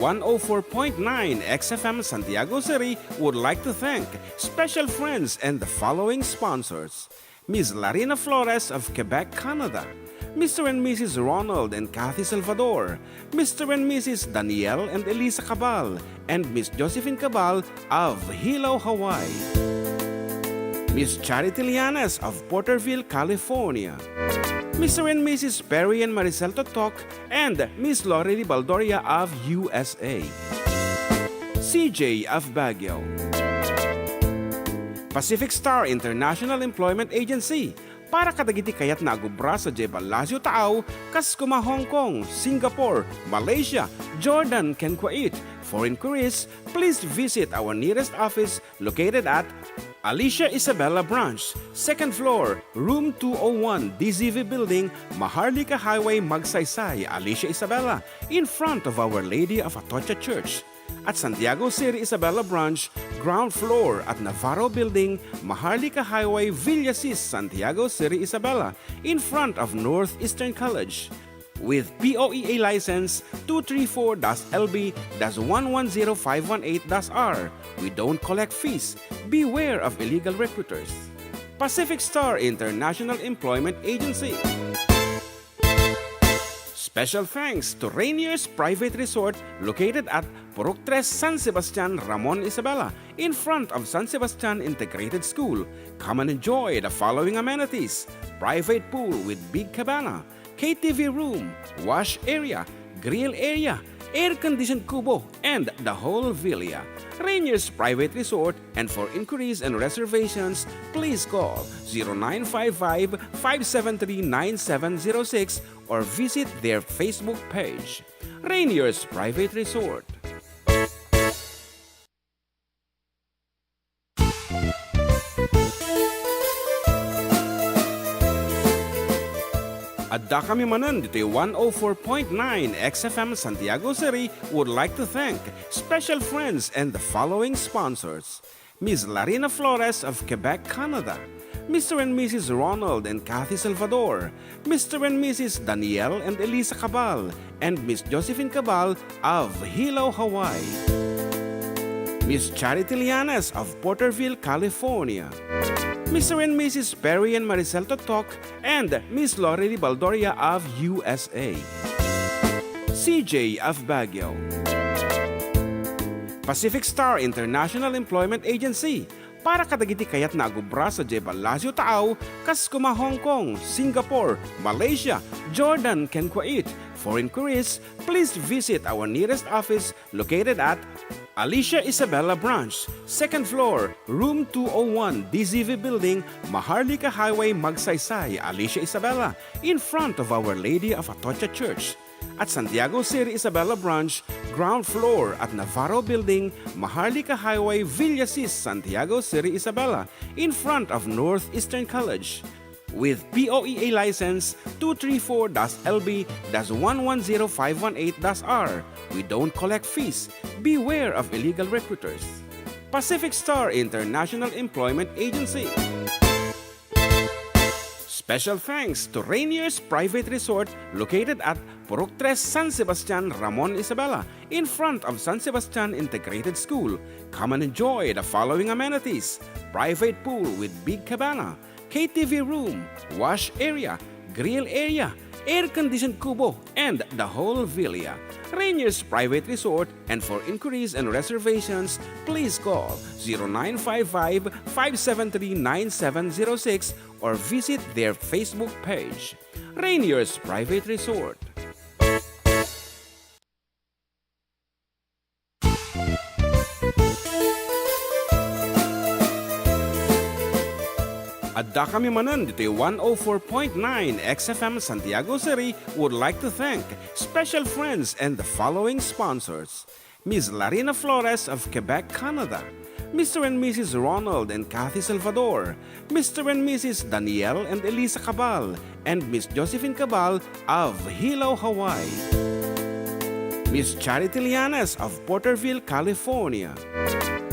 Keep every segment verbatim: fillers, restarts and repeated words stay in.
one oh four point nine X F M Santiago City would like to thank special friends and the following sponsors: Miss Larina Flores of Quebec, Canada, Mister and Missus Ronald and Kathy Salvador, Mister and Missus Daniel and Elisa Cabal, and Miss Josephine Cabal of Hilo, Hawaii. Miss Charity Lianes of Porterville, California. Mister and Missus Perry and Maricel Totok and Miss Lorely Baldoria of U S A. C J of Baguio. Pacific Star International Employment Agency, para kadagiti kayatna a agubra sadiay Palacio Taaw, kas koma Hong Kong, Singapore, Malaysia, Jordan, ken Kuwait. For inquiries, please visit our nearest office located at Alicia Isabela Branch, second floor, room two oh one, D Z V Building, Maharlika Highway, Magsaysay, Alicia Isabela, in front of Our Lady of Atocha Church. At Santiago City Isabela Branch, ground floor at Navarro Building, Maharlika Highway, Villasis, Santiago City Isabela, in front of Northeastern College. With P O E A license two three four dash L B dash one one zero five one eight dash R, we don't collect fees. Beware of illegal recruiters. Pacific Star International Employment Agency. Special thanks to Rainier's Private Resort, located at Purok Tres, San Sebastian, Ramon Isabela, in front of San Sebastian Integrated School. Come and enjoy the following amenities: private pool with big cabana, K T V room, wash area, grill area, air-conditioned kubo, and the whole villa. Rainier's Private Resort, and for inquiries and reservations, please call zero nine five five, five seven three, nine seven zero six or visit their Facebook page. Rainier's Private Resort. Addakami manen ditoy one oh four point nine X F M Santiago City would like to thank special friends and the following sponsors: Miss Larina Flores of Quebec, Canada, Mister and Missus Ronald and Kathy Salvador, Mister and Missus Daniel and Elisa Cabal, and Miss Josephine Cabal of Hilo, Hawaii. Miss Charity Lianes of Porterville, California. Mister and Missus Perry and Maricel Totok and Miss Lorely Baldoria of U S A. C J of Baguio. Pacific Star International Employment Agency, para kadagiti kayatna a gubra sadiay Palacio Taaw, kas koma Hong Kong, Singapore, Malaysia, Jordan, ken Kuwait. For inquiries, please visit our nearest office located at Alicia Isabela Branch, second floor, room two oh one, D Z V Building, Maharlika Highway, Magsaysay, Alicia Isabela, in front of Our Lady of Atocha Church. At Santiago City Isabela Branch, ground floor at Navarro Building, Maharlika Highway, Villasis, Santiago City Isabela, in front of Northeastern College. With P O E A license two three four dash L B dash one one zero five one eight dash R, we don't collect fees. Beware of illegal recruiters. Pacific Star International Employment Agency. Special thanks to Rainier's Private Resort, located at Purok Tres, San Sebastian, Ramon Isabela, in front of San Sebastian Integrated School. Come and enjoy the following amenities: private pool with big cabana, K T V room, wash area, grill area, air-conditioned kubo, and the whole villa. Rainier's Private Resort, and for inquiries and reservations, please call zero nine five five, five seven three, nine seven zero six or visit their Facebook page. Rainier's Private Resort. Addakami manen ditoy one oh four point nine X F M Santiago City would like to thank special friends and the following sponsors: Miss Larina Flores of Quebec, Canada, Mister and Missus Ronald and Kathy Salvador, Mister and Missus Daniel and Elisa Cabal, and Miss Josephine Cabal of Hilo, Hawaii. Miss Charity Lianes of Porterville, California.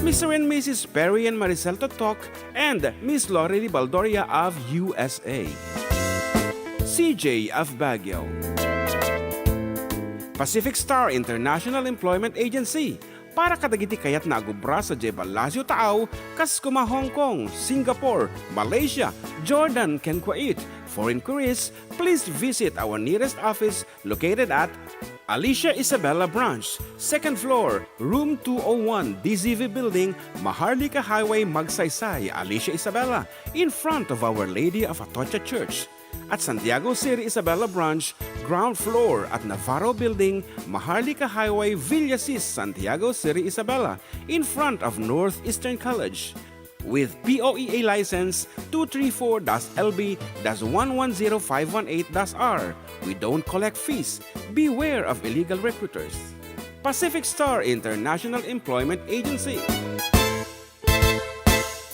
Mister and Missus Perry and Maricel Totok and Miss Lorely Baldoria of U S A. C J of Baguio. Pacific Star International Employment Agency para kadagiti kayatna a gubra sadiay Palacio Taaw, kas kuma Hong Kong, Singapore, Malaysia, Jordan, ken Kuwait. For inquiries, please visit our nearest office located at Alicia Isabela Branch, second floor, room two oh one, D Z V Building, Maharlika Highway, Magsaysay, Alicia Isabela, in front of Our Lady of Atocha Church. At Santiago City Isabela Branch, ground floor at Navarro Building, Maharlika Highway, Villasis, Santiago City Isabela, in front of Northeastern College. With P O E A license two three four dash L B dash one one zero five one eight dash R. We don't collect fees. Beware of illegal recruiters. Pacific Star International Employment Agency.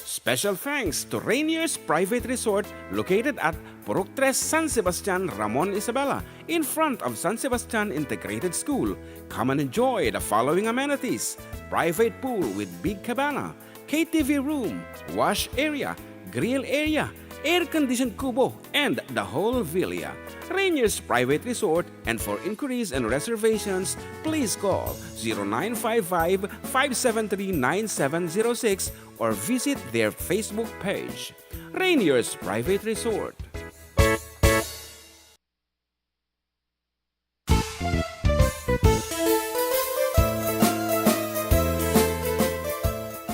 Special thanks to Rainier's Private Resort located at Purok Tres, San Sebastian, Ramon Isabela, in front of San Sebastian Integrated School. Come and enjoy the following amenities: private pool with big cabana, K T V room, wash area, grill area, air-conditioned kubo, and the whole villa. Rainier's Private Resort, and for inquiries and reservations, please call zero nine five five, five seven three, nine seven zero six or visit their Facebook page. Rainier's Private Resort.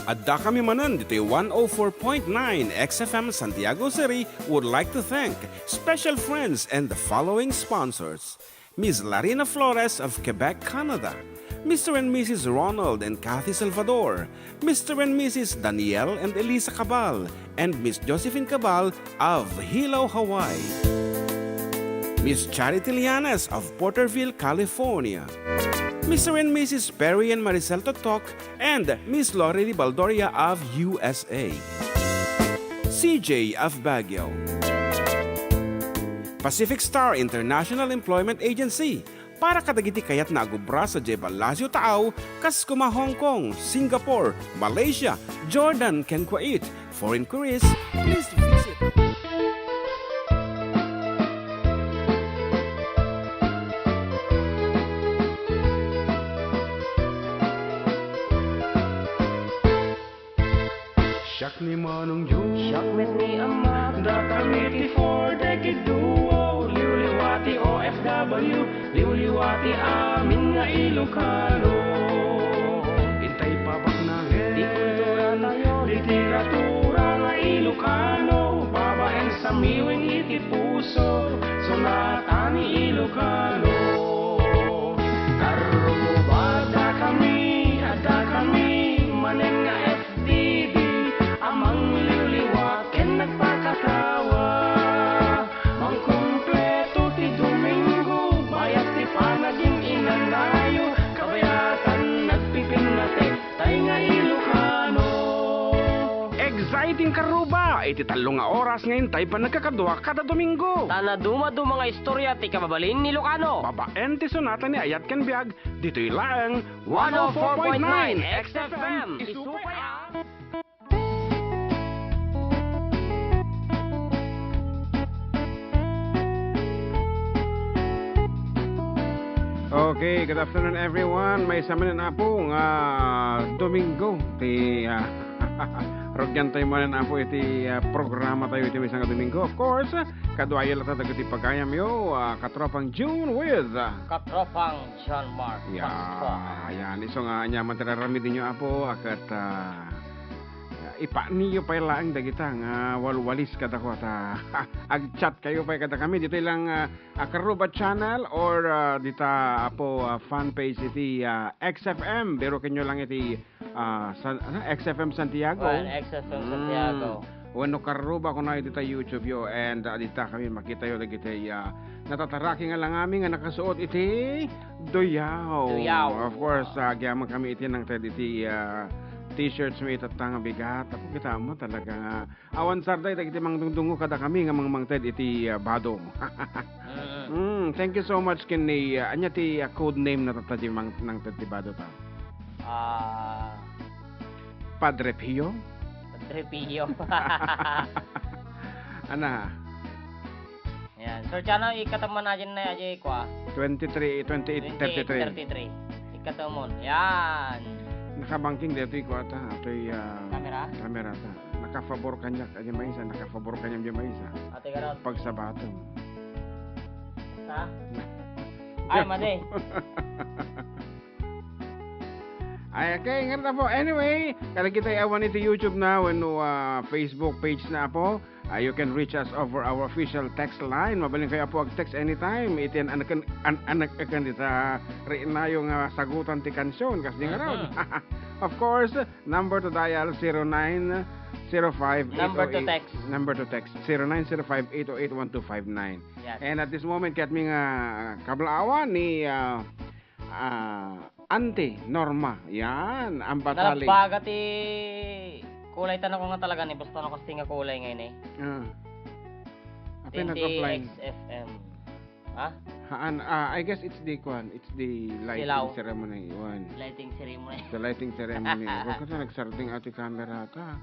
Addakami manen ditoy one oh four point nine X F M Santiago City would like to thank special friends and the following sponsors: Miss Larina Flores of Quebec, Canada, Mister and Missus Ronald and Kathy Salvador, Mister and Missus Daniel and Elisa Cabal, and Miss Josephine Cabal of Hilo, Hawaii. Miss Charity Lianes of Porterville, California. Mister and Missus Perry and Maricel Totok and Miss Lorely Baldoria of U S A. C J of Baguio. Pacific Star International Employment Agency, para kadagiti kayatna a gubra sadiay Palacio Taaw, kas kuma Hong Kong, Singapore, Malaysia, Jordan, ken Kuwait. For inquiries, please visit. Siak ni Manong Joe. Siak met ni Ama. Data mi ti four decade duo. Liwliwa ti O F W. Liwliwa ti amin nga Ilocano. Intay pabaknangen. Ti kultura tayo. Literatura nga Ilocano. Babaen sa miwing iti puso. Sonata ni Ilocano. Karruba, adda kami, adda kami, manen nga F T V, a mangliwliwa ken nagpakatawa. Mangkumpleto ti Domingo, bayat ti panagin-inannayo, kabayatan nagpipinnatek, tay nga Ilocano. Exciting karruba iti tallo nga oras nga intay panagkakadua kada Domingo. Ta nadumaduma nga istorya ti kababalin ni Ilocano. Babaen ti sonata ni Ayat ken Biag, ditoy laeng one oh four point nine X F M. Isupay a. Okay, good afternoon, everyone. Maysa manen, Apo, nga Domingo ti, ah, rugyan tayo manen, Apo, iti, ah, programa tayo iti maysa nga Domingo. Of course, kaduayo latta dagiti pagayamyo, ah, Katropang June with, ah, Katropang John Mark. Yeah, Pascua. Yan. Isu nga aniaman ti raramidinyo, Apo, a ket, ah, ipaniyo pay laeng dagita nga walwalis kadakuada. Agchat kayo pay kadakami ditoy lang, ah, a Karuba Channel or, ah, dita, Apo, ah, fan page iti, ah, X F M. Birukenyo lang iti, ah, San-, ano, X F M Santiago. Well, X F M Santiago. Mm. Wenno Karuba kunayo dita YouTube yo, and, ah, dita kami makitayo dagiti, ah, natataraki nga langami nga nakasuot iti Duyaw. Duyaw. Of course, ah, agyaman kami iti nangted iti, ah, t-shirts mi itatta nga bigat. Apo, kitam, talaga nga awan sarday dagiti mangdungdungo kadakami nga mangmangted iti, ah, bado. Mm. Mm, thank you so much ken ni, ah, ania ti, ah, code name na tatta di mang-, nangted ti bado ta? Ah. Padre Pio? Padre Pio. Ana? Yan. Sir Chano, ikataman na dyan na, aja, kua. Twenty-three, twenty-eight, thirty-three. Twenty-eight thirty-three. Ikatamon. Yan. Nakabangking dito, kua ta. Ato'y, ah, Camera? Camera ta. Nakafabor kaniak, aja maysa, nakafabor kaniam aja maysa. Ate Garot. Pagsabaton. Sa? Ay, madi. Ay, okay, nga po. Anyway, kadagiti awan iti YouTube na wenno, ah, Facebook page na po. Ah, you can reach us over our official text line. Mabalin kayo po ag-text anytime. Iti an-, anakan, an-, anakan dita rinayo nga sagutan ti kansion. Kas di nga raw. Mhm. Of course, number to dial, zero nine zero five eight oh eight. Number to text. Number to text, zero nine zero five eight oh eight one two five nine. Yes. And at this moment, kayat mi nga kablaawan ni, ah, Ah, Auntie Norma. Yan, ang batali. Nalabbaga ti kulay, tan ako nga talaga ni, basta no, kasti nga kulay ngay ni. Ah. Apay nag-apply? X F M. Ha? Haan, ah, I guess it's the kwan, it's the lighting ceremony. Silaw. One. Lighting ceremony. The lighting ceremony. Huwag ka na nagsarding ati camera ta.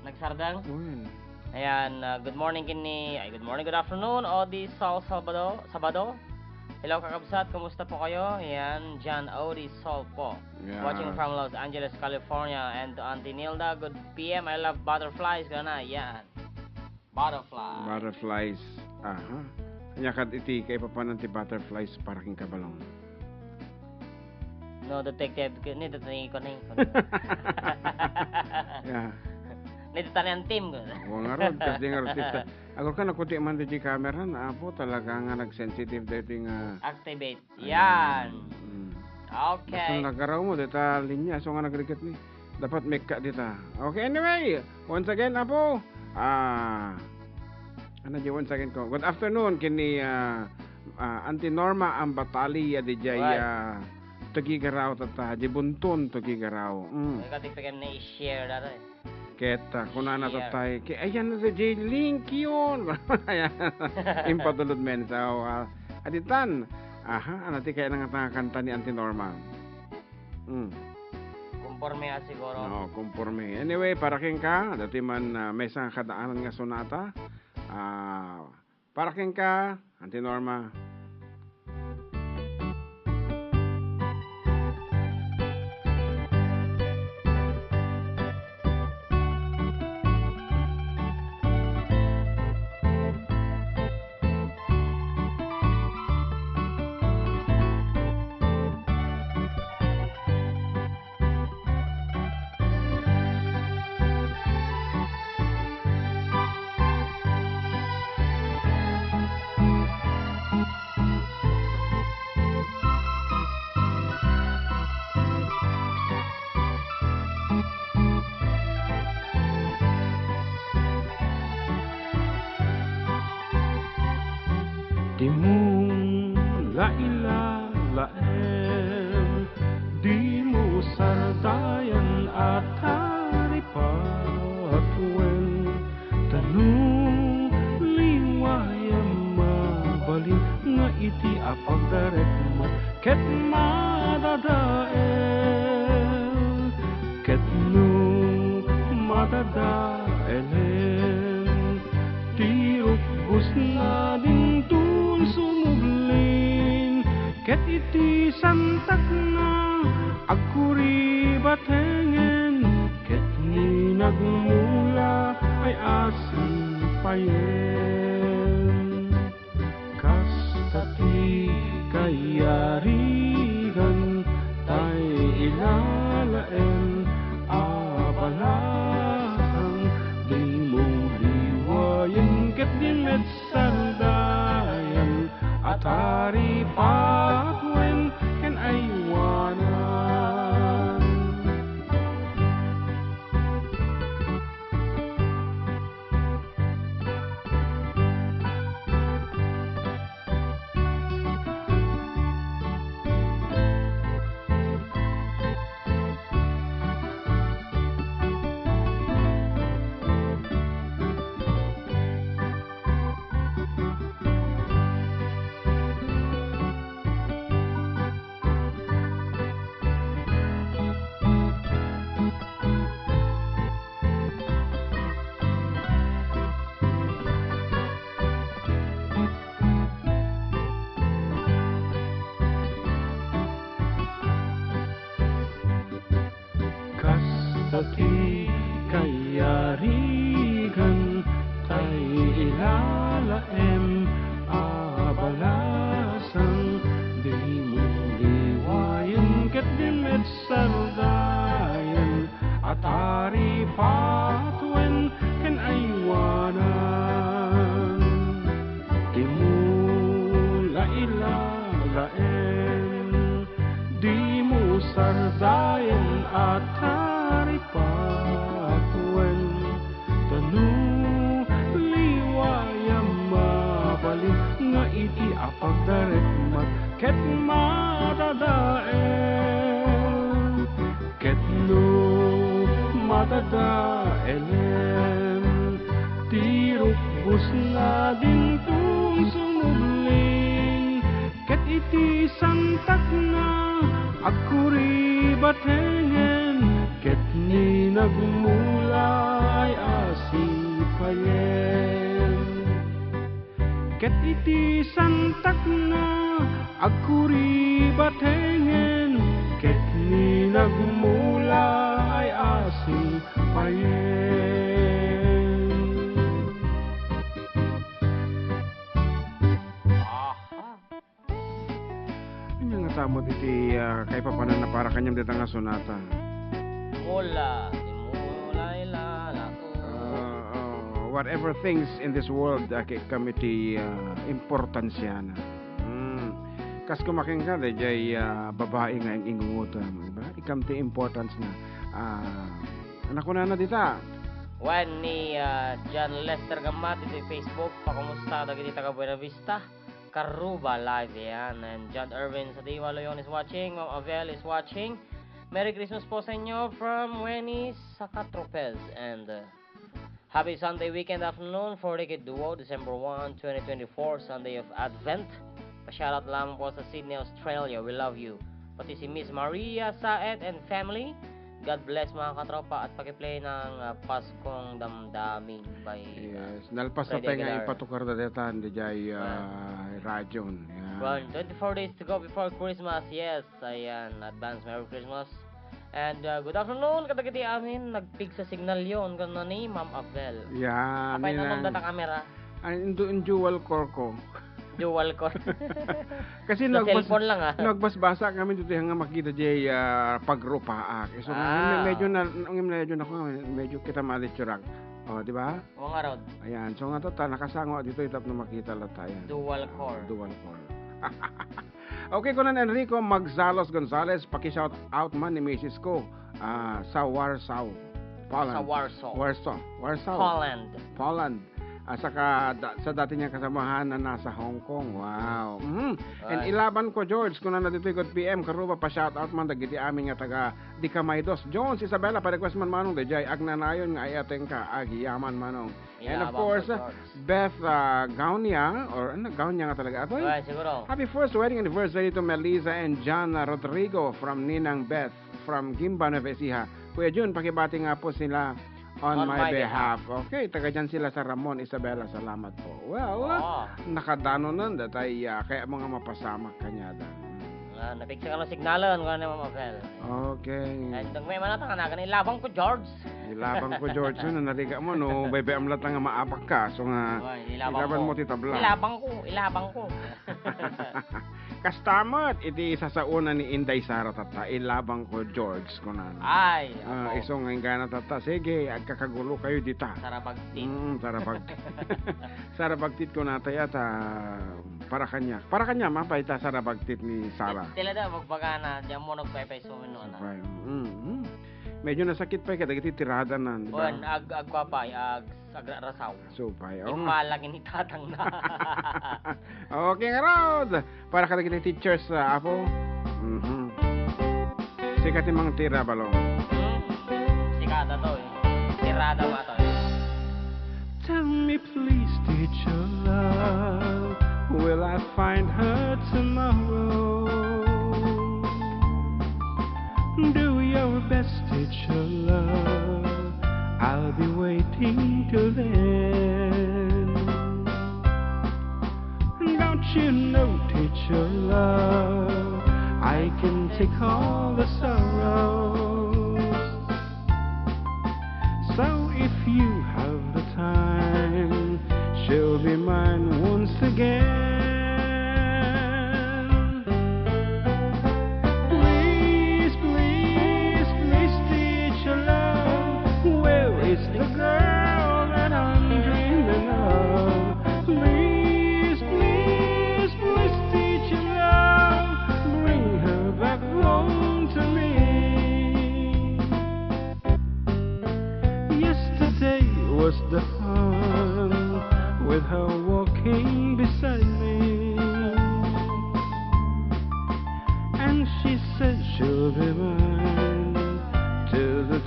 Nagsardang? Wen. Ayan, ah, good morning kini, ay, good morning, good afternoon, Odi Sol Sabado, Sabado. Hello, kakabsat, kumusta po kayo? Ayan, John Odi Sol po. Yeah. Watching from Los Angeles, California, and to Auntie Nilda, good P M, I love butterflies, gana, yan. Butterfly. Butterflies. Aha. Anya kad iti kaipapanan ti butterflies para ken kabalong. No, detective, ni detective ko ni. Yeah. Ni detective ang team ko. Wa nga rod, kas di nga rod, sister. Agor ka, nakuti man di camera na, apo, talaga nga nag-sensitive dito nga. Activate. Ayan. Yan. Mm. Okay. Basta nagaraw mo, dita linya, so nga nagrigat ni. Dapat mekka dita. Okay, anyway, once again, apo, ah, ano di once again ko? Good afternoon, kini, ah, ah, Auntie Norma Ambatali, ya di jay, ah, Tugigaraw, tata, di Bunton, Tugigaraw. Mm. Ay, katiktakan ni i-share na to eh. Keta, kunana, share. Tatay, ki-, ayan na si Jay Link yun. Ayan. Impatulod men. So, ah, aditan, aha, ano ti kaya nga kanta ni Auntie Norma? Mm. Konforme nga siguro. No, konforme. Anyway, para kenka, dati man, ah, maysa nga kadaanan nga sonata. Ah, para kenka, Auntie Norma. Dimong la ila laeng, dimo sardayan a taripatuen, ta no liwayam mabalin nga iti a pagdarek met ket madadael, ket no madadaelen, ti rukbosna dintun sumublin, ket iti santakna agkuribatengen, ket ni nagmula ay asipayen. Kasta ti kayarigan, tay ilalaen a balasang, dimo liwayen ket di met sardayan a taripatuen ken aywanan. Ti kayarigan tay ilalaem a balasang, dimo liwayen ket dimet sardayen a taripatuen ken aywanan. Dimo la ilalaem, dimo sardayen a taripatuen. Tano liwayam mabalin nga idi a pagdarepmat ket madadael. Ket no madadaelen ti rukbosna dintong sumubling, ket iti santakna agkuribatengen, ket ni nagmulay a sipayen. Ket iti santakna agkuribatengen, ket ni nagmulay a sipayen. Aha. Ania nga tamot iti, ah, kaipapanan a para kaniam dita nga sonata? Mula, mula, ila, la, Ah, ah, whatever things in this world, ah, kay kam iti, ah, importansiana. Hmm. Kas kumakin ka, dayjay, ah, babai nga ing-ingungutam, di ba? Ikam ti importance na. Ah, ano kunana dita? Wen ni, ah, John Lester Gamat iti Facebook, pakumusta dagiti taga Buena Vista? Karuba live yan. And John Irwin Sadiwa Loyon is watching. Ma'am Avel is watching. Merry Christmas po sa inyo from Weni Saka Tropez. And, uh, happy Sunday weekend afternoon for Ricky Duo, December one, twenty twenty-four, Sunday of Advent. Pa-shoutout lamang po sa Sydney, Australia. We love you. Pati si Miss Maria Saet and family. God bless, mga katropa, at paki-play ng, ah, Paskong Damdamin by, ah, Yes. Nalpas na Freddy tayo nga Aguilar. Ipatukar da detan, di jay, ah, radyo. Yan. Well, twenty-four days to go before Christmas. Yes, ayan. Advance Merry Christmas. And, ah, good afternoon kadagiti amin. Nagpigsa signal yon, kuno ni Ma'am Avel. Yan, Apay na ninang. Nung data camera? Ay, in du-, in dual core ko. Dual core. Kasi Sa nagbas-, cellphone lang, ah. Nagbasbasa kami dito nga makita jay, ah, pagrupaak. So, nga, Ah. medyo na, nga medyo na, medyo kita malitsurak. Oh, di ba? Oo nga, Rod. Ayan. So, nga to, ta, nakasango dito, itap na makita lang tayo. Dual Ah, core. Dual core. Okay, kunan Enrico Magzalos Gonzales, paki-shout out man ni misis ko, ah, sa Warsaw, Poland. Sa Warsaw. Warsaw. Warsaw. Poland. Poland. Ah, saka da-, sa dati niyang kasamahan na nasa Hong Kong. Wow. Mhm. And Right. Ilaban ko, George, kuna na ditoy good P M, karuba pa shout out man dagiti amin nga taga Dicamaidos. Jones, Isabela, pa-request man manong, dayjay agnanayon nga ay-ateng ka, agiyaman manong. And of Ilaban ko, course, George. Beth, ah, Gaunia, or ano, Gaunia nga talaga, atoy? Ay, siguro. Happy first wedding anniversary to Melissa and John, ah, Rodrigo from Ninang Beth from Guimba, Nueva Ecija. Kuya Jun, pakibati nga po sila on On my my behalf. behalf. Okay, taga dyan sila sa Ramon, Isabela. Salamat po. Well, Oo. nakadanonan datay, ah, kaya mga mapasamak kanyada. Ah, napigsa ka ng signalan, kuwan ni Ma'am Avel. Okay. Ay, nagmay man ata nga nagan, ilabang ko, George. Ilabang ko, George. Yun, nariga mo, no? Bebe, amlat nga maapak ka. So nga, Oy, ilabang ilaban ko. mo ti tabla. Ilabang ko, ilabang ko. Kastamat, iti sasauna ni Inday Sara tatta, ilabang ko, George, kunan. Ay, Ah, ako. Iso nga inggana tatta. Sige, agkakagulo kayo dita. Sarabagtit. Mm, sarabag-, sarabagtit ko na tayo at, ah, para kanya. Para kanya, mapay ta sarabagtit ni Sara. Sila daw, magbaga na, diyan mo nagpaypay sumino na. Sabay, mm, mm. Medyo nasakit pa yung kadagiti tirada na, di ba? Wen, ag-, agpapay, ag-, agrarasaw. Supay, oh. Impalag ini tatang na. Okay, nga, Rod. Para kadagiti teachers, ah, apo. Mhm. Sika ti mangtira, balo. Hmm? Sika, tato, eh. Tirada, mato, eh. Tell me please, teacher love, will I find her tomorrow? Do your best, teacher love, I'll be waiting till then. Don't you know, teacher love, I can take all the sorrows.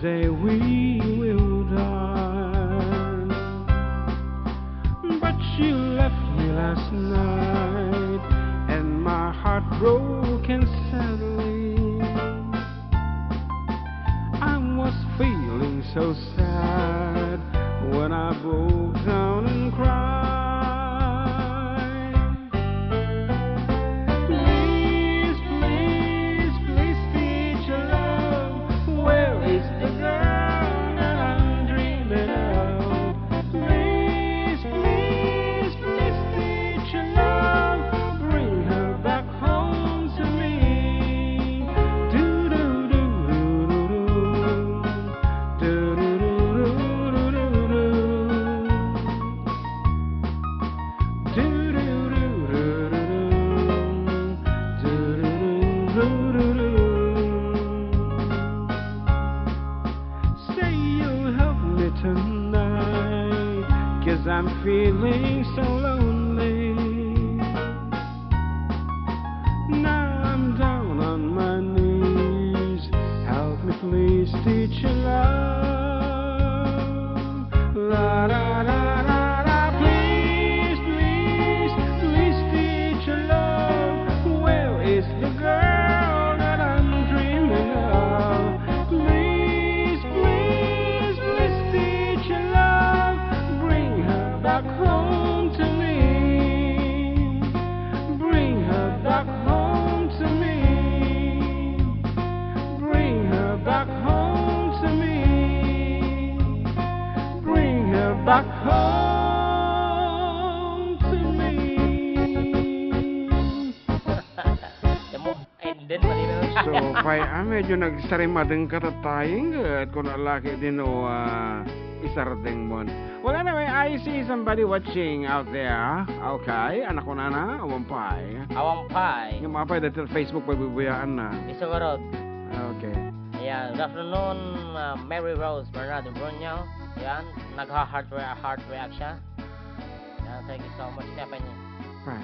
Day we will die. But she left me last night, and my heart broken sadly. I was feeling so sad when I broke down and cried. Please, please, please, teacher love, where is the girl that I'm dreaming of? Please, please, please, teacher love, bring her back home to me. Do do do do do do. Do do do do do do do. Say you'll help me tonight, 'cause I'm feeling so lonely. Now I'm down on my knees. Help me please, teacher love. La, la, la, la, la. Please, please, please, teacher love, where is the girl that I'm dreaming of? Please, please, please, teacher love, bring her back home to me. Bring her back home to me. Bring her back home to me. Bring her back home to me. Damo, and then, mali na lang. So, pay, ah, medyo nagsarimadeng ka, tatay, ket kun alaki din o, ah, isardeng mon. Well, anyway, I see somebody watching out there. Okay, anak ko nana, awan pay. Awan pay. Yung mga pay, dahil Facebook, pay bubuyaan na. Iso garod. Okay. Ayan, good afternoon, uh, Mary Rose Bernardo Bruno. Ayan, nagha-heart re-, heart react siya. Ayan, thank you so much, Stephanie. Right.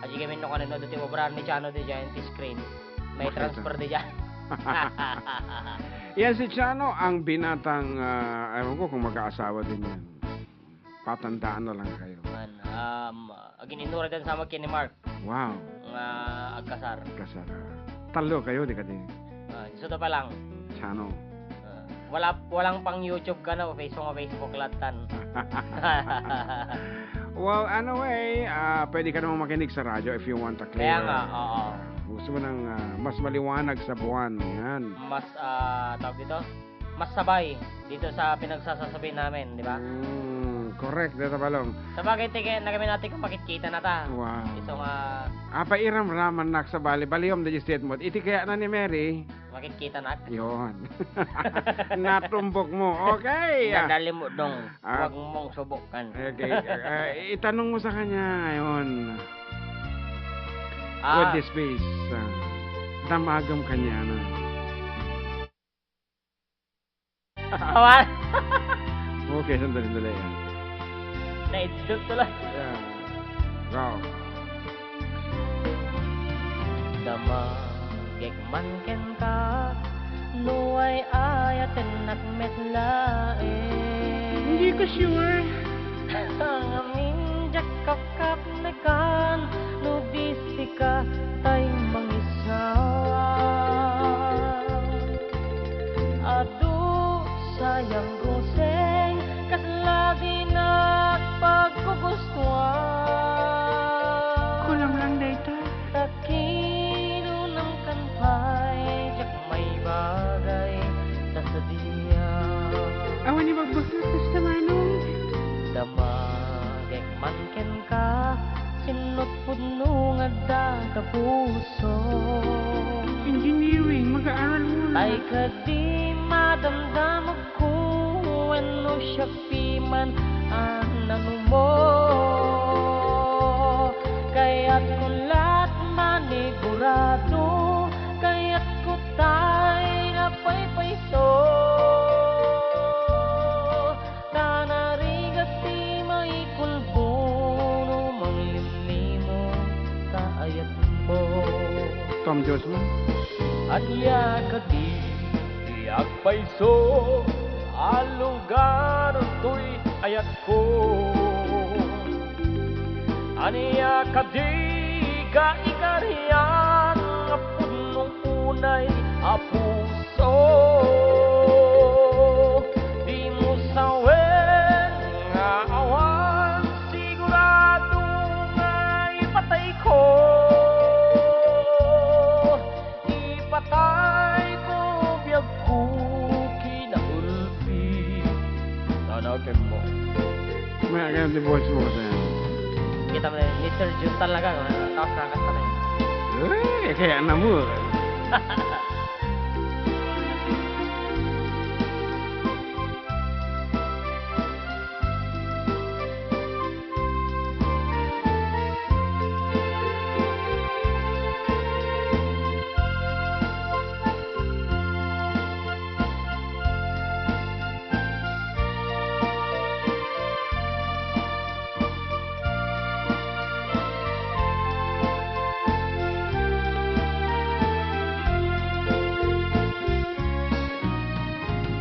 Aji kami no kanino, dati obra ni Chano di dyan, ti screen. May Makita. Transfer di dyan. Yan si Chano, ang binatang, ah, ewan ko kung magkaasawa din yan. Patandaan na lang kayo. Man, um, agin-inura din sa magkin ni Mark. Wow. Nga agkasar. Agkasar. Talo kayo, di ka di? Ah, isuda pa lang. Chano. Ah, wala, walang pang YouTube ka na, Facebook nga Facebook latan. Well, anyway, ah, pwede ka namang makinig sa radyo if you want a clear. Kaya nga, oo. Gusto mo ng, ah, mas maliwanag sa buwan, yan. Mas, ah, tawag dito? Mas sabay dito sa pinagsasasabi namin, di ba? Mm, correct, Tata Balong. Sa bagay, ti kaya na kami natin kung makikita na ta. Wow. Iso nga, apay iramraman nak sa bali, baliyom da statement. Iti kaya na ni Mary. Makikita nak. Yon. Natumbok mo. Okay. Nadali mo, dong. Ah. Huwag mong subukan. Okay. Ah, itanong mo sa kanya ngayon. Ah. With this face, ah, damagam kanya na. Awan. Okay, sandali, sandali, ah. Naidlot tuloy. Yeah. Go. Damagek man kenka, no ay-ayatennak met laeng. Hindi ko sure. Ngamin diak kapkapnekan, no di sika tay mangisawa. Adu, sayang, Roseng, kasla dinak paggugustuan. Kulang lang dayta. Ta kinunam kan pay, diak maibagay ta sadiak. Awan ni magbasnat, basta manong. Damagek man kenka, sinno't pudno nga adda ta puso. Engineering, mag-aaral muna. Tay kadi madamdamagko wenno siak piman a nanumo. Kayatko lat manigurado, kayatko tay napaypayso. Ta narigat ti maikulbo no manglimlimon ta ayatko. Tom Jones mo? Ania kadi ti Agpayso a lugar toy ayatko. Ania kadi nga ikarian nga pudno unay a puso? Dimo sawen nga awan sigurado nga ipatayko. Ipatayko biagko kinaulpi. Nanakem mo. May agam di boys mo kasi. Kita mo na, ni Sir Jun talaga, no? Tapos nakakatawa. Eh, kaya na mo.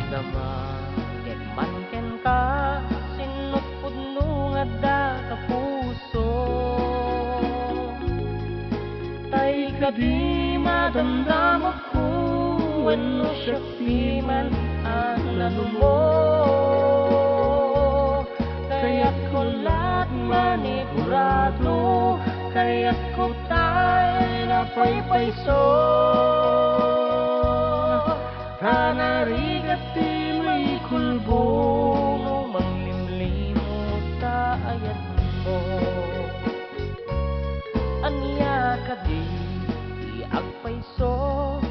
Naman ket man kenka, sinno pudno nga adda ta puso. Tay kadi madamdamagko wenno siak ti man a nanumo. Kayatko la't manigurado, kayatko tay napaypayso. Ta narigat ti maikulbo no manglimlimos ta ayatmo. Ania kadi ti agpayso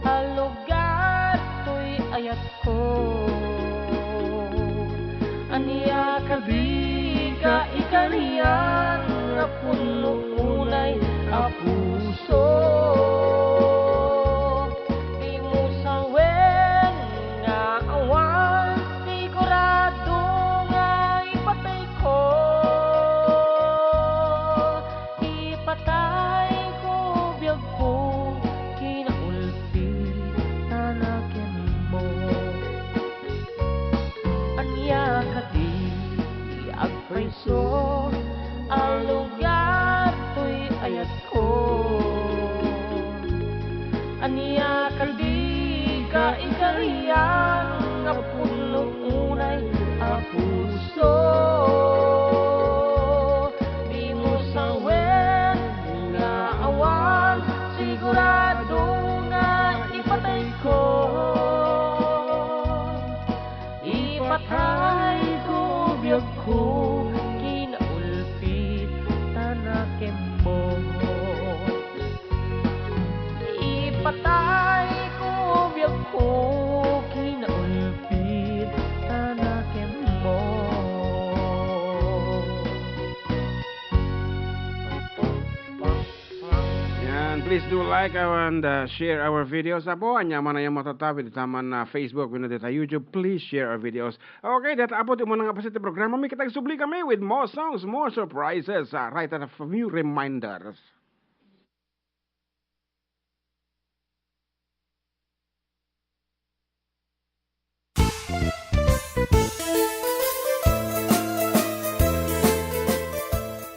a lugar toy ayatko? Ania kadi nga ikarian nga pudno unay a puso? Dimo sawen nga awan sigurado nga ipatayko. Ipatayko biagko, kinaulpit ta nakenmo. Ania kadi ti agpayso a lugar toy ayatko? Ania kadi nga ikarian nga pudno unay a puso? Dimo sawen nga awan sigurado nga ipatayko. Ipatayko biagko, kinaulpit ta nakenmo. Ipatayko biagko, kinaulpit ta nakenmo. Yan, please do like our, and, uh, share our videos. Apo, ania man a matatabi dita man, uh, Facebook, wenno dita YouTube, please share our videos. Okay, dayta, Apo, ti umuna nga paset ti programami, ket agsubli kami with more songs, more surprises, uh, right after a few reminders.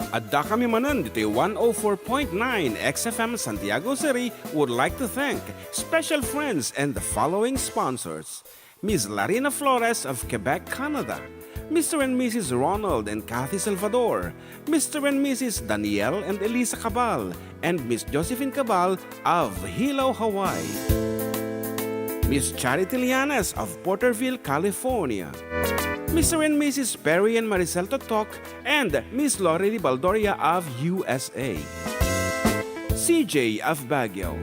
Adda kami manen ditoy one oh four point nine X F M Santiago City would like to thank special friends and the following sponsors: Miss Larina Flores of Quebec, Canada, Mister and Missus Ronald and Kathy Salvador, Mister and Missus Daniel and Elisa Cabal, and Miss Josephine Cabal of Hilo, Hawaii. Miss Charity Lianes of Porterville, California. Mister and Missus Perry and Maricel Totok and Miss Lorely Baldoria of U S A. C J of Baguio.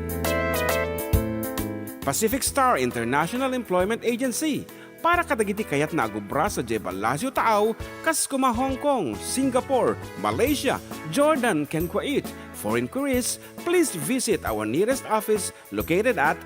Pacific Star International Employment Agency, para kadagiti kayatna a agubra sadiay Palacio Taaw, kas koma Hong Kong, Singapore, Malaysia, Jordan, ken Kuwait. For inquiries, please visit our nearest office located at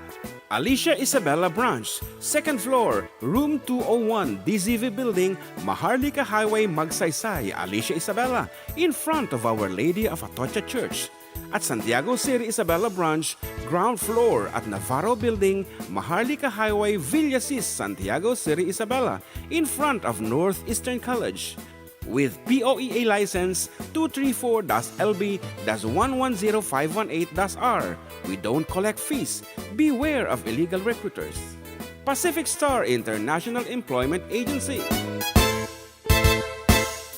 Alicia Isabela Branch, second floor, room two oh one, D Z V Building, Maharlika Highway, Magsaysay, Alicia Isabela, in front of Our Lady of Atocha Church. At Santiago City Isabela Branch, ground floor at Navarro Building, Maharlika Highway, Villasis, Santiago City, Isabela, in front of Northeastern College. With P O E A license two three four dash L B dash one one zero five one eight dash R, we don't collect fees. Beware of illegal recruiters. Pacific Star International Employment Agency.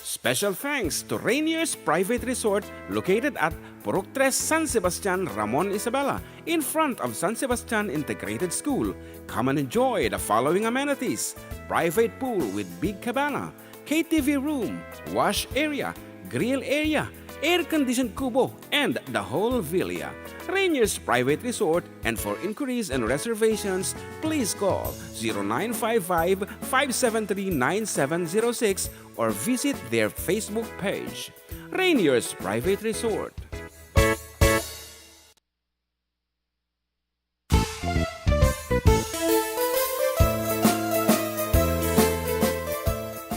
Special thanks to Rainier's Private Resort, located at Purok Tres, San Sebastian, Ramon, Isabela, in front of San Sebastian Integrated School. Come and enjoy the following amenities: private pool with big cabana, K T V room, wash area, grill area, air-conditioned kubo, and the whole villa. Rainier's Private Resort, and for inquiries and reservations, please call zero nine five five, five seven three, nine seven zero six or visit their Facebook page. Rainier's Private Resort.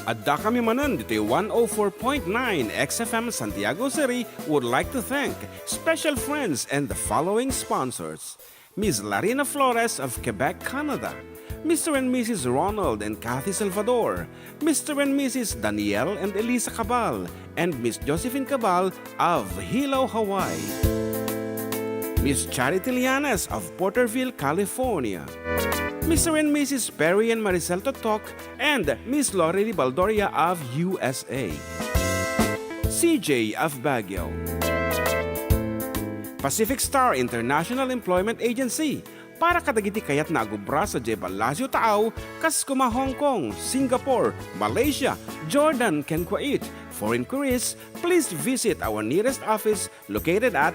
Adda kami manen ditoy one oh four point nine X F M Santiago City would like to thank special friends and the following sponsors: Miss Larina Flores of Quebec, Canada, Mister and Missus Ronald and Kathy Salvador, Mister and Missus Daniel and Elisa Cabal, and Miss Josephine Cabal of Hilo, Hawaii. Miss Charity Lianes of Porterville, California. Mister and Missus Perry and Maricel Totok and Miss Lorely Baldoria of U S A. C J of Baguio. Pacific Star International Employment Agency, para kadagiti kayatna a agubra sadiay Palacio Taaw, kas kuma Hong Kong, Singapore, Malaysia, Jordan, ken Kuwait. For inquiries, please visit our nearest office located at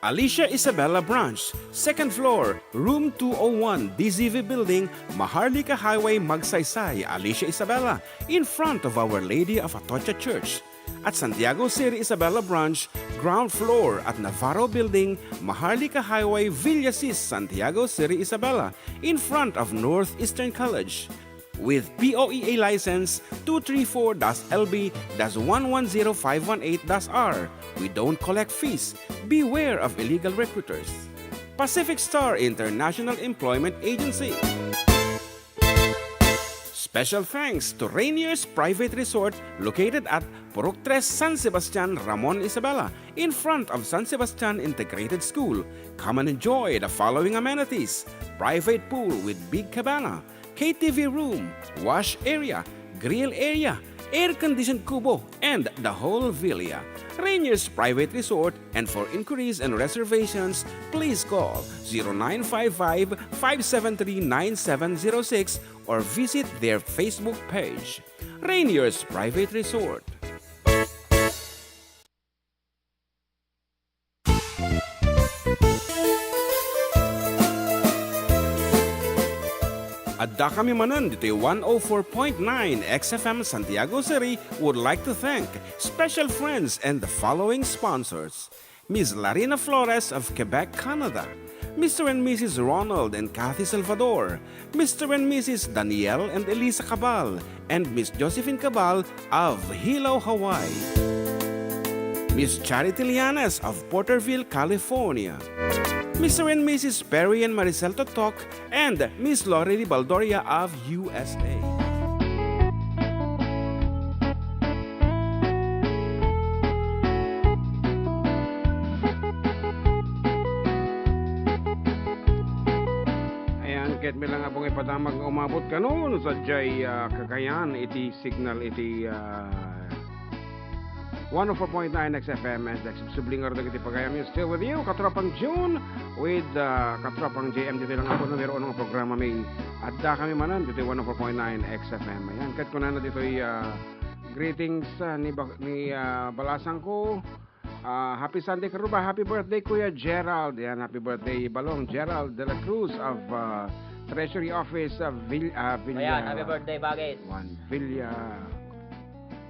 Alicia Isabela Branch, second floor, room two oh one, D Z V Building, Maharlika Highway, Magsaysay, Alicia Isabela, in front of Our Lady of Atocha Church. At Santiago City Isabela Branch, ground floor at Navarro Building, Maharlika Highway, Villasis, Santiago City Isabela, in front of Northeastern College. With P O E A license two three four dash L B dash one one zero five one eight dash R, we don't collect fees. Beware of illegal recruiters. Pacific Star International Employment Agency. Special thanks to Rainier's Private Resort, located at Purok Tres, San Sebastian, Ramon, Isabela, in front of San Sebastian Integrated School. Come and enjoy the following amenities: private pool with big cabana, K T V room, wash area, grill area, air-conditioned kubo, and the whole villa. Rainier's Private Resort, and for inquiries and reservations, please call zero nine five five, five seven three, nine seven zero six or visit their Facebook page. Rainier's Private Resort. Adda kami manen ditoy one oh four point nine X F M Santiago City would like to thank special friends and the following sponsors: Miss Larina Flores of Quebec, Canada, Mister and Missus Ronald and Kathy Salvador, Mister and Missus Daniel and Elisa Cabal, and Miss Josephine Cabal of Hilo, Hawaii. Miss Charity Lianes of Porterville, California. Mister and Missus Perry and Maricel Totok and Miss Lorely Baldoria of U S A. Ayan, ket bilang abong ipadamag nga umabot kanon sadiay, ah, kakayan iti signal iti, ah, one oh four point nine X F M and X F M. Subli ngarud dagiti pagayam. Still with you, Katropang June, with, ah, Katropang J M. Ditoy lang po numero uno nga programa mi. Adda kami manen ditoy one oh four point nine X F M. Ayan, ket kunana ditoy, ah, greetings, ah, ni Ba-, ni, ah, balasangko. Ah, happy Sunday, Karuba. Happy birthday, Kuya Gerald. Yan, happy birthday, Balong Gerald de la Cruz of, ah, Treasury Office, ah, Vil-, ah, Villa. Ayan, happy birthday, Bagis. One, Villa,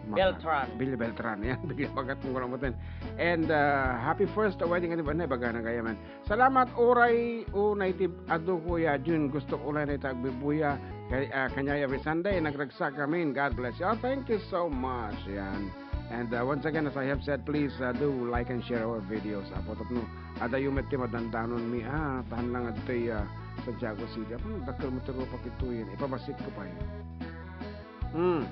Beltran. Villa Beltran. Yan, Villa Bagat, kung kurang mo din. And, ah, happy first wedding anniversary, baga na kaya man. Salamat, uray, unay ti adu, Kuya Jun. Gusto ko lang ita agbibuya. Kay, ah, kanya every Sunday, nagragsak kami. God bless you. Oh, thank you so much. Yan. And, uh, once again, as I have said, please, uh, do like and share our videos. Apo tapno adayo met ti madandanonmi, ah, ta haan lang adtoy, ah, Santiago City. Apo, dakkel met ti rupak itoyen. Ipabassit ko pay. Hmm.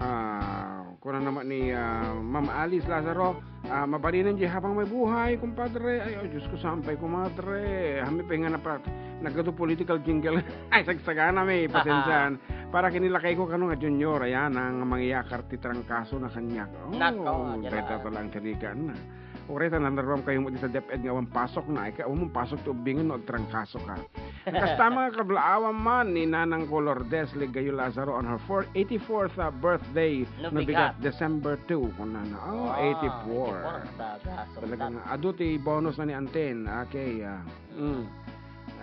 Ah, kuna naman ni, ah, Ma'am Alice Lazaro, ah, mabalinen diay habang may buhay, kumpadre. Ay, oh, Diyos ko, saan pay, kumadre? Hami pay nga napat-, nagadu political jingle. Ay, sagsagana, may pasensiaan. Para kinilakay ko kano nga Junior, ayan, ang mangyakar ti trangkaso na kaniak. Oh, Nako, dayta talaga ang tinigan. Uray ta nanarwam kayo mo di sa DepEd nga awan pasok na, ay ka, awan pasok ti ubbingen no agtrangkaso ka. Kasta mga kablaawan man ni Nanang Color Des Ligayo Lazaro on her four, eighty-fourth, uh, birthday. No, no bigat, bigat. December two, kunana. Oh, wow, eighty-four. Eighty-four, talaga. Talaga nga. Adu ti bonus na ni Anten. Okay, ah, mm.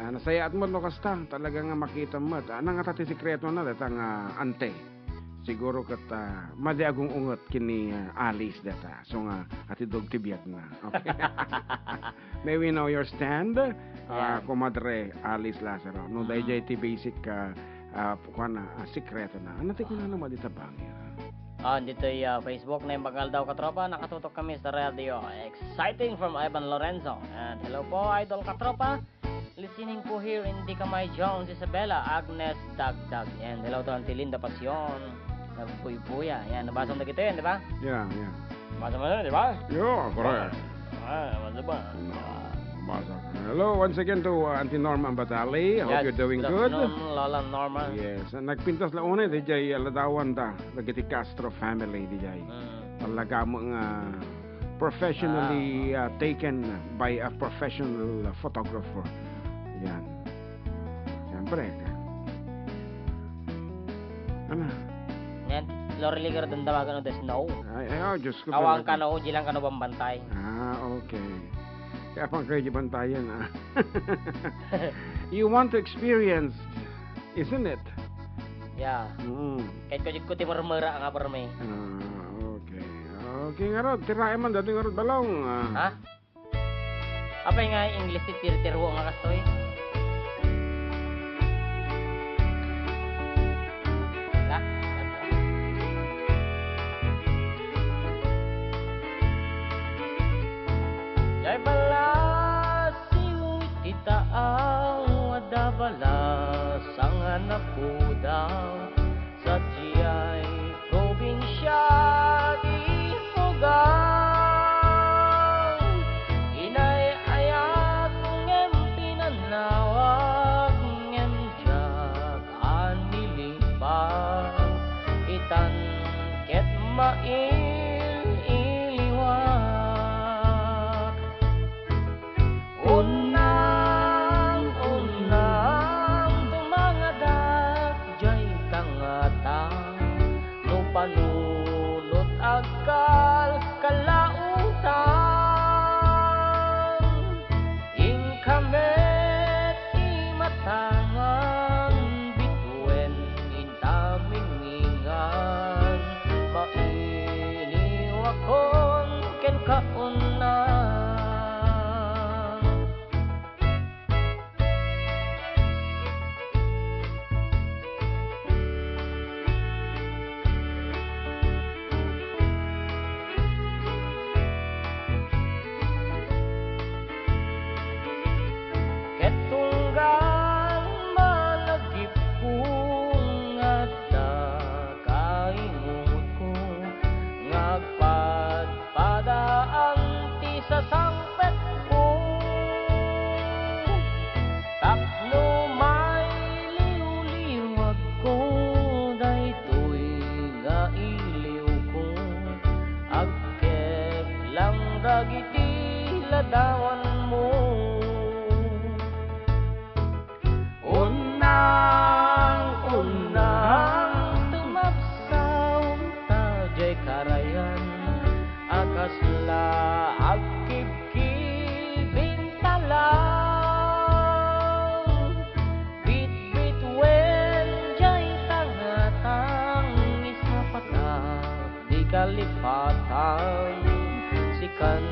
Ah, nasayaat mo, no, kasta. Talaga nga makita mo. Ah, nangata ti sikreto na, datang, ah, Ante. Siguro ket, ah, madi agung-unget ken ni, ah, Alice data. So nga, atidog ti biagna. Okay. May we know your stand? Ah, Kumadre Alice Lazaro. No, mm, dayjay ti basic, ah, ah, kuan, ah, sikreto na. Ano ti kunana mo dita bangir? Ah, ditoy, ah, Facebook, Naimbag nga Aldaw, katropa, nakatutok kami sa radio. Exciting from Ivan Lorenzo. And hello po, idol katropa. Listening po here in Dicamay, Jones, Isabela, Agnes Dagdag. And hello to Auntie Linda Pasion. Nagbuybuya. Yan, nabasa mo na kita yan, di ba? Yeah, yeah. Nabasa mo na, di ba? Yeah, correct. Ah, nabasa ba? No, nabasa. Hello, once again to, uh, Auntie Norma Ambatali. Hope you're doing good. Yes, good afternoon, Lola Norma. Yes, nagpintas la unay, di jay, uh, ladawan da. Dagiti Castro family, di jay. Mm. Talaga mo nga professionally, ah, uh, taken by a professional photographer. Yan. Siyempre. Ano? Yan, Loreliger, dandamagan o the snow. Ay, ay, oh, Diyos ko. Awang talaga. Kano, di lang kano bambantay. Ah, okay. Kaya pang kayo di bantayan, ah. You want to experience, isn't it? Yeah. Mm. Kahit ko, ko ti murmura nga permi. Ah, okay. Okay, ngarud, tiraem man dati ngarud balong, ah. Ha? Apay nga English ti tirtirwo nga kastoy? Ha? Jay balasiw iti taaw, adda balasang a napudaw. Sadiay probinsia ti Ifugao, inay-ayat ngem pinanawag, ngem diak a nilipaw, itan ket mail-iliwak. Unang, unang, tumangadak jay tangatang, no panunot agkalkalautan. Inka met ti matangan, bituen inta mingngingan, mailiwakon kenka unang. Ket tunggal malagipko nga adda kaingotko nga agpadpadaan ti sasangpetko, tapno mailiwliwagko daytoy nga iliwko, agkeklang dagiti ladawanmo. Unang, unang, tumabsawta jay karayan a kasla agkibkib intalaw. Bitbituen jay tangatang, isapata di kalipatan, sikan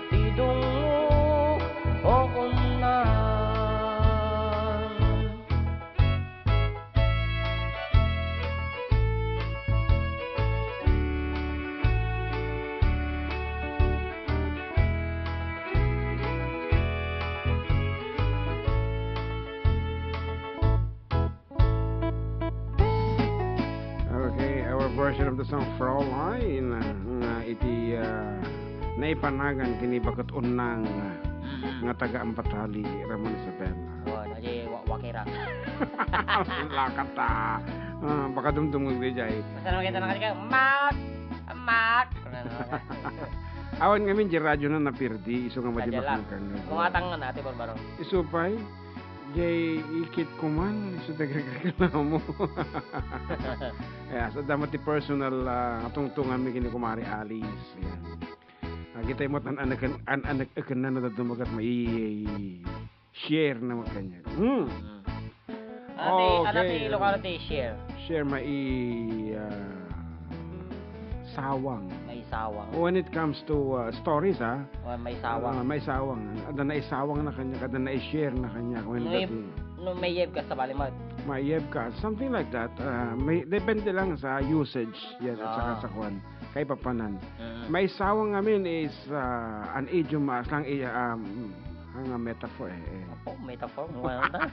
ti dungog, o unang. Version of the song Fraulein, nga iti, ah, naipanagan ken ni Baket Unnang, Mm. nga taga Ambatali, Ramon Isabela. Oh, di wa-, wakira. Lakat, ah. Ah, baka dumdumog di jay. Basta naman kita nakalikan, "Mak! Mak!" Awan ngamin, di radyo na napirdi, isu nga Radyo lang. Kumatang na, Ate Barbaro. Isu pay, jay ikit kuman, isu dagregreklamo. Eh, asa damo ti personal, ah, tungtungan mi ken ni Kumare Alice. Yan. Ah, kita imot an-, an-, an-, an-, an-, an-, na nadadumag at mai-, share na kaniak. Hmm. Mm. Ano ti, ano ti Okay. Ilocano ti share? Share mai, ah, sawang. Maisawang. When it comes to, ah, stories, ah, Oh, maisawang. Ah, maisawang. Adda naisawang na kaniak, adda nai-share na kaniak. When No, that i-, is no, maiyeb ka sa balimot. Maiyeb ka. Something like that. Ah, may, depende lang sa usage. Yan, at saka Ah. sa kwan. Kaipapanan. Mm. Maisawang ngamin is, ah, an idiom, ah, sang i-, um, nga metaphor, eh, eh. Apo, metaphor, mo ano ta?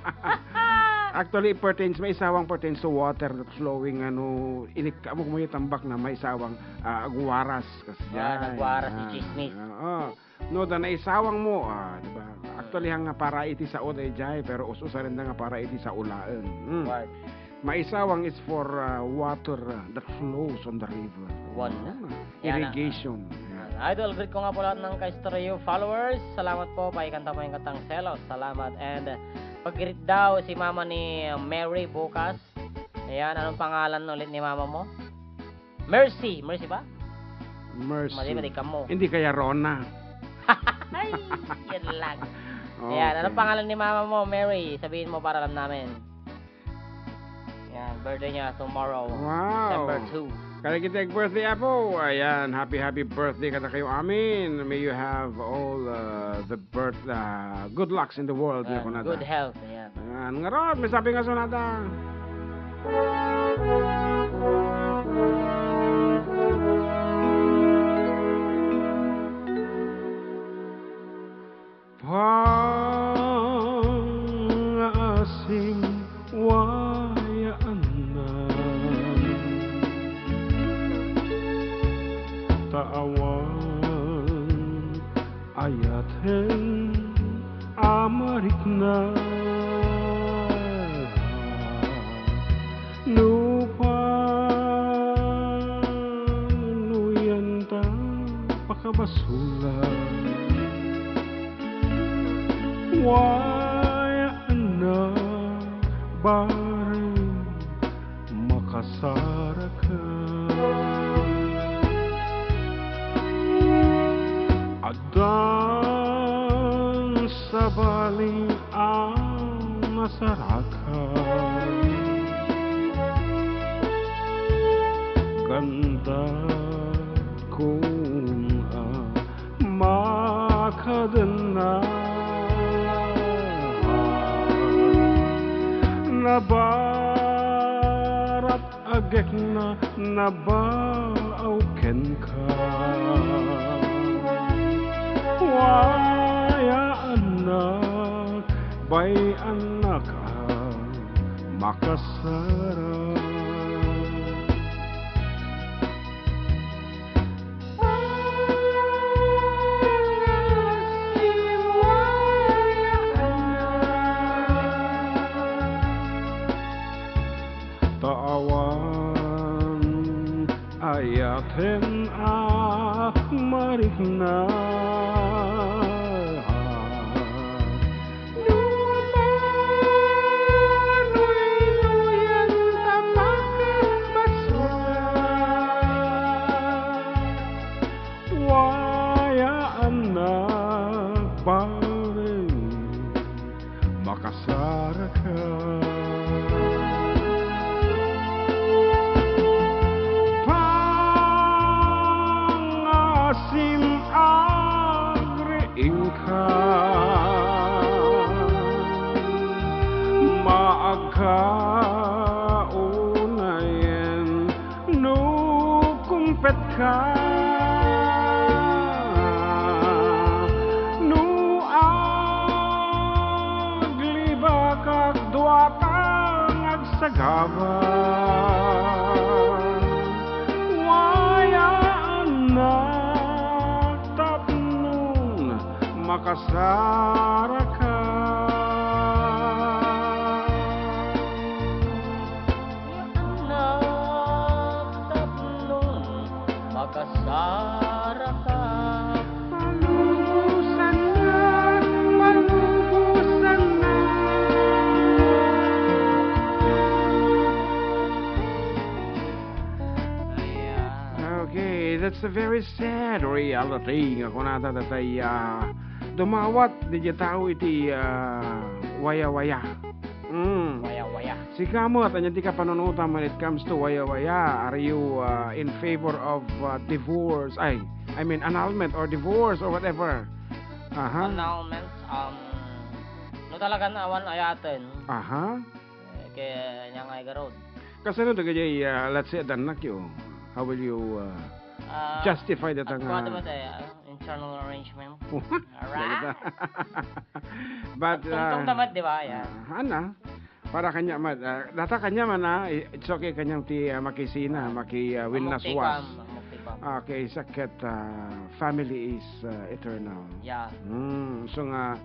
Actually, it pertains, maisawang pertains to water that's flowing, ano, inik-, amo kung may tambak na maisawang, ah, agwaras, kasi Ah, yan. Nagwaras, Ah, itsismis. Oo. No, da naisawang mo, ah, di ba? Actually, nga para iti sao dayjay, pero us-usarenna nga para iti sao laeng. Mm. Right. Maisawang is for, ah, water, ah, that flows on the river. One. Ah, Yan, ah. Irrigation. Yan. Idol, greet ko nga po lahat ng Kaistoryo followers. Salamat po, paikanta po yung kantang Selos. Salamat. And, ah, pag-greet daw si mama ni Mary bukas. Ayan, anong pangalan ulit ni mama mo? Mercy. Mercy ba? Mercy. Mali, mali ka mo. Hindi kaya Rona? Ay, yan lang. Ayan, anong Okay. pangalan ni mama mo, Mary? Sabihin mo para alam namin. Yan, birthday niya tomorrow, Wow. December two. Kaya kita birthday, apo. Ayan, happy, happy birthday kada kayo amin. May you have all, uh, the birth, uh, good lucks in the world, Ayan, Yakunada. Good health, ayan. Ayan, ngarud, may sabi nga sunada. Pangaasim, wayaanna. Ta awan ayaten a marikna. No panunuyanta pakabasula, wayaanna, bareng makasaraka. Addan sabali a nasaraka. Ganda kun a makadenna. Nabarat agekna, nabaaw kenka. Wayaannak, bay-annak a makasarang. Ta awan ayaten a marikna. Waya annak bareng makasaraka. Pangasim agriingka, maagka unayen no kumpetka. No aglibakak duatang agsagaba, Kasaraka. Anak tapno makasaraka. Palubusan na, palubusan na. Ayan. Okay, that's a very sad reality nga kunada datay, ah, dumawat didiay tao iti, ah, waya-waya. Mm. Waya-waya. Sika met, ania ti kapanunotam when it comes to waya-waya? Are you, ah, in favor of, ah, divorce? Ay, I mean, annulment or divorce or whatever? Aha. Annulment, um, no talagan awan ayaten. Aha. Eh, kaya niya nga igarod. Kasano dagiti, ah, let's say, adda annakyo? How will you, ah, Ah, justify that at nga kuwada mo tayo, ah, internal arrangement. Alright. But, tungtong ah, tamat, di ba? Yeah. Ah, ana, para kanya man, ah, data kanya man, ah, i-, it's okay kanyang ti, ah, makisina, maki, ah, winaswas. Mamuktikam, mamuktikam. Okay, sakit, ah, family is, ah, eternal. Yeah. Hmm, so nga,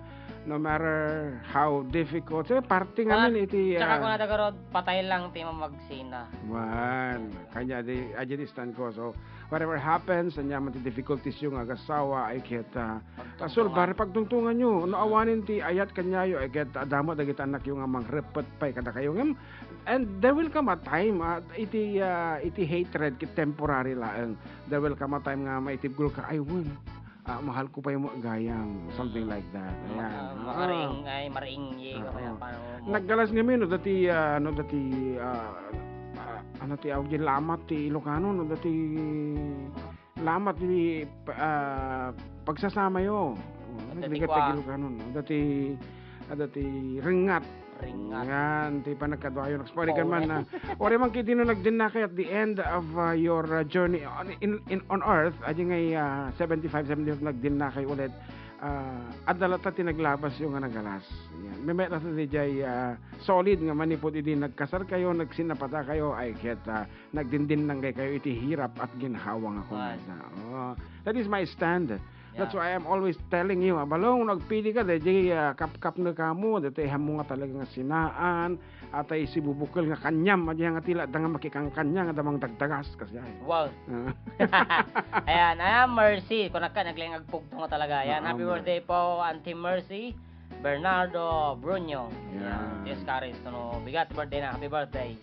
no matter how difficult, eh, parte nga At min iti, saka ah, kung nadagarod, patay lang ti mamagsina. Wan, kanya di, aja di stand ko. So, whatever happens, anya man ti difficulties yung agasawa, ay ket, ah, pagtungtungan. Pagtungtungan nyo. No awanen ti ayat kanyayo, ay ket adda met dagiti annakyo nga mangrepet pay kadakayo. Ngem, and there will come a time, ah, iti, ah, iti hatred, ket temporary laeng. There will come a time nga maitibgol ka, "Ay, wen, ah, mahal ko pay mo gayam," something like that. Ayan. Ah, makaring-, ay, maring-, ye, oo, kaya paano mo Naggalas ngamin, no, dati, ah, no, dati, ah, ah, ano ti awag di lamat ti Ilocano, no, dati lamat ti, ah, pagsasamayo. Oh, dati ligat ti kua. Ilocano, no? Dati, ah, dati ringat. Ringat. Yan, ti panagkaduayo. Nagsparikan man na. Ore man kiti no nagdinnakay at the end of, uh, your, uh, journey on, in, in, on earth, adi ngay, uh, seventy-five, seventy-five nagdinnakay ulit. Uh, adda latta ti naglabas yung nga nagalas. Yan. Memet latta ti jay, uh, solid nga manipud idi nagkasar kayo, nagsinapata kayo, ay ket, uh, nagdindindang kayo iti hirap at ginhawa nga kunada. Oh, that is my stand. That's why I'm always telling you, abalong, no agpili ka, daydi, ah, kapkapne kamo, daytoy hammo nga talaga nga sinaan, atay sibubukel nga kaniam, adi nga tila, adda nga makikankania nga damang dagdagas, kasi ay. Wow. Ah. Ayan, ayan, Mercy. Kung nagka, naglayang agpugto nga talaga. Ayan, ah, happy birthday po, Auntie Mercy Bernardo Bruno. Ayan, Auntie Oscaris, no, bigat birthday na, happy birthday.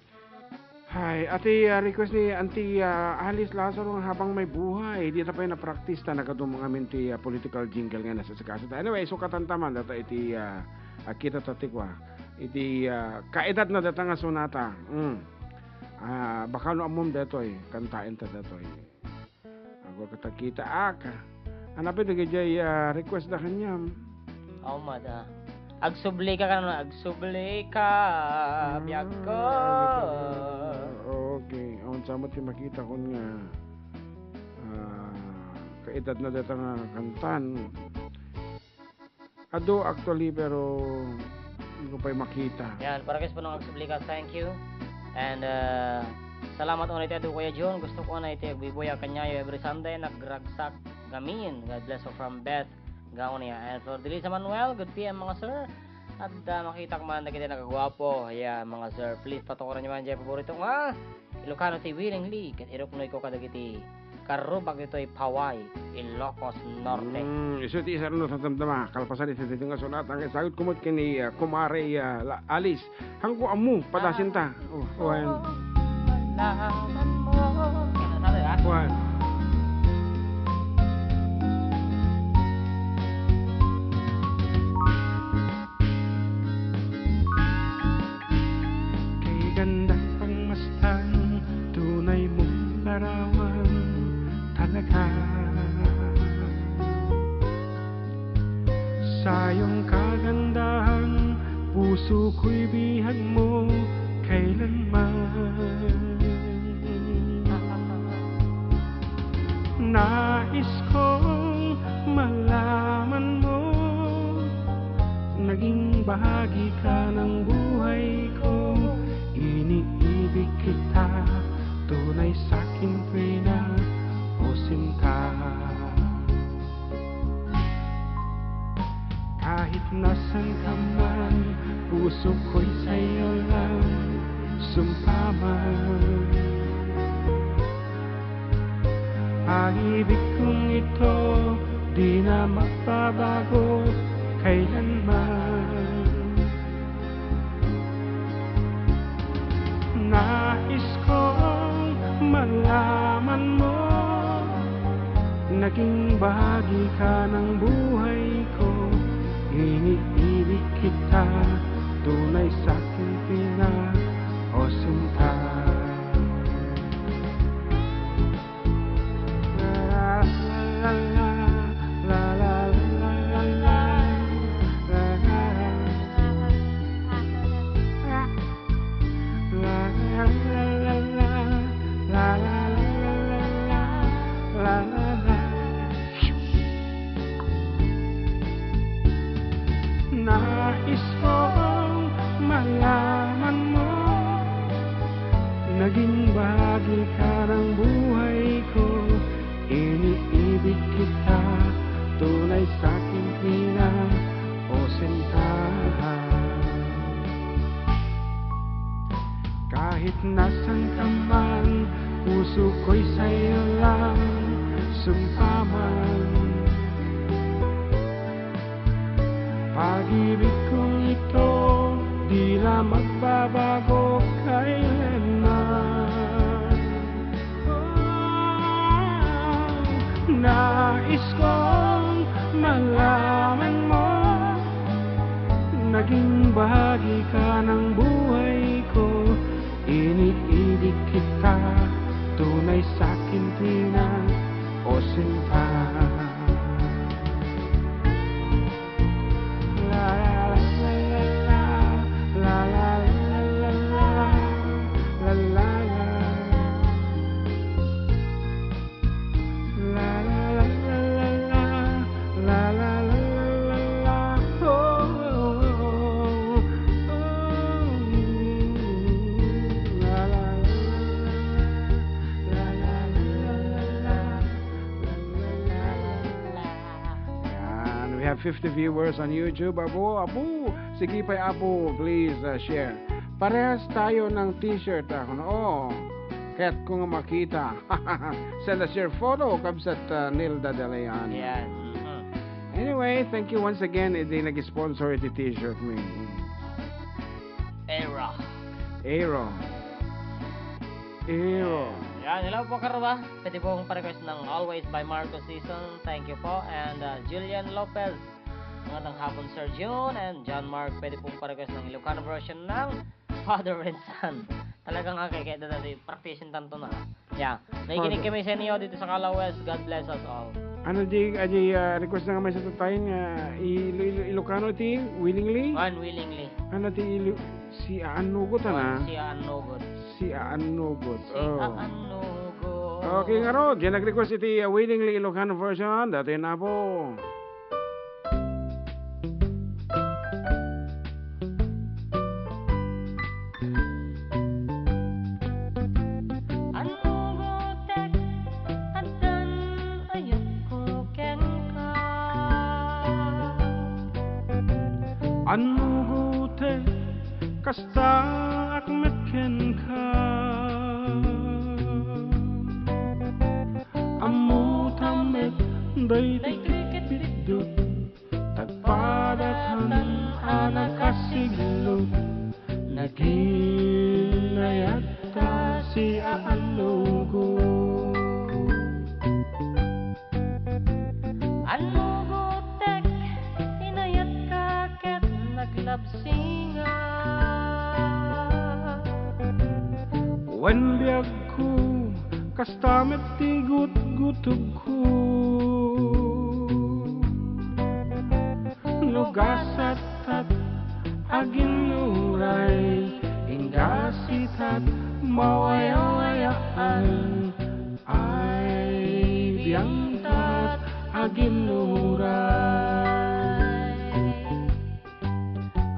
Hay, ati, ah, request ni Auntie, ah, Alice Lazaro nga habang may buhay, di ta pay na-practice ta nagadu ngamin ti, ah, political jingle nga nasasakaso ta. Anyway, sukatan ta man data iti, ah, ah, kita ta ti kua. Iti, ah, kaedad na data nga sonata. Mm. Ah, baka no ammom detoy, kantaen ta detoy. Ago katakitaak. Ania pay dagiti, ah, request da kaniam? Aw, mada. Agsubli ka kano, agsubli ka, ah, biag ko. Okay. Awan sa met ti makita kon nga, ah, kaedad na data nga kantan. Adu, actually, pero di ko pa'y makita. Yan, para kay Punong Agsubli ka, thank you. And, uh, salamat unay ti adu, Kuya John. Gusto ko na iti agbuy-buy a kaniayo every Sunday, nagragsak gamin. God bless you from Beth Gaonia. And for Delisa Manuel, good P M, mga sir. At, uh, makita ko man dagiti nagagwapo. Yeah, mga sir. Please, patukoran nyo man dyan paborito nga Ilocano ti willingly, ket iruknoyko kadagiti karrubak ditoy Paway, Ilocos Norte. Mm, isu ti isarno tatamtama, kalpasan iti daytoy nga sonata, nga isagutko met ken ni, ah, Kumare, ah, la-, Alice. Hanko ammo, padasinta. Ah. Oh, oh, ayan. Malaman mo. Ano sabi, ha? Kuan. Kay ganda pangmasdan, tunay mong larawan talaga. Sa iyong kagandahan, puso ko'y bihag mo kailanman. Nais kong malaman mo, naging bahagi ka ng buhay ko. Iniibig kita, tunay sa'kin, Reyna, o sinta. Sa'yo lang sumpaman. Pag-ibig kong ito, di na magbabago kailanman. Nais kong malaman mo, naging bahagi ka ng buhay ko. Iniibig kita, tunay sa akin pina o sinta. Nais kong malaman mo, naging bahagi ka ng buhay ko. Iniibig kita, tunay sa akin pina o sinta. Kahit nasan ka man, puso ko'y sa'yo lang sumpaman. Pag-ibig kong ito, di na magbabago kailanman. Oh, nais kong malaman mo, naging bahagi ka ng buhay ko. Iniibig kita, tunay sa akin pina o sinta. La, la, la, la, la, la, la, la, la, la, la, la, la. La, la, la, la, la, la. La, la, la, la, la, la. Oh, oh, oh, oh. La, la, la, la, la, la. La, la, la, la, la, la. La, la, la, la, la. Yan, we have fifty viewers on YouTube. Apo, apo, sige pay, apo, please, uh, share. Parehas tayo ng t-shirt, ah, kuno. Oh, kaya't ko nga makita. Send us your photo, kabsat, uh, Nilda Deleon. Yan. Mhm. Anyway, thank you once again, iti nag-sponsor iti t-shirt mi. Aero. Aero. Aero. Yan, hello po, Karuba. Pwede pong pa-request ng Always by Marco Sison. Thank you po. And, uh, Julian Lopez. Magandang hapon, Sir Jun and John Mark. Pwede pong pa-request ng Ilocano version ng Father and Son. Talagang, ah, kay, kay, dati, practice tanto na. Yeah. Nakikinig Father. Kami sa inyo dito sa Calaoes. God bless us all. Ano di, adi, ah, request na nga may sa tatain nga Ilo-, Ilo-, Ilocano ti willingly? Unwillingly. Ano ti Ilo-, si aannugot, ana? Si aannugot. Si aannugot. Si aannugot. Okay, ngarud, diay nag-request iti, ah, willingly Ilocano version. Dati na po. Annugotek, addan ayatko kenka. Annugotek, kastaak met kenka. Ammotam met daytoy ket biddut, tagpadatan a nakasiglok, naginayatta si aannugot. Annugotek, inayatka ket naglabsinga. Wen biagko, kasta met ti gutgutogko. No gasattat aginnuray, ingasitat mawayawayaan, ay biangtat aginnuray.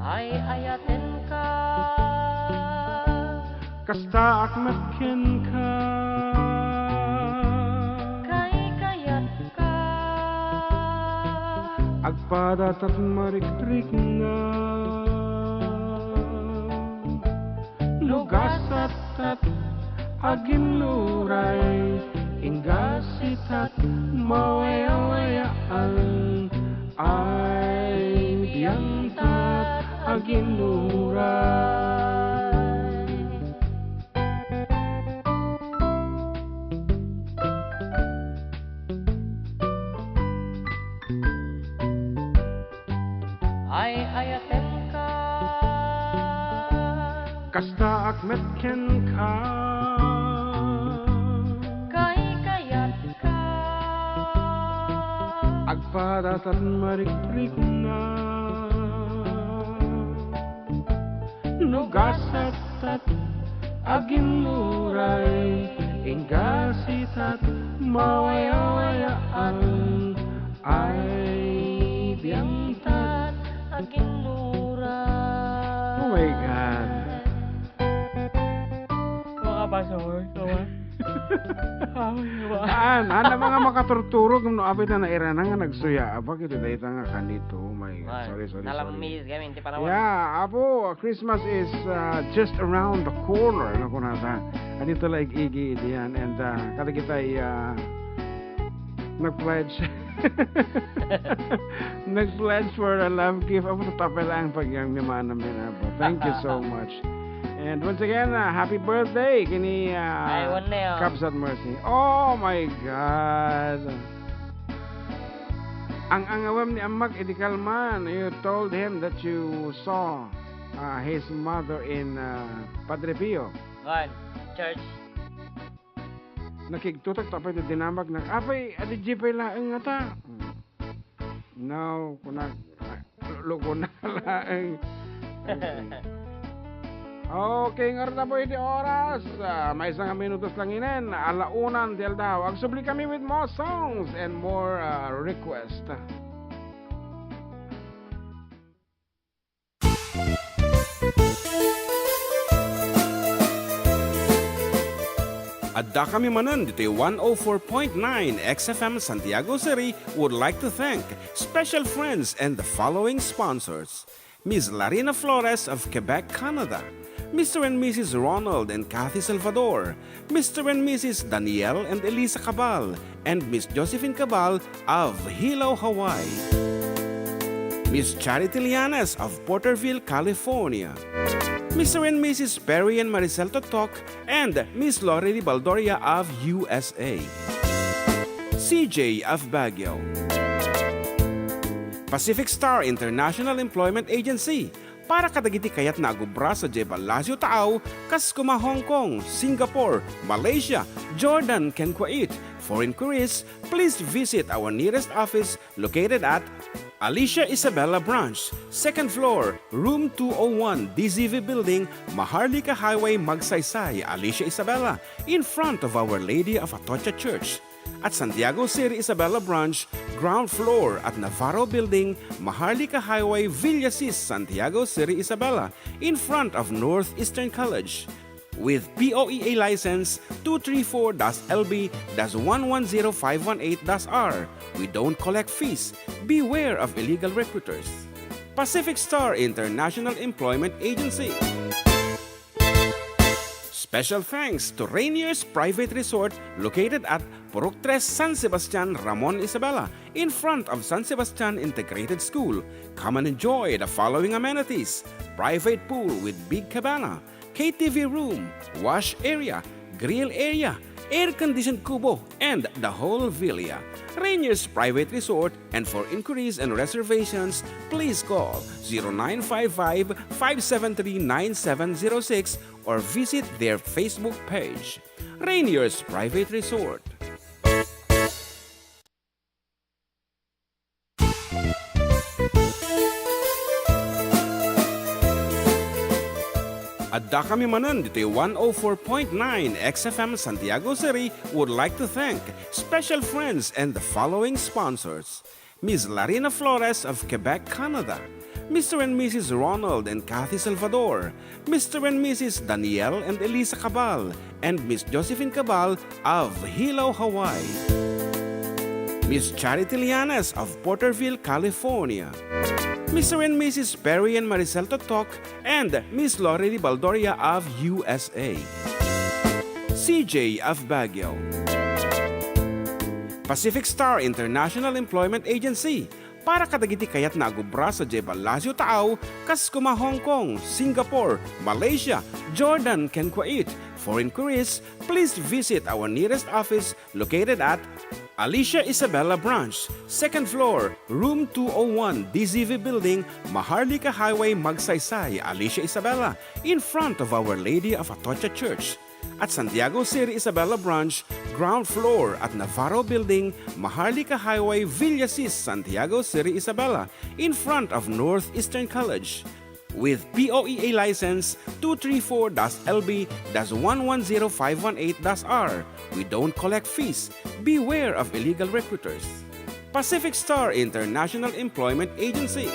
Ay-ayatenka. Kastaak met kenka. Kaykayatka. Agpadatat marikrikna. Tat aginnuray, ingga sitat mawayawayaan, ay biangtat aginnuray. Ay-ayatenka. Kastaak met kenka. Kaykayatka. Agpadatat marikrikna. No gasattat aginnuray, ingga sitat mawayawayaan, ay biangtat aginnuray. Oh my God. Makabasa mo, ikaw, ah? Ay, wa. Saan? Ano mga makaturturog no apay ta nairana nga nagsuya? Apa, kita dayta nga kanito. Oh my God. Ay, sorry, sorry, sorry. Nalammis kami, hindi pa naman. Yeah, apo, Christmas is, uh, just around the corner. Ano ko nata? Anito la ig-igi diyan. And, uh, kada kita, uh, nag-pledge. Nag-pledge for a love gift. Apo, tatapay lang pag yung naman namin, apo. Thank you so much. And once again, uh, happy birthday kini, uh, Ay, one na yun. Kabsat Mercy. Oh my God. Ang angawem ni Ammak idi kalman, you told him that you saw, uh, his mother in, uh, Padre Pio. Kuan, church. Nakigtutak to, apay, ti dinamag na, apay, adi di pay laeng ngata. Hmm. No, kuna, loko na laeng. Okay. Okay, ngarud, apo, iti oras, ah, maysa nga minutos lang inen, ala unan ti aldaw. Agsubli kami with more songs and more, ah, request. Adda kami manen ditoy one oh four point nine X F M Santiago City would like to thank special friends and the following sponsors: Miss Larina Flores of Quebec, Canada, Mister and Missus Ronald and Kathy Salvador, Mister and Missus Daniel and Elisa Cabal, and Miss Josephine Cabal of Hilo, Hawaii. Miss Charity Lianes of Porterville, California. Mister and Missus Perry and Maricel Totok and Miss Lori Ribaldoria of U S A. C J of Baguio. Pacific Star International Employment Agency, para kadagiti kayatna a agubra sadiay ballasiw taaw, kas koma Hong Kong, Singapore, Malaysia, Jordan, ken Kuwait. For inquiries, please visit our nearest office located at Alicia Isabela Branch, second floor, room two oh one, D Z V Building, Maharlika Highway, Magsaysay, Alicia Isabela, in front of Our Lady of Atocha Church. At Santiago City Isabela Branch, ground floor at Navarro Building, Maharlika Highway, Villasis, Santiago City Isabela, in front of Northeastern College. With P O E A license two three four dash L B dash one one zero five one eight dash R, we don't collect fees. Beware of illegal recruiters. Pacific Star International Employment Agency. Special thanks to Rainier's Private Resort, located at Purok Tres, San Sebastian, Ramon, Isabela, in front of San Sebastian Integrated School. Come and enjoy the following amenities: private pool with big cabana, K T V room, wash area, grill area, air-conditioned kubo, and the whole villa. Rainier's Private Resort, and for inquiries and reservations, please call zero nine five five, five seven three, nine seven zero six or visit their Facebook page. Rainier's Private Resort. Adda kami manen ditoy one oh four point nine X F M Santiago City would like to thank special friends and the following sponsors: Miss Larina Flores of Quebec, Canada, Mister and Missus Ronald and Kathy Salvador, Mister and Missus Daniel and Elisa Cabal, and Miss Josephine Cabal of Hilo, Hawaii. Miss Charity Lianes of Porterville, California. Mister and Missus Perry and Maricel Totok and Miss Lori Ribaldoria of U S A. C J of Baguio. Pacific Star International Employment Agency, para kadagiti kayatna a gubra sadiay Palacio Taaw, kas kuma Hong Kong, Singapore, Malaysia, Jordan, ken Kuwait. For inquiries, please visit our nearest office located at Alicia Isabela Branch, second floor, room two oh one, D Z V Building, Maharlika Highway, Magsaysay, Alicia Isabela, in front of Our Lady of Atocha Church. At Santiago City Isabela Branch, ground floor at Navarro Building, Maharlika Highway, Villasis, Santiago City Isabela, in front of Northeastern College. With P O E A license two three four dash L B dash one one zero five one eight dash R, we don't collect fees. Beware of illegal recruiters. Pacific Star International Employment Agency.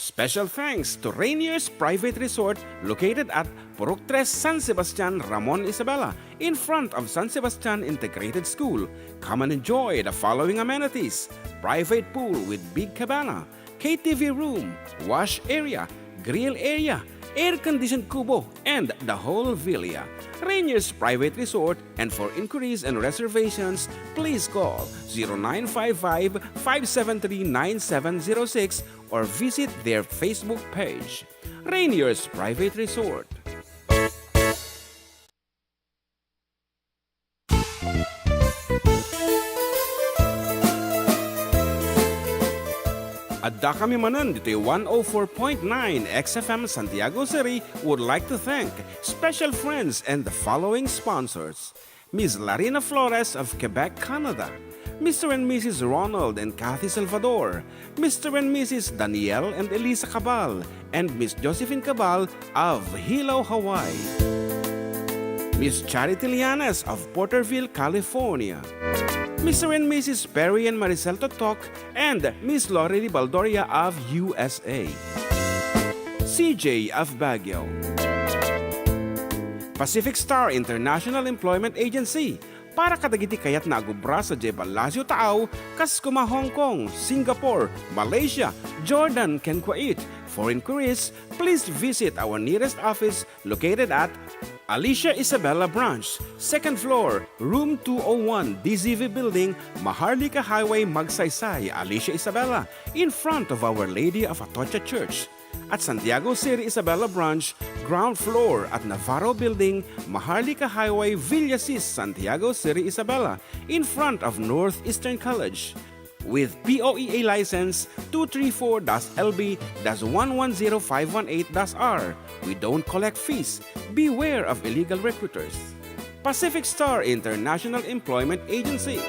Special thanks to Rainier's Private Resort, located at Purok Tres, San Sebastian, Ramon Isabela, in front of San Sebastian Integrated School. Come and enjoy the following amenities: private pool with big cabana, K T V room, wash area, grill area, air-conditioned kubo, and the whole villa. Rainier's Private Resort, and for inquiries and reservations, please call zero nine five five, five seven three, nine seven zero six or visit their Facebook page. Rainier's Private Resort. Addakami manen ditoy one oh four point nine X F M Santiago City would like to thank special friends and the following sponsors: Miss Larina Flores of Quebec, Canada, Mister and Missus Ronald and Kathy Salvador, Mister and Missus Daniel and Elisa Cabal, and Miss Josephine Cabal of Hilo, Hawaii. Miss Charity Lianes of Porterville, California. Mister and Missus Perry and Maricel Totok and Miss Lorely Baldoria of U S A. C J of Baguio. Pacific Star International Employment Agency, para kadagiti kayatna a gubra sadiay Palacio Taaw, kas kuma Hong Kong, Singapore, Malaysia, Jordan, ken Kuwait. For inquiries, please visit our nearest office located at Alicia Isabela Branch, second floor, room two oh one, D Z V Building, Maharlika Highway, Magsaysay, Alicia Isabela, in front of Our Lady of Atocha Church. At Santiago City Isabela Branch, ground floor at Navarro Building, Maharlika Highway, Villasis, Santiago City Isabela, in front of Northeastern College. With P O E A license two three four dash L B dash one one zero five one eight dash R, we don't collect fees. Beware of illegal recruiters. Pacific Star International Employment Agency.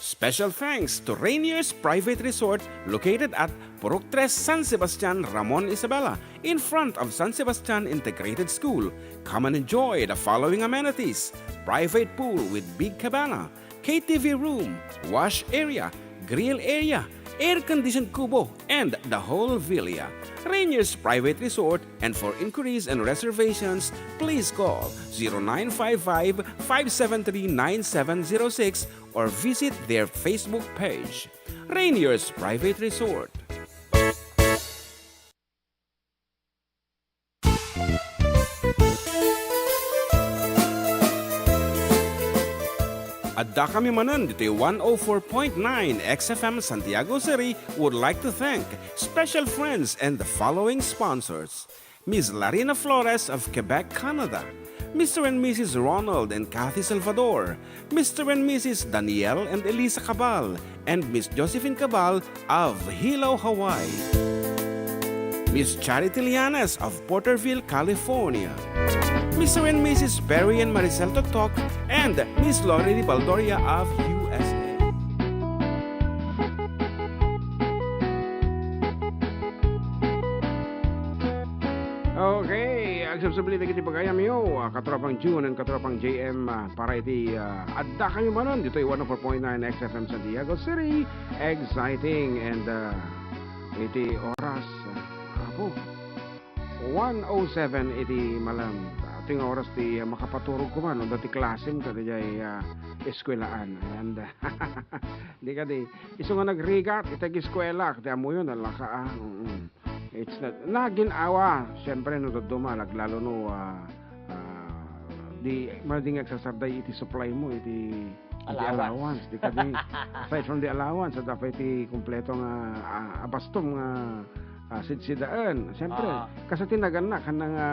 Special thanks to Rainier's Private Resort, located at Purok Tres, San Sebastian, Ramon Isabela, in front of San Sebastian Integrated School. Come and enjoy the following amenities: private pool with big cabana, K T V room, wash area, grill area, air-conditioned kubo, and the whole villa. Rainier's Private Resort, and for inquiries and reservations, please call zero nine five five, five seven three, nine seven zero six or visit their Facebook page. Rainier's Private Resort. Addakami manen ditoy one oh four point nine X F M Santiago City would like to thank special friends and the following sponsors: Miss Larina Flores of Quebec, Canada, Mister and Missus Ronald and Kathy Salvador, Mister and Missus Daniel and Elisa Cabal, and Miss Josephine Cabal of Hilo, Hawaii, Miss Charity Lianes of Porterville, California, Mister and Missus Perry and Maricel Totok, and Miss Lorely Baldoria of U S A. Okay, agsubsubli dagiti pagayamyo, ah, katropang June and katropang J M, ah, para iti, ah, addakami manen ditoy one oh four point nine X F M Santiago City. Exciting and, ah, iti oras, ah, apo, one oh seven iti malem. Iti nga oras ti, ah, makapaturog koma, no, dati klasem kadaydiay, ah, eskuelaan. And, di kadi, isu nga nagrigat iti eskuela, ti ammoyo, nalaka, ah. Mm-mm. It's not, nagin-awa, siyempre, no dadduma, laglalo no, ah, ah, di, madi nga agsasarday iti supply mo, iti, iti Allowance. allowance. Di kadi, aside from the allowance, adda pay ti kumpleto nga, ah, abastom nga, ah, sidsidaen. Siyempre, Ah. kas ti nagannak, haan nga,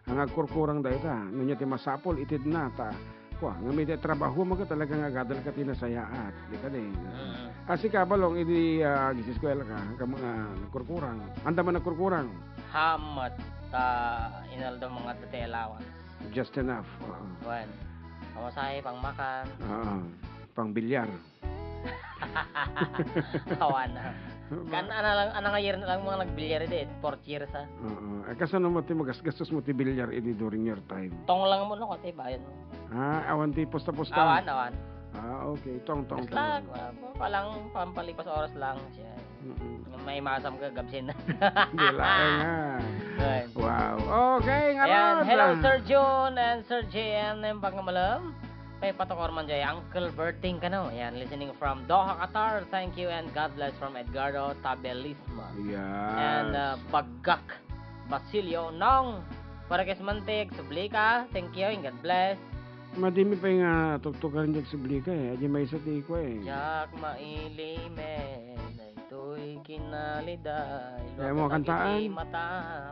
nga agkurkurang dayta. No ania ti masapul, itedna, ta, kua, ngem iti trabaho mo ket talaga nga agadalka ti nasayaat. Di kadi. Mm. Ah, sika, Balong, idi, ah, agiseskuela ka, ka mga nagkurkurang. Anda man nagkurkurang? Hamat, ta inaldaw mga ti allowance. Just enough. Oo. Wen. Pamasahe, pangmakan. Oo. Pangbilyar. Awan na. Kan, ana lang, ana nga year na lang mga nagbilyar idi, fourth year sa. Oo. Ay, kasano mo ti magasgastos mo ti bilyar idi during your time? Tong lang mo, no, kati bayad mo. Ah, awan ti pusta-pusta. Awan, awan. Ah, okay. Tong, tong, Basta, tong. ah, palang pampalipas oras lang siya. Mm-mm. Maimasam ka, gabsin. Di laeng nga. Ayan. Wow. Okay, nga Ayan. Rod, Hello, ah. Sir Jun and Sir J N. Naimbag nga malem. Kay patukor man jay Uncle Berting kano. Ayan, listening from Doha, Qatar. Thank you and God bless from Edgardo Tabelisma. Yes. And, uh, Bagak Basilio Nong. Para kay Sumanteg, Sublika. Thank you and God bless. Madimi pay nga tuktukan diay Sublika, eh. Adi maysa ti kua, eh. Diak mailimen. Daytoy kinaliday. Kaya mo Luaketak kantaan? Iti mata.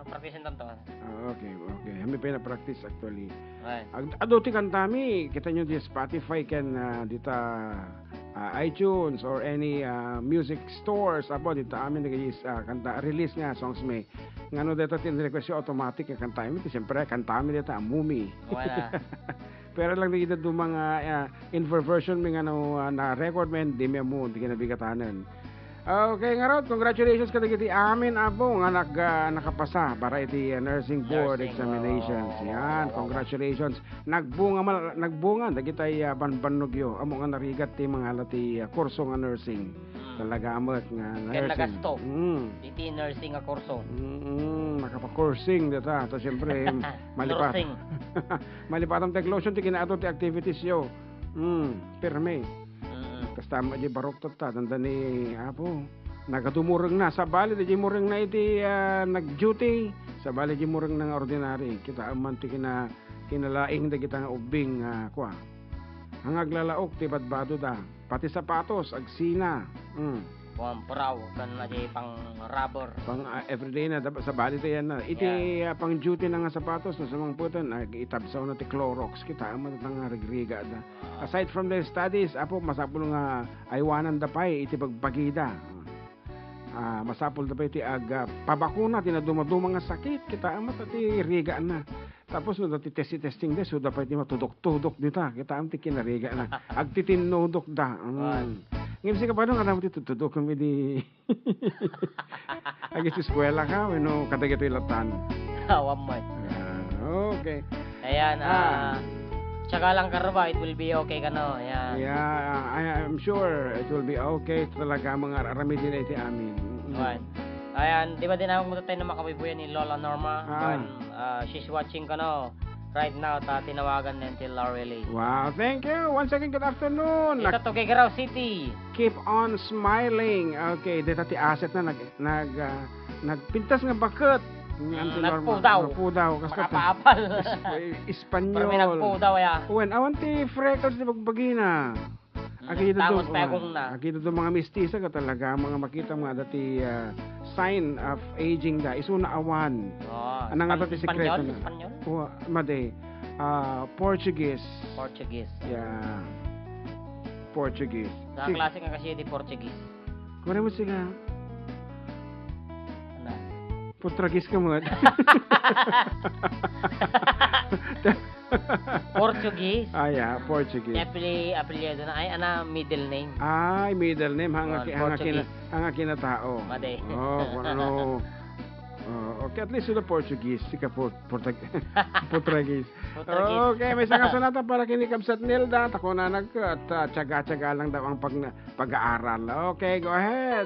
Practice-en tanto. Ah, okay, okay. Kami pay na-practice actually. Ay. Ag-, adu ti kantami, kitaenyo di Spotify ken, ah, dita, ah, iTunes or any, ah, music stores. Apo, dita amin nag-, ah, kanta, release nga songs mi. Ngano dayta ti request yo, automatic nga kantami. Ti siyempre, kantami dita, ammumi. Wala. Pero lang di dadduma nga, ah, inversion mi nga no, ah, na-record mi, di mi ammo, di kinabigatanan. Okay, ngarud, congratulations kadagiti amin, Apo, nga nag-, ah, nakapasa para iti, ah, nursing board Nursing, examinations. oo, Yan, oo, oo. Congratulations. Nagbunga mal-, nagbunga dagiti, ah, banbannogyo. Ammo nga narigat ti mangala ti, ah, kurso nga nursing. Mm. Talaga met nga Ken nursing. nagasto. Mm. Iti nursing nga kurso. Mm, nakapakursing dita. Ta siyempre, malipat-, Nursing. malipatan ti eklosion ti kinaadu ti activities yo. Mm, pirmi. Mm. Kasta met di barok tatta, dandani, Apo. Nagadumurengna, sabali di murengna iti, ah, nag-duty. Sabali di murengna nga ordinary. Kitaem man ti kina-, kinalaing dagita nga ubbing, ah, kua. Nga aglalaok ti badbadoda. Pati sapatos, agsina. Mm. Pang puraw, ken na di pang rubber. Pang, ah, everyday na, dap-, sabali ti yan na. Iti, Yan. ah, pang duty na nga sapatos, no, sumangpeten, ah, itabsawna ti Clorox, kitaem man nga rigriga da. Ah. Aside from their studies, Apo, masapul nga aywananda pay iti bagbagida. Ah, masapul da pay ti ag-, ah, pabakuna ti nadumaduma nga sakit, kitaem met ti rigana. Tapos no, dati testi-testing da, isuda pay ti matudok-tudok dita. Kitaem ti kinarigana. Agtitinnudok da. Mm. Wan. Ngem sika, Balong, aram ti tudtudokem idi agiseskuela ka, wenno kadagitoy latan? Awan met. Ah, okay. Ayan, Ah. ah, tiyaga lang ka ruba, it will be okay kano. Ayan. Yeah, I, I'm sure it will be okay. Talaga, mga aramidin na iti amin. Mm. Wan. Ayan, di ba dinamag mo tayo na makabubuyan ni Lola Norma? Ah. Wan, ah, she's watching kano right now, ta tinawagan na ti Laureli. Wow, thank you. Once again, good afternoon. Ita Nag- to Tuguegarao City. Keep on smiling. Okay, dita ti asset na nag-, nag-, ah, nagpintas nga baket. Nga Mm, ti Norma. nagpudaw. Nagpudaw. Kas Makapaapal. Is-, Espanyol. Pero may nagpudaw, ya. Wen, awan ti freckles ti bagbagina. Mm, Agidudum, tangos pekong na. Agidudum mga mestiza ka talaga, mga makita mga dati, ah, sign of aging da. Isuna awan. Oh, Anang Espan-, ata ti Espanyol? sekreto na? Espanyol? Wa-, madi. Ah, Portuguese. Portuguese. Yeah. Portuguese. Sa Si- klase nga kasi di Portuguese. Kung ano mo sila? Ano? Portuguese ka mo. Portuguese. Ah, yeah, Portuguese. Apeli-, apelyido na. Ay, ana, middle name. Ay, middle name. Hanga Oh, ki-, hanga kina-, Portuguese. hanga kinatao. Madi. Oh, kung ano. Oh, okay, at least sila Portuguese. Sika Por-, Portug-, Portuguese. Portuguese. Okay, may isang kasunatan para kini Kabsat Nilda. Tako na nag-, at, ah, tiyaga-tiyaga lang daw ang pag-, pag-aaral. Okay, go ahead.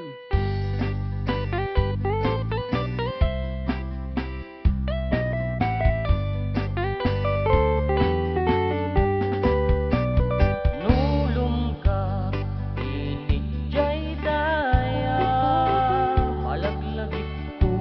Nulumka iti jay daya, malaglagipko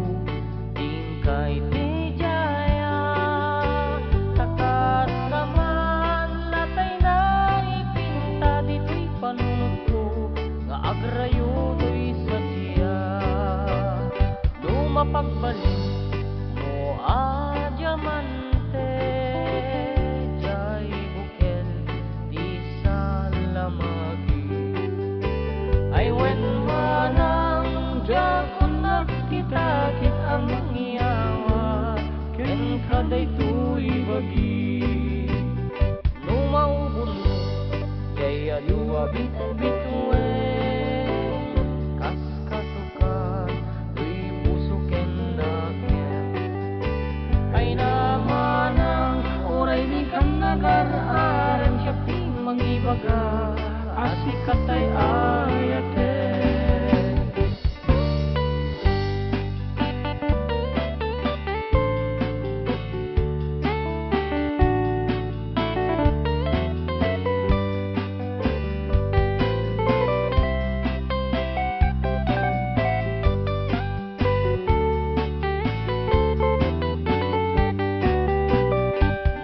Pagbalin mo a diamante, diay bukel ti salamagi. Ay wen manang diakon nagkita ket a mangyawat kenka daytoy bagi. No maubonmo, diay adu a bitbituen, kas kasukan, toy puso ken nakem. Ay namanang, uray dikan nagar-arem, siak ti mangibaga, a sika tay ayatek.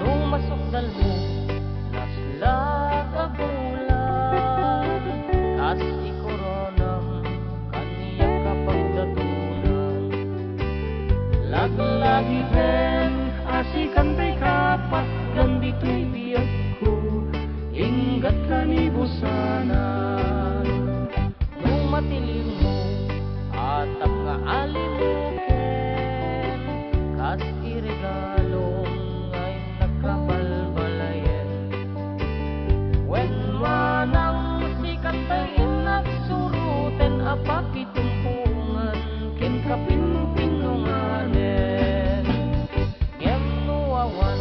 No masukdalmo, naslak a bulan, kas ikoronam, kaniak a pagdatonan. Laglagi pen a sikan tay kapatgan ditoy biagko, inggat kanibusanan. No matiliwmo, atak nga alimuken, kas iregalom nga innak a balbalayen. Wen manang sikan tay innak suroten a pakitumpongan ken kapinpinunganen. Ngem no awan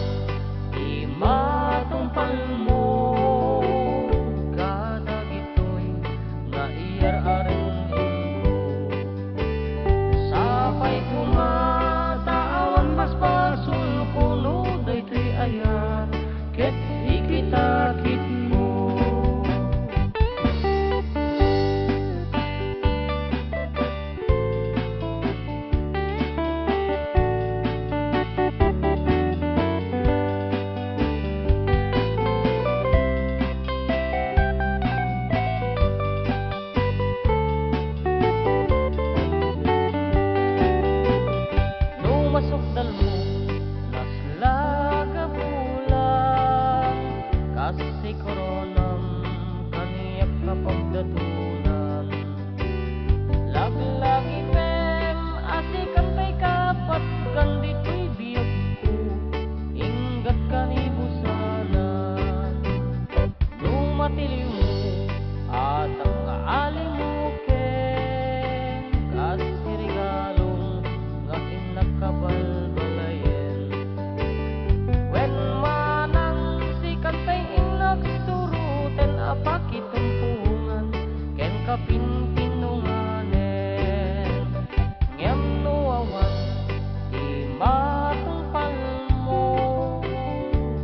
ti matungpalmo kadagitoy nga iyar-arem-emko, sapay koma ta awan basbasolko no daytoy ayat ket ikitakitmo. No masukdalmo, naslak a bulan, kas ikoronam, kaniak a pagdatonan. Laglagi pen a sikan tay kapatgan ditoy biagko, inggat kanibusanan. No matiliwmo, atak nga alimuken, kas iregalom nga innak a balbalayen. Wen manang sikan tay innak suroten a pakitumpongan ken kapinpinunganen. Ngem no awan ti matungpalmo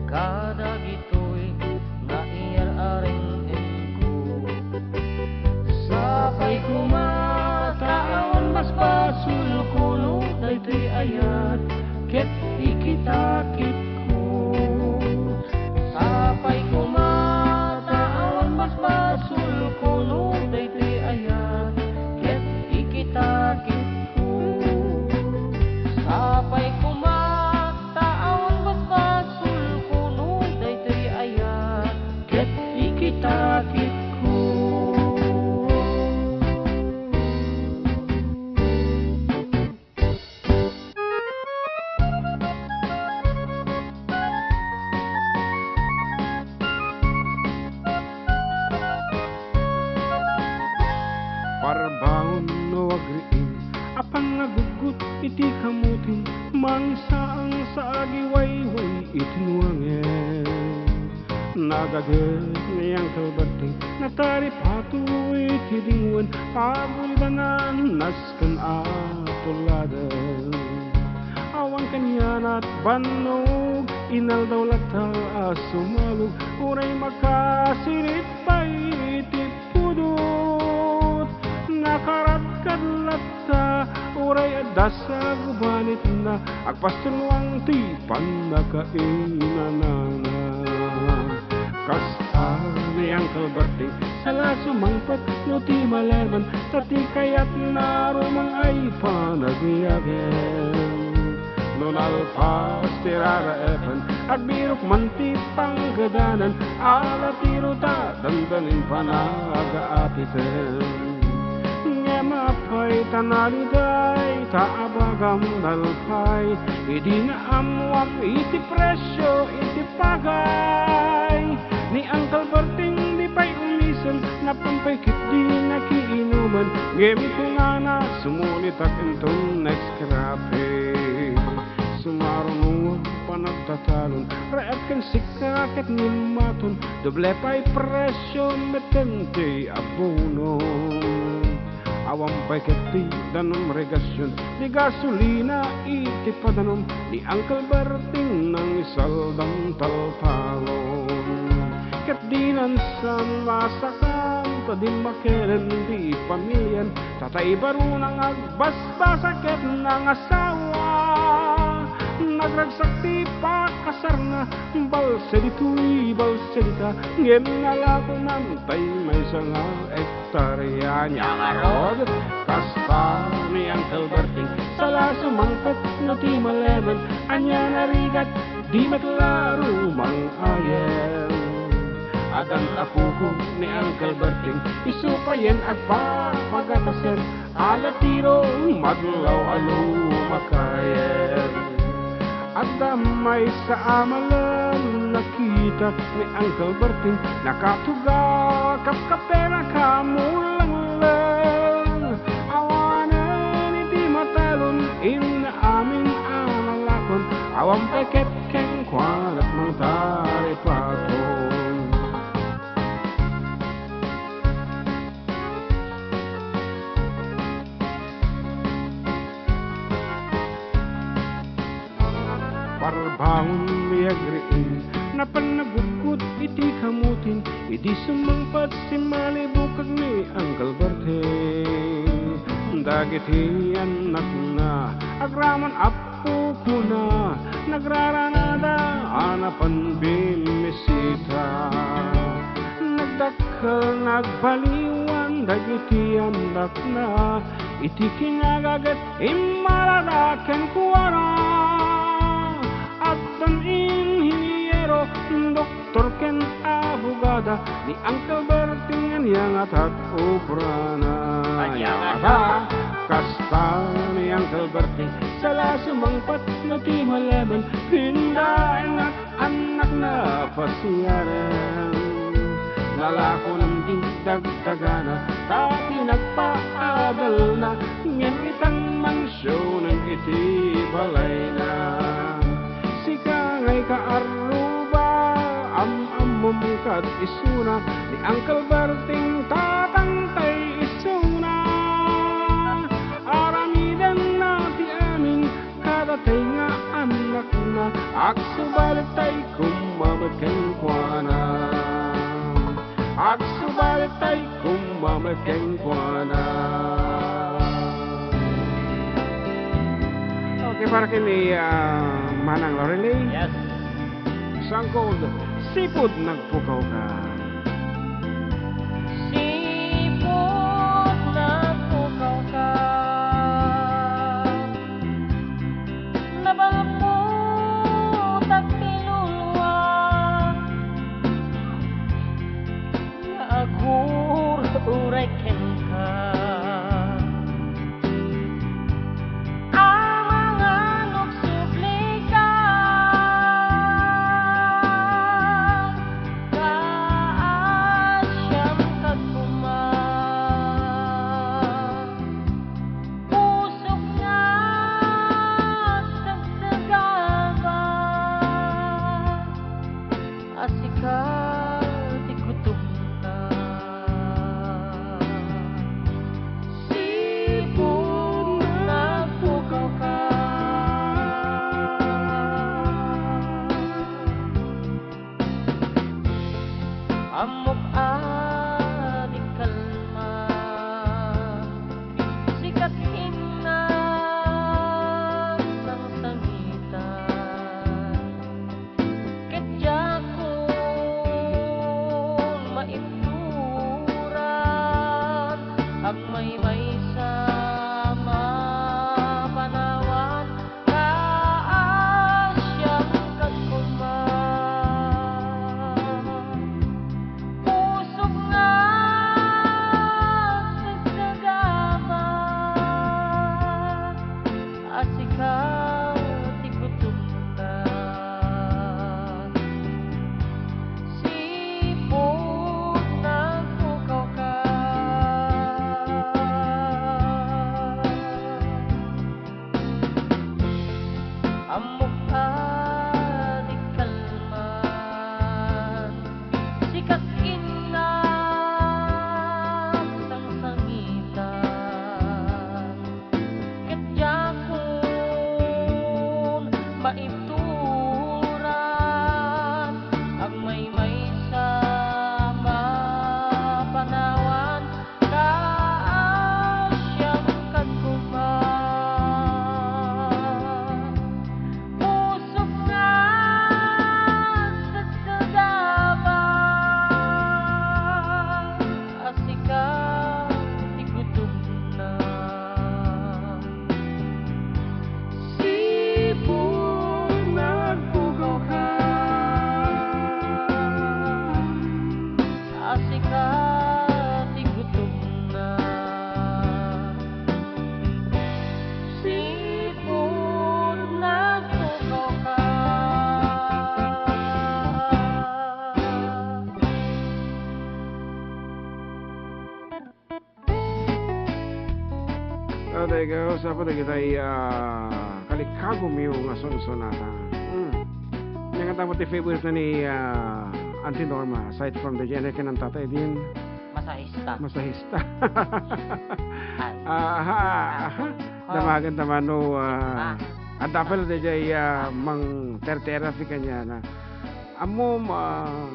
kadagitoy nga iyar-arem-emko, sapay koma ta awan basbasolko no daytoy ayat ket ikitakitko. Sapay koma ta awan basbasolko no daytoy ayat ket ikitakitko. Sapay koma ta awan basbasolko no daytoy ayat ket ikitakitko. Parbangon no agriing a pangagutgot iti kamutim, mangsaang sa agiwayway iti nuangen. Nagaget nga yangkel berteng, nataripato iti dingwen, pagulidanan nasken a tulladen. Awan kanianat bannog, inaldaw latta a sumalog, uray makasirip pay iti pudot. Nakaradkad latta, uray adda sa gubanitna, agpasturluang ti pannakainanana. Kasta ni Uncle Berting, sala sumangpet no ti malemen, ta ti kayatna rumang ay panagyagen. No nalpas ti raraepen, agbirok man ti panggedanen, ala ti ruta, dandanin panagaapiten. Ngem apay ta naliday, ta abagam nalpay, idi naammuam iti presio iti pagay. Ni Uncle Berting di pay umisen, napan pay ket di nakiinumen, ngem kunana, sumulitak inton next crappie. Sumaruno panagtatalon, reet ken sika ket nimmaton, doble pay presio metten ti abono. Awan pay ket ti danom regasion, ti gasolina iti padanom, ni Uncle Berting nangisaldam taltalon. Ket dinan san masakan, ta dimmakelen ti pamilian, tatay baruna nga agbasbasa ket nangasawa. Nagragsak ti pakasarna, balse ditoy, balse dita, ngem nalakonan tay maysa nga hektarya. Ania ngarud, kasta ni Uncle Berting, sala sumangpet no ti malemen, ania narigat, di met la rumang ayen. Addan a kuko ni Uncle Berting, isu payen agpapagatasen, ala ti rumadlaw a lumakayen. Adda maysa a malem, nakitak ni Uncle Berting, nakatugaw, kapkapena, kamulengleng. Awanen iti matalon, inna amin a nalakon, awan pay ket kenkuana mangtaripaton. Parbangon ni agriin, napan naguggut iti kamutin, idi sumangpet simmalibukag ni Uncle Berting. Dagiti annakna, agraman a pukuna, nagraranada a napan bimmisita. Nagdakkel, nagbaliwan dagiti annakna, iti kinagaget immarada kenkuana. Addan inhiniero, doktor ken abogada, ni Uncle Berting ania ngata ti obrana. Ania ngata? Kasta ni Uncle Berting, sala sumangpet no ti malemen, dinda innak-annakna pasiaren. Nalakonen ti dagdagana, ta ti nagpaadalna, ngem itan mansionen iti balayna. Sika ngay kaarruba, am-ammom kad isuna, ni Uncle Berting tatangtay isuna. Aramidenna ti amin kadatay nga annakna, agsubalittay koma met kenkuana. Agsubalittay koma met kenkuana. Okay, para ken ni, ah, Manang Lorelei. Yes. Sangkod, Sipud Nagpukawka. Sipud nagpukawka, nabalputak ti luluak, nga agur-uray kenka. Amangan no subli ka, kaasiam ka koma. Pusok nga agdagdaga, Ka ti gutomna, sipud nagpukaw ka. Ammok a di kalman, sika ti innak sangsangitan. Ket diakon maibturan, agmaymaysa mapanawan, kaasiam kad koma. Pusok nga agsadsadaba, a sika ti gutomna. Sipud nagpukaw ka, a sika ti gutomna. Sipud nagpukaw ka. Adayga, sa pa dagitay, ah, kalikagumyo nga sunsonata. Hmm. Ania nga tapno ti favorite na ni, ah, Auntie Norma, aside from the Jenny ken Tatay Din? Masahista. Masahista. Ay. Aha, aha. Oh. Damagen ta mano, ah, Ah. adda pay daydiay, ah, mang tertera ti kaniana. Ammom, ah,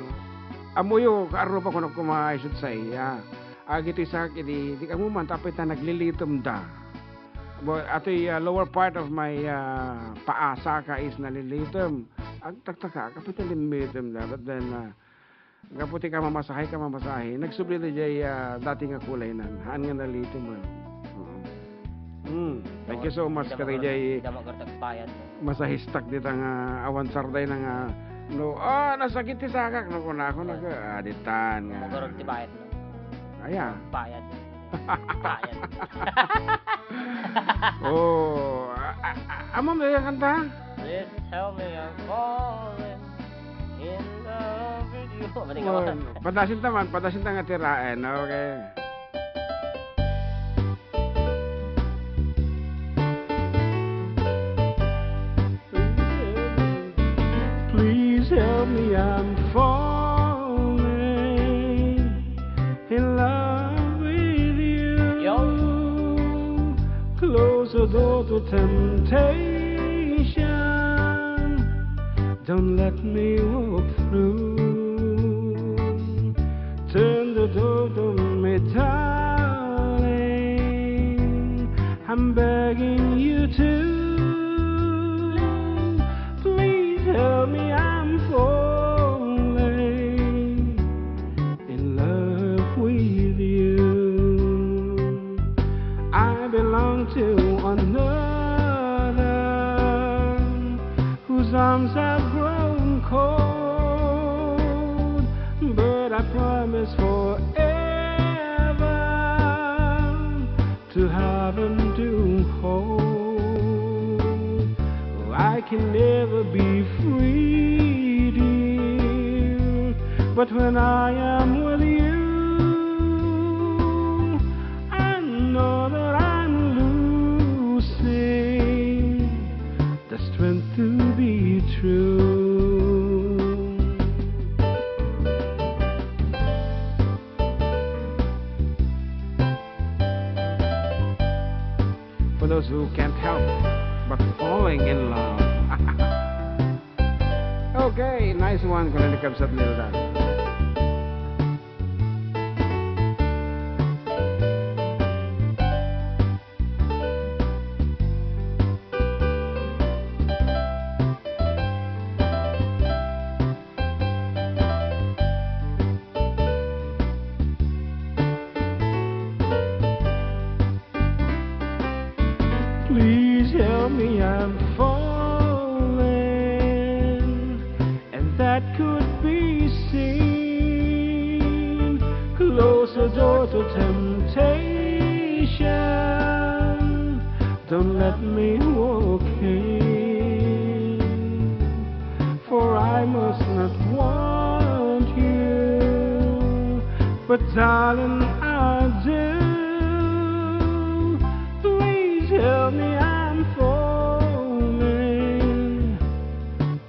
ammoyo, kaarrupa kunak koma isut' saiya. Agiti sak idi, di kamo man, tapno ta naglilitemda. Bo-, atoy, ah, lower part of my, ah, paa saka is nalilitem. Agtaktaka, kapitan limitem da, but then, ah, gapu ti kamamasahe, kamamasahe, nagsubli daydiay, ah, dati nga kulaynan. Haan nga nalitemen. Oo. Hmm. Thank you so much, Damo-, kadaydiay damo-, damo-, expired. Masahistak dita nga awan sarday na nga, no, ah, nasakit ti sakak, no, kunako, nag-, ah, ditan nga. Magurag ti bayad, no? Aya. Bayad. Bayad. Oh, a-, a-, a-, amom, aya kanta? Please tell me I'm falling in love with you. Mali ka ba? Well, padasin ta man, padasin ta nga tiraen, okay? Please help me, I'm falling in love with you. Yo. Close the door to temptation. Don't let me walk through. Turn the door to me, darling. I'm begging you to. Please help me, I'm falling in love with you. I belong to another whose arms have grown cold, but I promise forever to have and to hold. I can never be free, dear, but when I am with you, I know that I'm losing the strength to be true. For those who can't help but falling in love. Okay, nice one, kuna ni Kabsat Nilda. Please help me, I'm falling, and that could be seen. Close the door to temptation. Don't let me walk Darling, I do. Please help me, I'm falling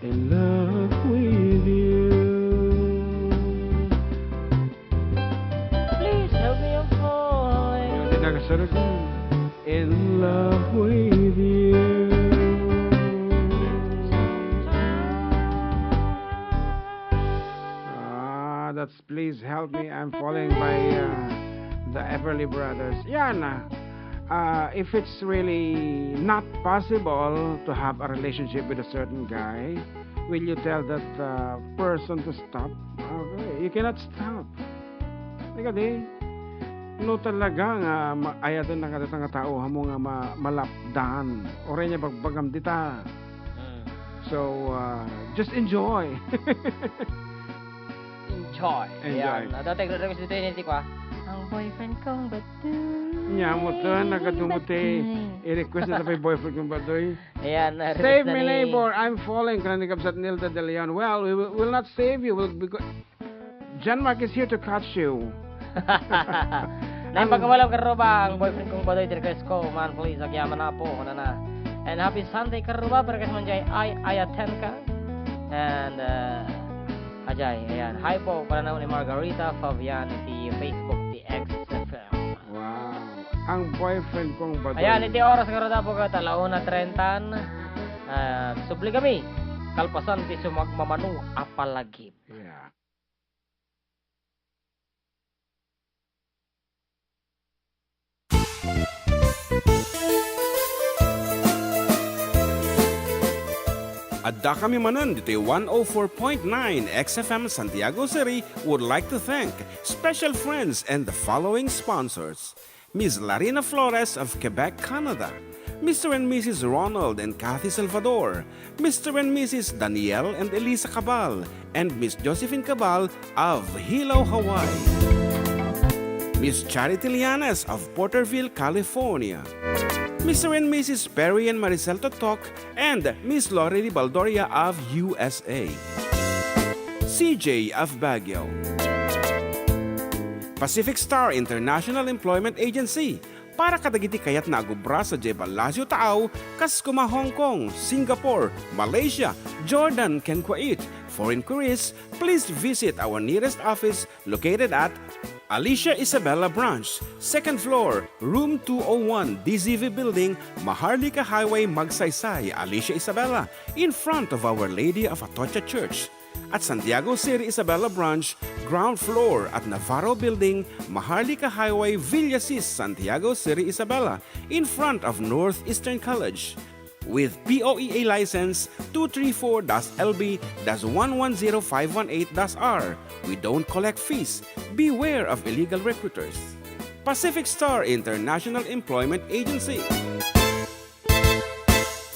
in love with you. Please help me, I'm falling. Ina ka sarag. In love with you. Ah, that's Please Help Me, I'm Falling by, uh, the Everly Brothers. Yan, ah. Uh, if it's really not possible to have a relationship with a certain guy, will you tell that, uh, person to stop? Okay, you cannot stop. Di kadi, no talaga nga ma-, ayaten na kadata nga tao mo nga ma-, malapdan. Uray niya bagbagam dita. Mm. So, uh, just enjoy. Enjoy. Enjoy. Ayan. Adda nag-request ditoy, ni Tiko, ah. Ang boyfriend kong batoy. Nya mo to, nagkadumot, eh. Batoy. I-request na tayo boyfriend kong batoy. Ayan, na-request Save na me, ni neighbor. I'm falling. Kana ni Kabsat Nilda De Leon. Well, we will, will not save you. We'll be go-, John Mark is here to catch you. Naimbag a malam, Karruba, ang boyfriend kong batoy, ti request ko, man, please, agyaman na po, kunana. And happy Sunday, Karruba, request man jay, ay, ay, attend ka. And, uh, ajay, ayan. Hi po, pananaw ni Margarita Fabian, iti Facebook, ti X F M. Wow. Ang boyfriend kong batoy. Ayan, iti oras nga rada po, kat ala una trenta, ah, subli kami. Kalpasan ti sumagmamano a palagip. Yeah. Adda kami manen ditoy one oh four point nine X F M Santiago City would like to thank special friends and the following sponsors. Miss Larina Flores of Quebec, Canada, Mister and Missus Ronald and Kathy Salvador, Mister and Missus Daniel and Elisa Cabal, and Miss Josephine Cabal of Hilo, Hawaii. Miss Charity Lianes of Porterville, California. Mister and Missus Perry and Maricel Totok and Miss Lorely Baldoria of U S A. C J of Baguio. Pacific Star International Employment Agency, para kadagiti kayatna a agubra sadiay Palacio Taaw, kas koma Hong Kong, Singapore, Malaysia, Jordan, ken Kuwait. For inquiries, please visit our nearest office located at Alicia Isabela Branch, second floor, room two oh one, D Z V Building, Maharlika Highway, Magsaysay, Alicia Isabela, in front of Our Lady of Atocha Church. At Santiago City Isabela Branch, ground floor at Navarro Building, Maharlika Highway, Villasis, Santiago City Isabela, in front of Northeastern College. With P O E A license two three four dash L B dash one one zero five one eight dash R, we don't collect fees. Beware of illegal recruiters. Pacific Star International Employment Agency.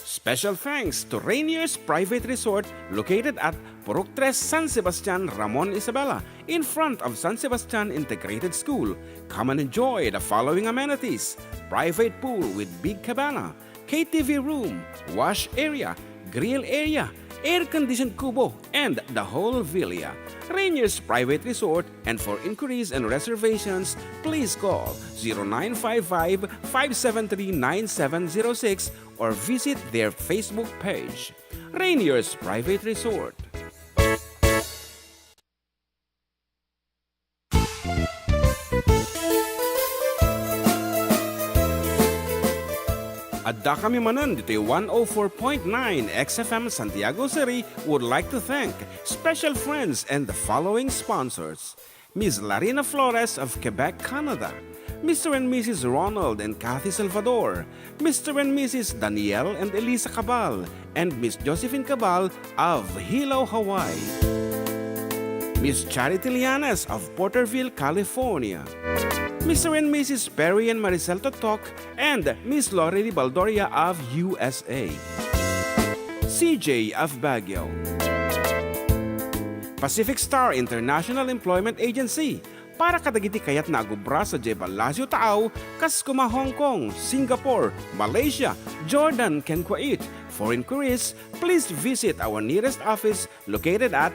Special thanks to Rainier's Private Resort located at Purok Tres, San Sebastian, Ramon, Isabela, in front of San Sebastian Integrated School. Come and enjoy the following amenities: private pool with big cabana, K T V room, wash area, grill area, air-conditioned kubo, and the whole villa. Rainier's Private Resort, and for inquiries and reservations, please call zero nine five five, five seven three, nine seven zero six or visit their Facebook page, Rainier's Private Resort. Adda kami manen ditoy one oh four point nine X F M Santiago City would like to thank special friends and the following sponsors: Miss Larina Flores of Quebec, Canada, Mister and Missus Ronald and Kathy Salvador, Mister and Missus Daniel and Elisa Cabal, and Miss Josephine Cabal of Hilo, Hawaii. Miss Charity Lianes of Porterville, California. Mister and Missus Perry and Maricel Totok and Miss Lorely Baldoria of U S A. C J of Baguio. Pacific Star International Employment Agency, para kadagiti kayatna a gubra sadiay Palacio Taaw, kas koma Hong Kong, Singapore, Malaysia, Jordan, ken Kuwait. For inquiries, please visit our nearest office located at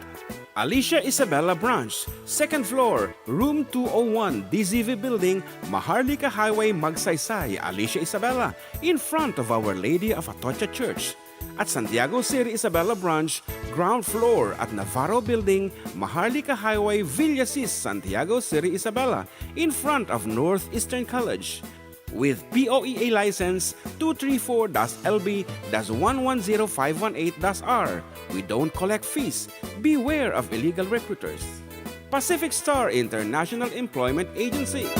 Alicia Isabela Branch, second floor, room two oh one, D Z V Building, Maharlika Highway, Magsaysay, Alicia Isabela, in front of Our Lady of Atocha Church. At Santiago City Isabela Branch, ground floor at Navarro Building, Maharlika Highway, Villasis, Santiago City Isabela, in front of Northeastern College. With P O E A license two three four dash L B dash one one zero five one eight dash R. We don't collect fees. Beware of illegal recruiters. Pacific Star International Employment Agency.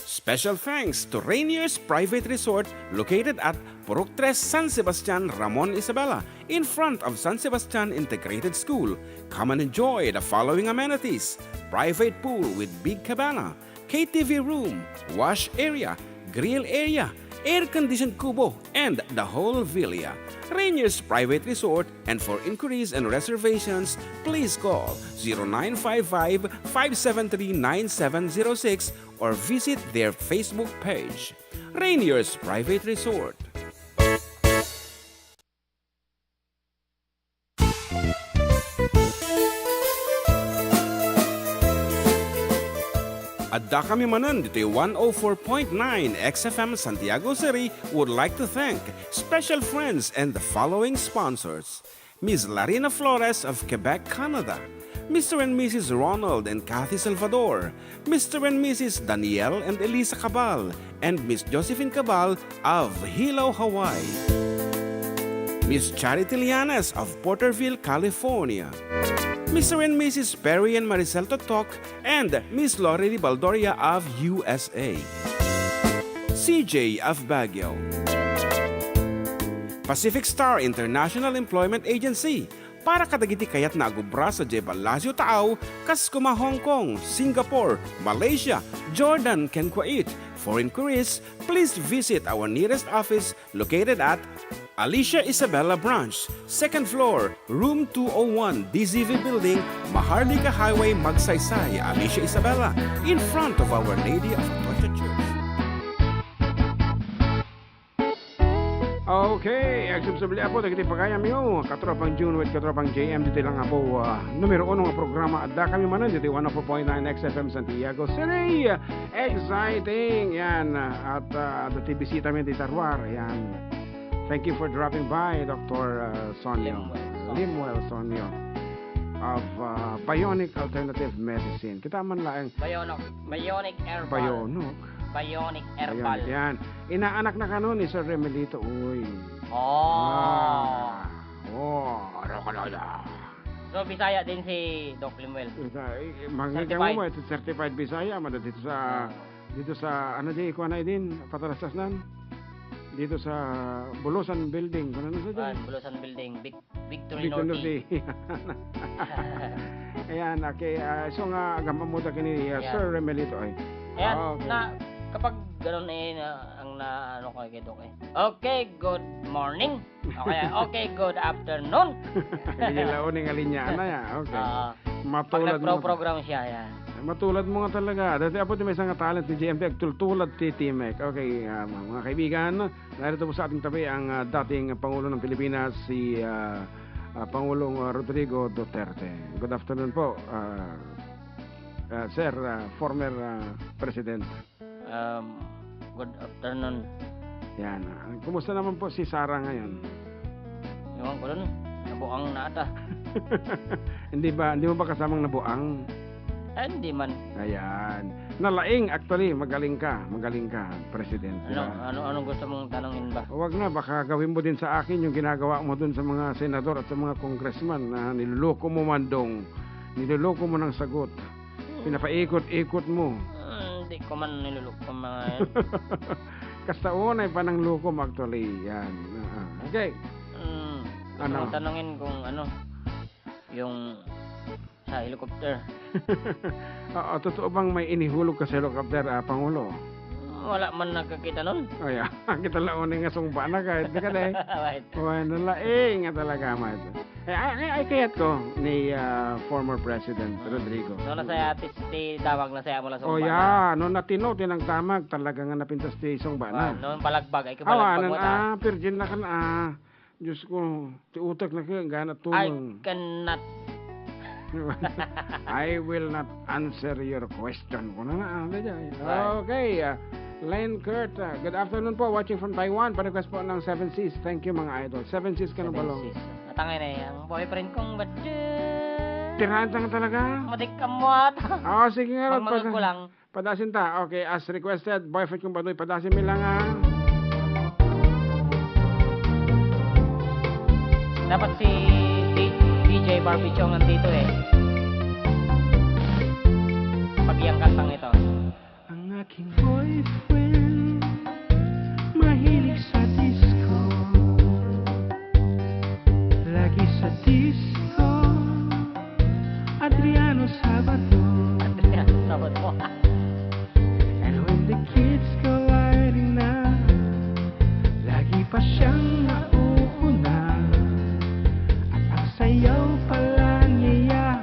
Special thanks to Rainier's Private Resort located at Purok Tres, San Sebastian, Ramon Isabela, in front of San Sebastian Integrated School. Come and enjoy the following amenities: private pool with big cabana, K T V room, wash area, grill area, air-conditioned kubo, and the whole villa. Rainier's Private Resort, and for inquiries and reservations, please call zero nine five five, five seven three, nine seven zero six or visit their Facebook page. Rainier's Private Resort. Adda kami manen ditoy one oh four point nine X F M Santiago City would like to thank special friends and the following sponsors: Miss Larina Flores of Quebec, Canada, Mister and Missus Ronald and Kathy Salvador, Mister and Missus Daniel and Elisa Cabal, and Miss Josephine Cabal of Hilo, Hawaii, Miss Charity Lianes of Porterville, California, Mister and Missus Perry and Maricel Totok, and Miss Lori Baldoria of U S A, C J of Baguio, Pacific Star International Employment Agency, para kadagiti kayatna a agubra sadiay Palacio Taaw, kas kuma Hong Kong, Singapore, Malaysia, Jordan, ken Kuwait. For inquiries, please visit our nearest office located at Alicia Isabela Branch, second floor, room two oh one, D Z V Building, Maharlika Highway, Magsaysay, Alicia Isabela, in front of Our Lady of Atocha Church. Okay, agsubsubli, apo, dagiti pagayamyo, katropang June with katropang J M, ditoy lang, apo, ah, numero uno nga programa. Adda kami manen ditoy one oh four point nine X F M Santiago City. Exciting! Yan, ah, at, ah, adda ti bisita mi ditoy Taruar. Yan. Thank you for dropping by, Doctor, ah, Sonio. Limuel Sonio. Limuel Sonio of, ah, Bionic Alternative Medicine. Kita man laeng. Bionic, Bionic Herbal. Bionic. Bionic Herbal. Bionic, yan. Inaanak na kano ni Sir Remelito, uy. Oh. Ah. Oh, ano ka na dyan? So, Bisaya din si Doc Limuel. Ita-, eh, eh, mangin ka mo, certified Bisaya, mada dito sa, ah, dito sa, ano di, ikuha na din, patalastas nan? Dito sa Bulusan Building, kung ano sa dyan? Ah, Bulusan Building, Vic-, Victory Norte. Victory Norte. Ayan, okay. Ah, so nga, agam-ammo ta kini, ah, Sir Remelito, ay. Ayan, ah, okay. Na, kapag ganun eh, na, ang na, ano ko kay Doc eh. Okay, good morning. Okay, okay, good afternoon. Hindi niya laon yung alinya na ya. Okay. Ah, matulad mo. Pag nagpro-program siya, yan. Matulad mo nga talaga. Dati apo, di may isang talent ni J M T, agtultulad ti Timek. Okay, ah, mga kaibigan, narito po sa ating tabi ang, ah, dating Pangulo ng Pilipinas, si, ah, ah, Pangulong, ah, Rodrigo Duterte. Good afternoon po, ah, ah, Sir, ah, former, ah, President. Um, good afternoon. Yan. Ah, kumusta naman po si Sarah ngayon? Ewan ko dun. Nabuang na ata. Hindi ba, hindi mo ba kasamang nabuang? Ay, hindi man. Ayan. Nalaing, actually, magaling ka. Magaling ka, President, di ba? Ano, ano, anong gusto mong tanungin ba? Huwag na, baka gawin mo din sa akin yung ginagawa mo dun sa mga senador at sa mga congressman na niloloko mo man, dong. Niloloko mo ng sagot. Pinapaikot-ikot mo. Hmm, di ko man niloloko mga yan. Kasta unay panangloko mo, actually. Yan. Ah, okay. Hmm, gusto mo tanungin kung ano, yung sa helicopter. Oo, totoo bang may inihulog ka sa helicopter, ah, Pangulo? Wala man nagkakita nun. Ay, ah, kita lang unay nga sungba na kahit di ka na eh. Right. Wala, eh, nga talaga, mate. Eh, ay, ay, ay, kayat ko ni, ah, former President Rodrigo. No, nasaya ti, ti tawag, nasaya mo lang sa Oh, umbana. Yeah. No, natino, tinangtamag, talaga nga napintas ti sungba na. Ah, no, palagbag, ay, Awanan, kabalagbag mo ta. Ah, virgin na kan, ah. Diyos ko, ti utek na kaya, gana I tumeng. Cannot. I will not answer your question. Kuna na, ah, dayjay. Right. Okay, ah, Len Kurt, ah, good afternoon po. Watching from Taiwan. Pa-request po ng Seven Seas. Thank you, mga idol. Seven Seas ka na Seven balong. Seas. At ang ina, ang boyfriend kong bad-, Tiranta ka talaga? Matik ka mo ata. Ah, sige nga, Magmangag pada-, ko lang. Padasin ta. Okay, as requested, boyfriend kong Baduy, padasin mi lang, ah. Dapat si D-, D J Barbie Chong nandito eh. Pag iyang kantang ito. Ang aking boyfriend, mahilig sa disco. Lagi sa disco, Adriano Sabado. Adriano Sabado. And when the kids go lighting up, lagi pa siyang nauuna. At ang sayaw pala niya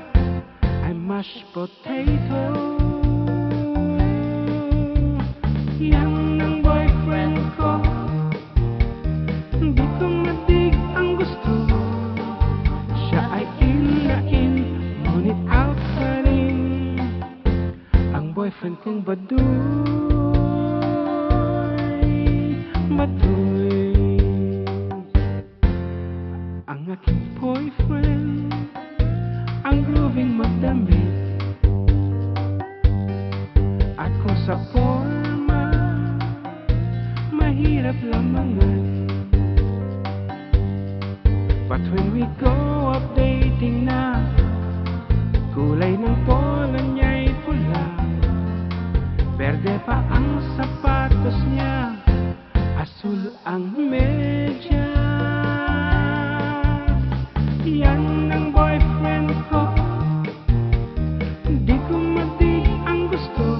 ay mashed potato. Yan ang boyfriend ko. Di ko madig ang gusto. Siya ay in na in, ngunit out pa rin ang boyfriend kong Baduy. Baduy. Ang aking boyfriend, ang grooving magdamit. At kung sa forma, mahirap lang mangat. But when we go out dating na, kulay ng polo niya'y pula. Berde pa ang sapatos niya, asul ang medyas. Yan ang boyfriend ko. Di ko matig ang gusto.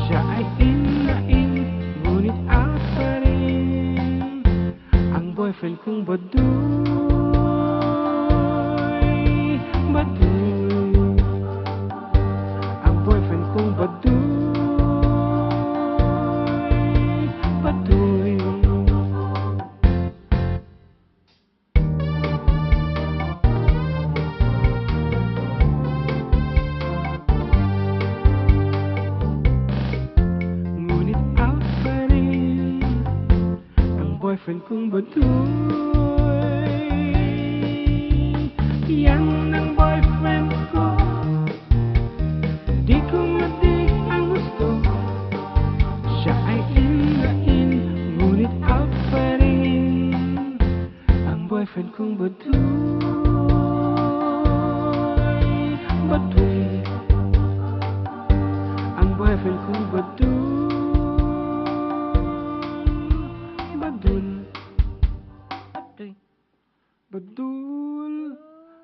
Siya ay in na in, ngunit out pa rin ang boyfriend kong Baduy. Baduy. Ang boyfriend kong Baduy. Baduy. Ngunit out pa rin ang boyfriend kong Baduy. Yan ang boyfriend ko. Di ko matig ang gusto. Siya ay in na in, ngunit out pa rin ang boyfriend kong Baduy. Baduy. Ang boyfriend kong Baduy. Badul. Baduy. Badul.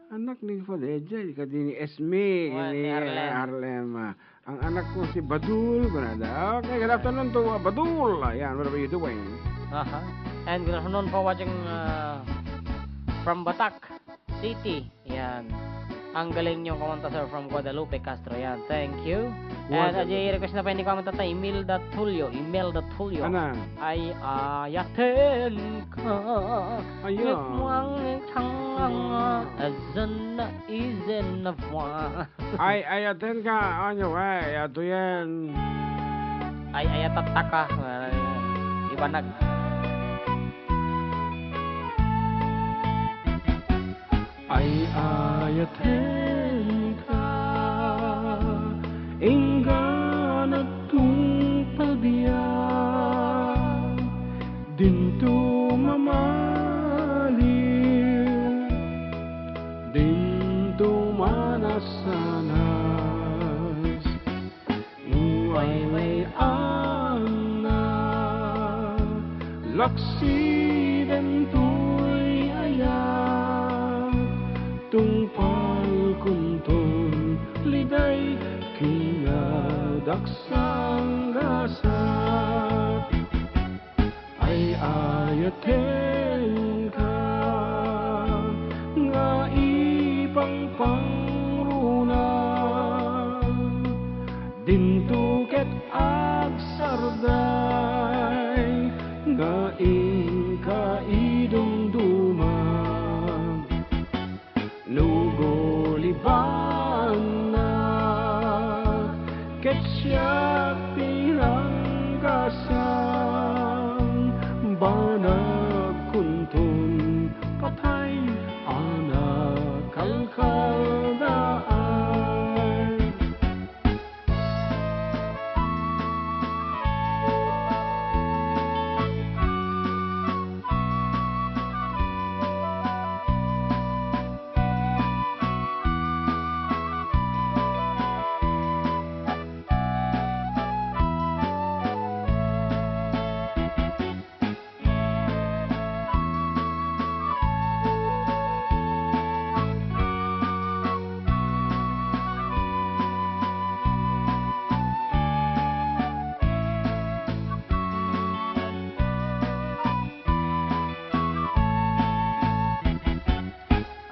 Anak ni Padejay, kadi ni Esme, Wen, ni ni Arlem. Arlem, ah. Ang anak ko si Badul, kunada. Okay, good afternoon to, uh, Badul. Ayan, what are you doing? Aha. And good afternoon po watching, uh, from Batac City. Yan. Ang galing niyong kumanta, sir, from Guadalupe Castro. Yan. Thank you. And, uh, Guadalupe. Ajay, request na pa ni kumanta ta Imelda Tulio. Imelda Tulio. Ana? Ay, ayaten ka. Aya. Ngitmuang chang. Azan na izen na fwa. Ay, ayaten ka. Ano, ay, ato yan. Ay, ayatatta ka. Ibanag. Ay, ayaten ka, inggana tungpal biag, dinto mamaliw, dinto manasanas. Way-way-anna, laksi dentoy ayat, tungpal kunton liday kinadaksang gasat. Ay, ayaten ka nga ipangpang runa. Dinto ket agsarday nga inka idungdung.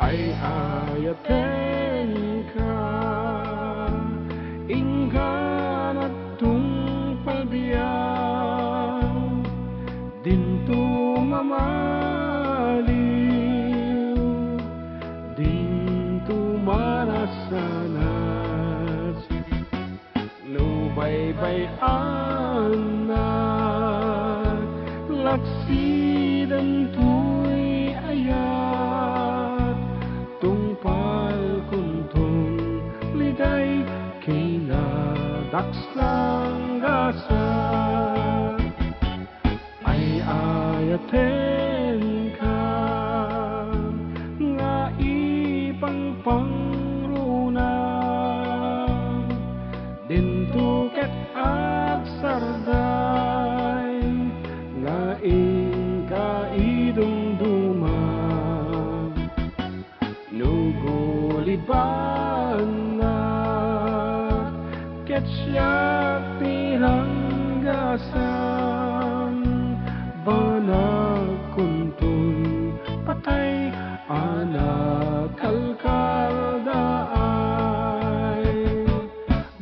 Ay-ayatenka, inka natungpal biag, dinto mamaliw, dinto manasanas. No baybay-annak, laksidan toy ayat, tungpalkonton liday kinadaksang gasat. Ay-ayatenka nga ipangpangruna, dinto ket agsarday nga inka idumduma. No gulibannak ket siak ti ranggasan, banagkonton patay a nakalkaldaay.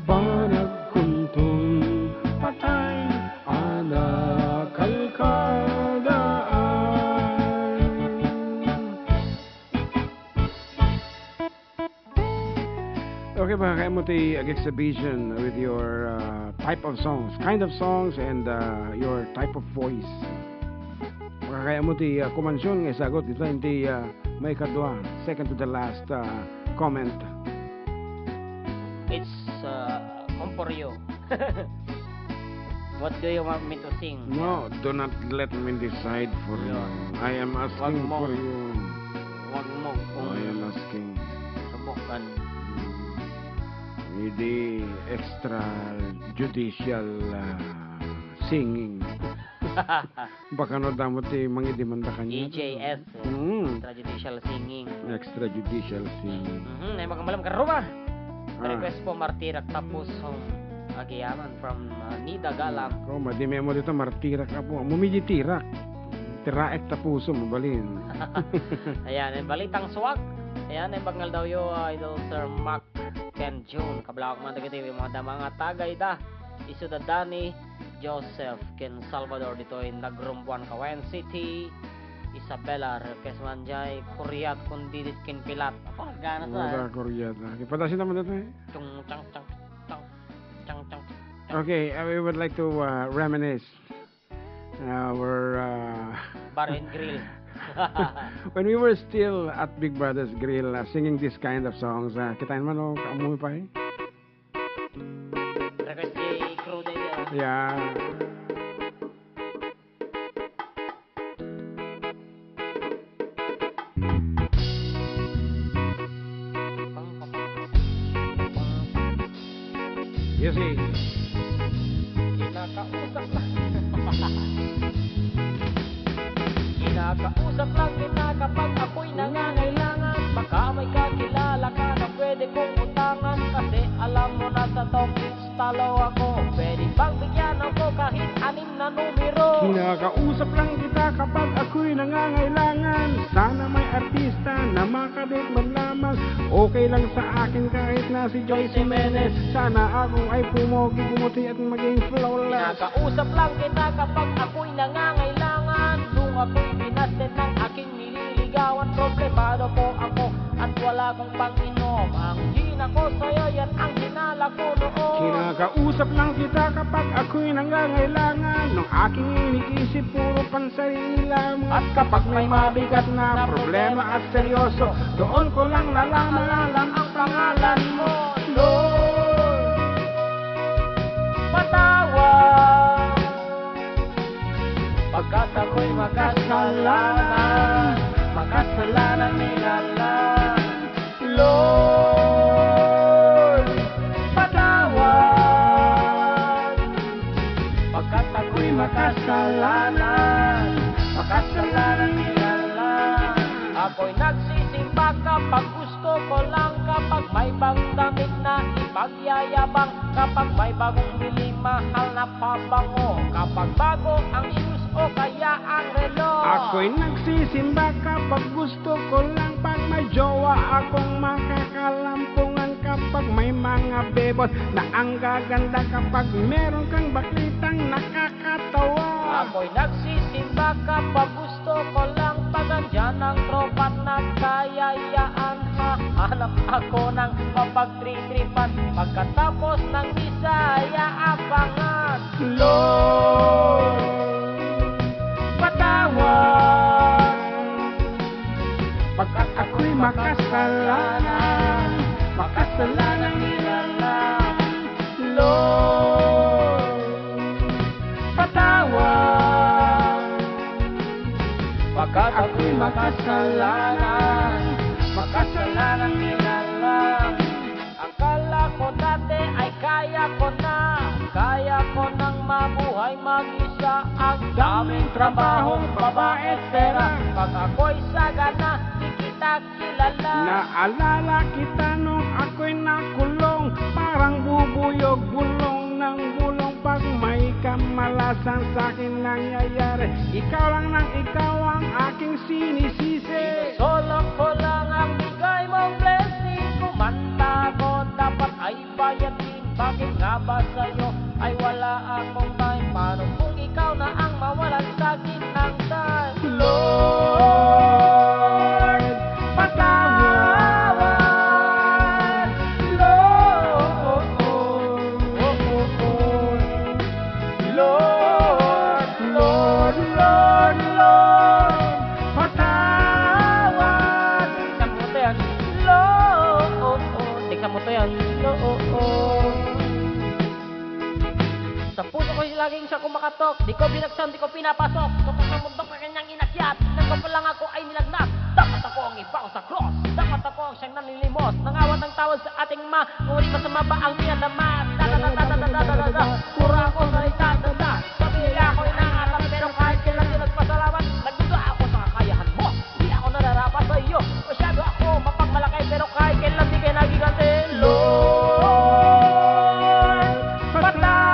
Banagkonton patay a nakalkaldaay. Okay, makakaem mo ti ag-exhibition with your, uh, type of songs, kind of songs, and, uh, your type of voice. Makakaem mo ti, uh, kumansion nga isagut dita iti, uh, maikadua, second to the last, uh, comment. It's, uh, come for you. What do you want me to sing? No, do not let me decide for you. I am asking for you. Wag mo kong subukan. With the extrajudicial, uh, singing. Baka no damo ti mangidemanda kaniak. E J S, eh. Mm. Extrajudicial singing. Extrajudicial singing. Mhm, ay, magamalam ka, Roma. Ah. Request po, Martirak Tapusong. Agiaman from, uh, Nida Galang. Ko, madimemo dita, Martirak Apo. Mumidi tirak. Tiraek Tapuso, mabalin. Ayan, ang balitang suwag. Ayan, ay bagngal daw yo, uh, Idol Sir Mac ken June. Kablawak man dagiti mga dama nga tagay da. Isu da Danny, Joseph, ken Salvador ditoy nagrumbuan Cauayan City. Isabela, request man jay, Kuriat, Kundidit, ken Pilat. Apa, gana sa. Wala, Kuriat, ah. Ipadasin naman dito, eh. Chung, chang, chang, chang, chang, chang, chang. Okay, uh, we would like to, uh, reminisce our, uh, Bar and Grill. When we were still at Big Brother's Grill, uh, singing this kind of songs, uh, kitain man, oh, kaammo pay. Request ni Crew Day, ah. Yeah. You see. Kinakausap lang. Kinakausap lang kita kapag ako'y nangangailangan. Baka may kakilala ka na pwede kong utangan. Kasi alam mo na sa talk, it's talo ako. Pwede bang bigyan ako kahit anim na numero? Kinakausap lang kita kapag ako'y nangangailangan. Sana may artista na makadate man lamang. Okay lang sa akin kahit na si Joy Jimenez. Sana ako ay pumogi, pumuti at maging flawless. Kinakausap lang kita kapag ako'y nangangailangan. Nung ako'y binasted ng aking nililigawan, problemado po ako at wala kong pang-inom. Ang hina ko sa'yo, yan ang hinala ko noon. Kinakausap lang kita kapag ako'y nangangailangan. Nung aking iniisip, puro pansarili lamang. At kapag may mabigat na problema at seryoso, doon ko lang nalalaman ang pangalan mo, Lord. Patawad. Pagkat ako'y makasalanan, makasalanan nilalang. Lord, patawad. Pagkat ako'y makasalanan, makasalanan nilalang. Ako'y nagsisimba kapag gusto ko lang, kapag may bagong damit na ipagyayabang, kapag may bagong bili, mahal na pabango, kapag bago ang shoes, O kaya ang relo. Ako'y nagsisimba kapag gusto ko lang, pag may jowa akong makakalampungan, kapag may mga bebot na ang gaganda, kapag meron kang baklitang nakakatawa. Ako'y nagsisimba kapag gusto ko lang, pag andyan ang tropa't nagkayayaan, hahanap ako ng mapagtritripan, pagkatapos ng misa, yaabangan. Lord, patawad, pagkat ako'y makasalanan, makasalanang nilalang. Lord, patawad, pagkat ako'y makasalanan, makasalanang nilalang. Akala ko dati ay kaya ko na, kaya ko nang mabuhay mag-isa. Ang daming trabahong babae, pera, pag ako'y sagana, di kita kilala. Naalala kita nung ako'y nakulong, parang bubuyog, bulong ng bulong pag may kamalasan sa akin nangyayari. Ikaw lang nang ikaw ang aking sinisisi. Solo ko lang ang bigay mong blessing. Kumanta ko, dapat ay bayad din. Bakit nga ba sa'yo ay wala akong time? Paano kung ikaw na ang mawalan sa akin ng time? Lord, patawad. Lord, Lord, Lord, Lord, Lord, patawad. Teksa mo to yan. Lord. Teksa mo to yan. Lord. Sa puso ko'y laging siya kumakatok. Di ko binagsak, di ko pinapasok. Tuktok ng bundok na kanyang inakyat. Nagpapalang ako ay nilagnat. Dapat ako ang ibaon sa cross. Dapat ako ang siyang nanlilimos. Nangawat ng tawad sa ating ma. Ngunit masama ba ang pinalaman? Da, da, da, da, da, da, da, da, da, da. Puro ako salita, da, da. Sa pamilya ako inaatap, pero kahit kailan di nagpasalamat. Nagduda ako sa kakayahan mo. Di ako nararapat sa iyo. Masyado ako mapagmalaki, pero kahit kailan di ka nagiganti. Lord, patawad.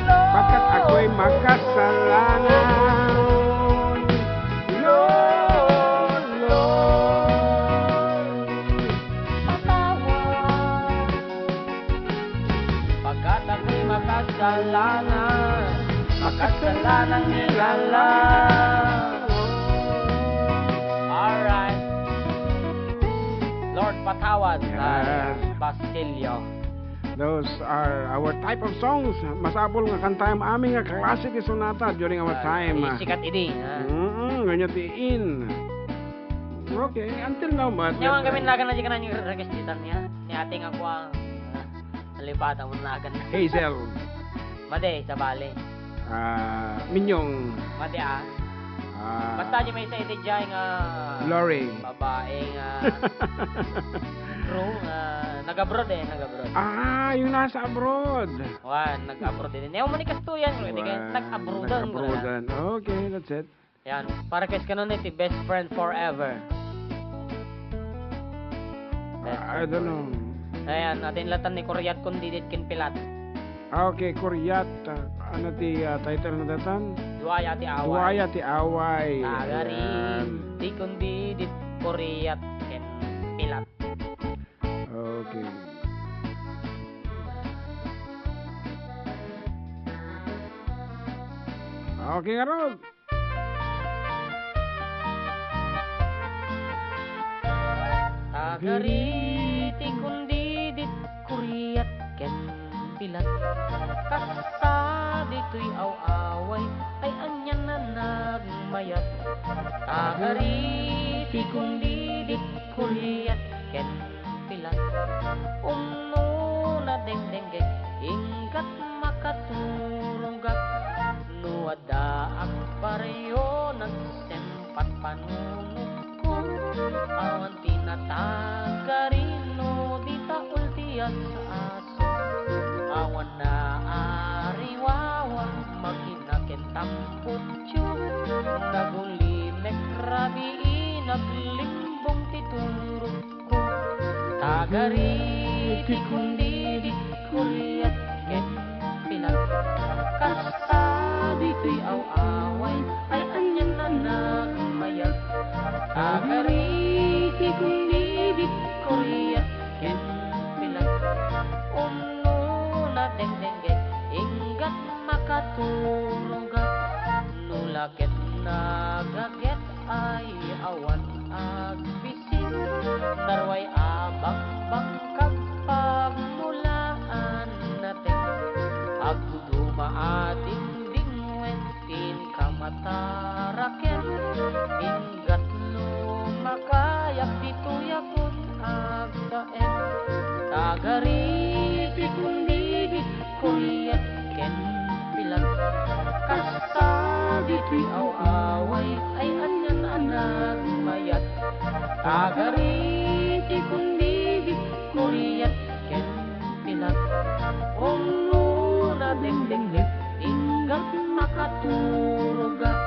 Lord. Pagkat ako'y makasalanan. Lord, Lord, patawad. Pagkat ako'y makasalanan, makasalanang nilalang. Alright. Lord, patawad. Yes. Basilio. Those are our type of songs. Masapul nga kantaem amin nga classic sonata during our time. Ah, sikat idi, ha? Mm-mm, nga niya ti in. Okay, until now, but Nyaman kami nagan na di ka na ni request ditan niya. Ni ate nga kuwang, ah, alibata mo nagan. Hazel. Madi, sabali. Ah, Minyong. Madi, ah. Ah. Basta di may sa iti dyan nga Lori. Babae nga crew nga nag-abroad eh, nag-abroad. Ah, yung nasa abroad. Wan, nag-abroad din. Neo mo ni Kastuyan, Wan, nag-abroadan ko na. Nag-abroadan. Okay, that's it. Yan. Para kay kanon iti Best Friend Forever. Best Friend Forever. Ah, I don't know. Ayan, atin latan ni Kuriat kun didit ken Pilat. Ah, okay, Kuriat. Ah, ano ti, ah, title na datan? Duaya ti away. Duaya ti away. Tagari, ayan. Ti kun didit Kuriat ken Pilat. Okay. Okay, ngarud. Tagari ti kun didit Kuriat ken Pilat. Kasta ditoy aw-away ay anian a nagmayat. Tagari ti kun didit Kuriat ken Pilat. Umno nadengdenggek, inggat makaturogak. No addaak barrio, nagsempat panunotko. Awan ti natagari no di taul ti as-aso. Awan naariwawa, makina ken tambutio. Nagulimek rabii, naglimbong ti turog. Tagari ti kun didit Kuriat ken Pilat. Kasta Kari ti kundidit, kuriat ken pilat. Umno nadengdengngeg, inggat makaturogak. No la ket nagaget ay awan agbisin, naruay a bangbangkag pagmulaan naten. Agduduma a dingdingwen ti inkamataraken, inggat no makayak ditoy a kun agtaen. Tagari ti kundidit, kuriat ken pilat. Kasta ditoy aw-away ay anian a nagmayat. Tagari ti kundidit, kuriat ken pilat. Umno nadengdengngeg, inggat makaturogak.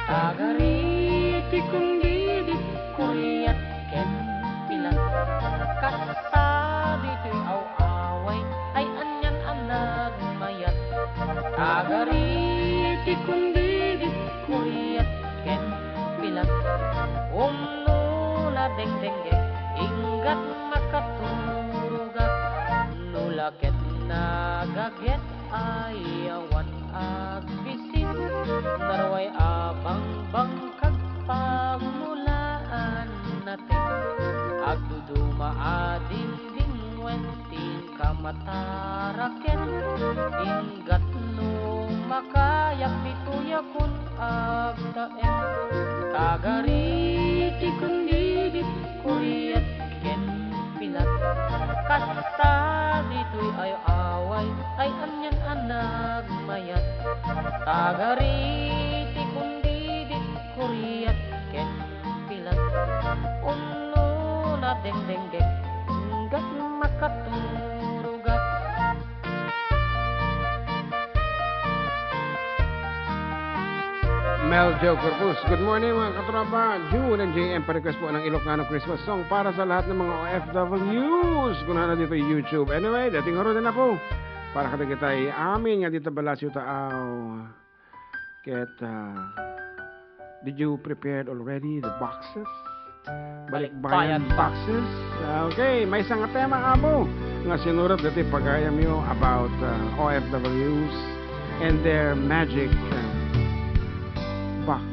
Tagari ti kundidit, kuriat ken pilat. Kasta ditoy aw-away ay anian a nagmayat. Tagari ti kundidit, kuriat ken pilat. Umno nadengdengngeg, inggat makaturogak. No la ket nagaget ay awan agbisin, naruay a bangbangkag pagmulaan naten. Agduduma a dingdingwen ti inkamataraken, inggat no makayak ditoy a kun agtaen. Tagari ti kundidit, kuriat ken pilat. Kasta ditoy aw-away ay anian a nagmayat. Tagari ti kundidit, kuriat ken pilat. Umno nadengdengngeg, inggat makaturogak. Mel Joe Corpus, good morning, mga katropa. June and J M pa-request po ng Ilocano Christmas song para sa lahat ng mga O F Ws. Kung ano dito YouTube. Anyway, dating haro din na po. Para kadagitay amin nga dito Balasio Taaw. Ket, ah, did you prepared already the boxes? Balikbayan. Balikbayan boxes. Boxes. Okay, maysa nga tema, Apo, nga sinurat dati pagayamyo about, ah, O F Ws and their magic, ah, box.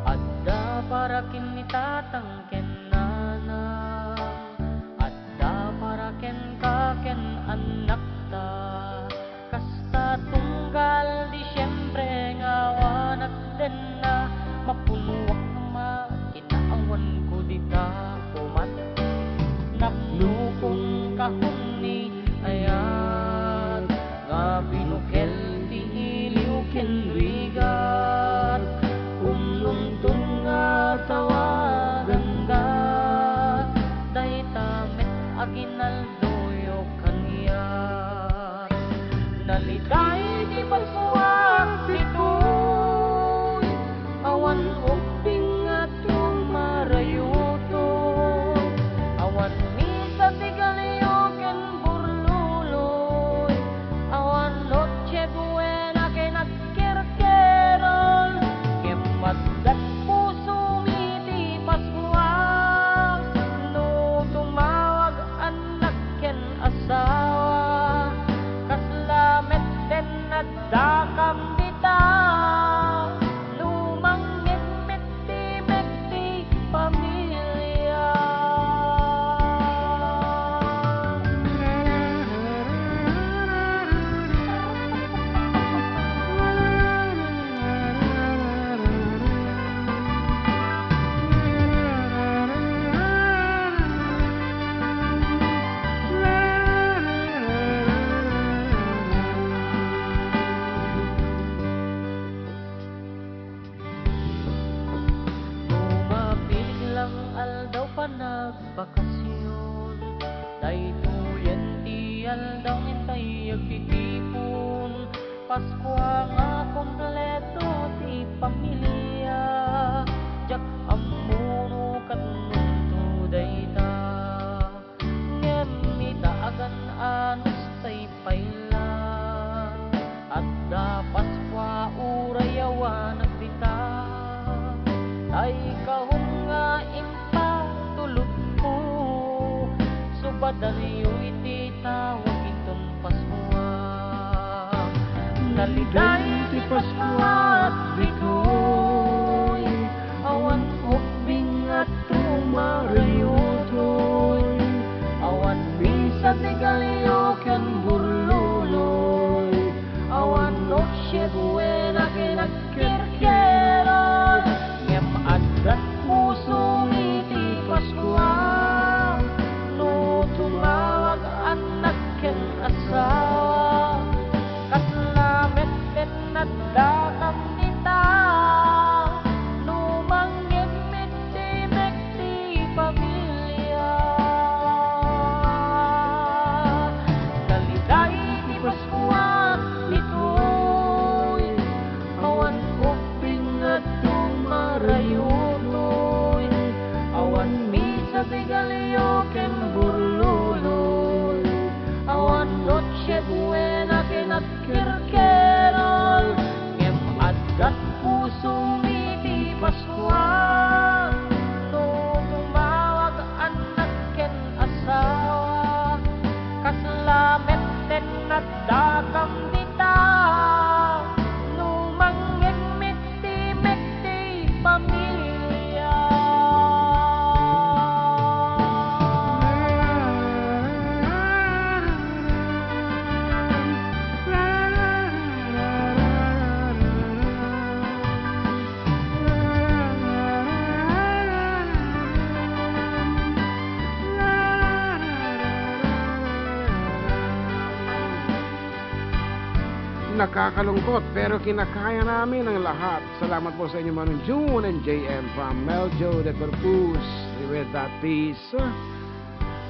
Adda para ken ni tatang ken nanang, adda para kenka ken annakta. Kasta tunggal Disiembre nga awanak denna, mapunoak makina awanko dita kumat. Napno kon kahun ni ayat nga binukel ti iliw ken rigat. Umnonton nga tawaganda, dayta met aginaldoyo kaniak. Nalitay ti pasoak ditoy, awan ubbing nga tumarayuto. Awan misa ti galio ken burluloy, awan Noche Buena ken agkerkerol. Ngem matdat pusomi ti pasoak no tumawag annak ken asawa. Kasla metten addakam dita no mangngegmet ti met ti pamilia. No mabiglang aldaw panagbakasyon, Daytoyen ti aldaw ngem tay agtitipon, Paskua nga kompleto ti pamilia. Diak ammo no katnonto dayta, ngem ita agan-anos tay pay la. Adda Paskua uray awanak dita, tay kahum nga impatulodko, subadanyo iti tawag inton Paskua. Naliday ti Paskua ditoy, awan ukbing nga tumarayotoy, awan misa ti galio ken burluloy, awan Noche Buena ken agkerkerol. Ngem adda pusom iti Paskua, no tumawag annak ken asawa. Kasla met ti naddatam dita, no mangngegmit ti mek ti pamilia. Naliday ti Paskua ditoy, awan ukbing nga tumarayotoy, awan misa ti galio ken burluloy, awan Noche Buena ken agkerkerol, ngem adda pusom iti Paskua, no tumawag annak ken asawa. Kasla met ti naddatam dita, no mangngegmit ti mek ti pamilia. Nakakalungkot, pero kinakaya namin ang lahat. Salamat po sa inyo, Manong June and J M from Meljo de Corpus with that piece.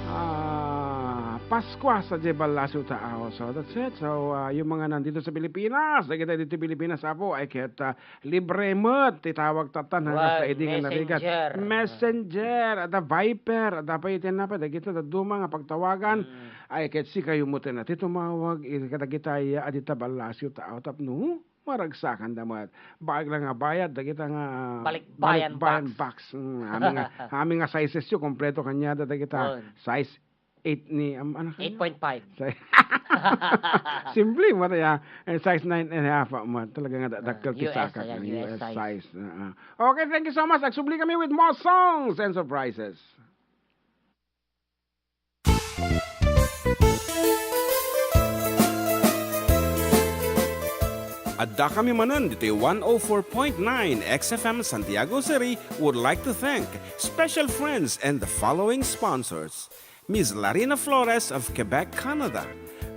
Ah, Paskua sa Jebal Lasu Taaw. So, that's it. So, ah, yung mga nandito sa Pilipinas, dagiti dito Pilipinas, apo, ay ket, ah, libre met ti tawag tatan, ha, Wan, kasta idi nga narigat. Messenger. Messenger, adda Viber, adda pay iti napa, dagiti dadduma nga pagtawagan. Mm. Ay, ket sikayo met ti tumawag, iti kadagiti, ah, adita Ballasiw Taaw tapno maragsakanda met. Baag lang nga bayad, dagita nga balikbayan balikbayan box. Box. Mm, amin nga, amin nga sizes yo, kompleto kaniada dagita. Wan. Size eight ni, am-, ano kayo? Eight point five. Sa-, simple mo, ya. Eh, size nine and a half mo. Talaga nga, da-, Ah, dakkel ti U S, sakak ayan, ng U S U S size. Size. Ah, ah. Okay, thank you so much. Agsubli kami with more songs and surprises. Adda kami manen ditoy one oh four point nine X F M Santiago City would like to thank special friends and the following sponsors. Miss Larina Flores of Quebec, Canada,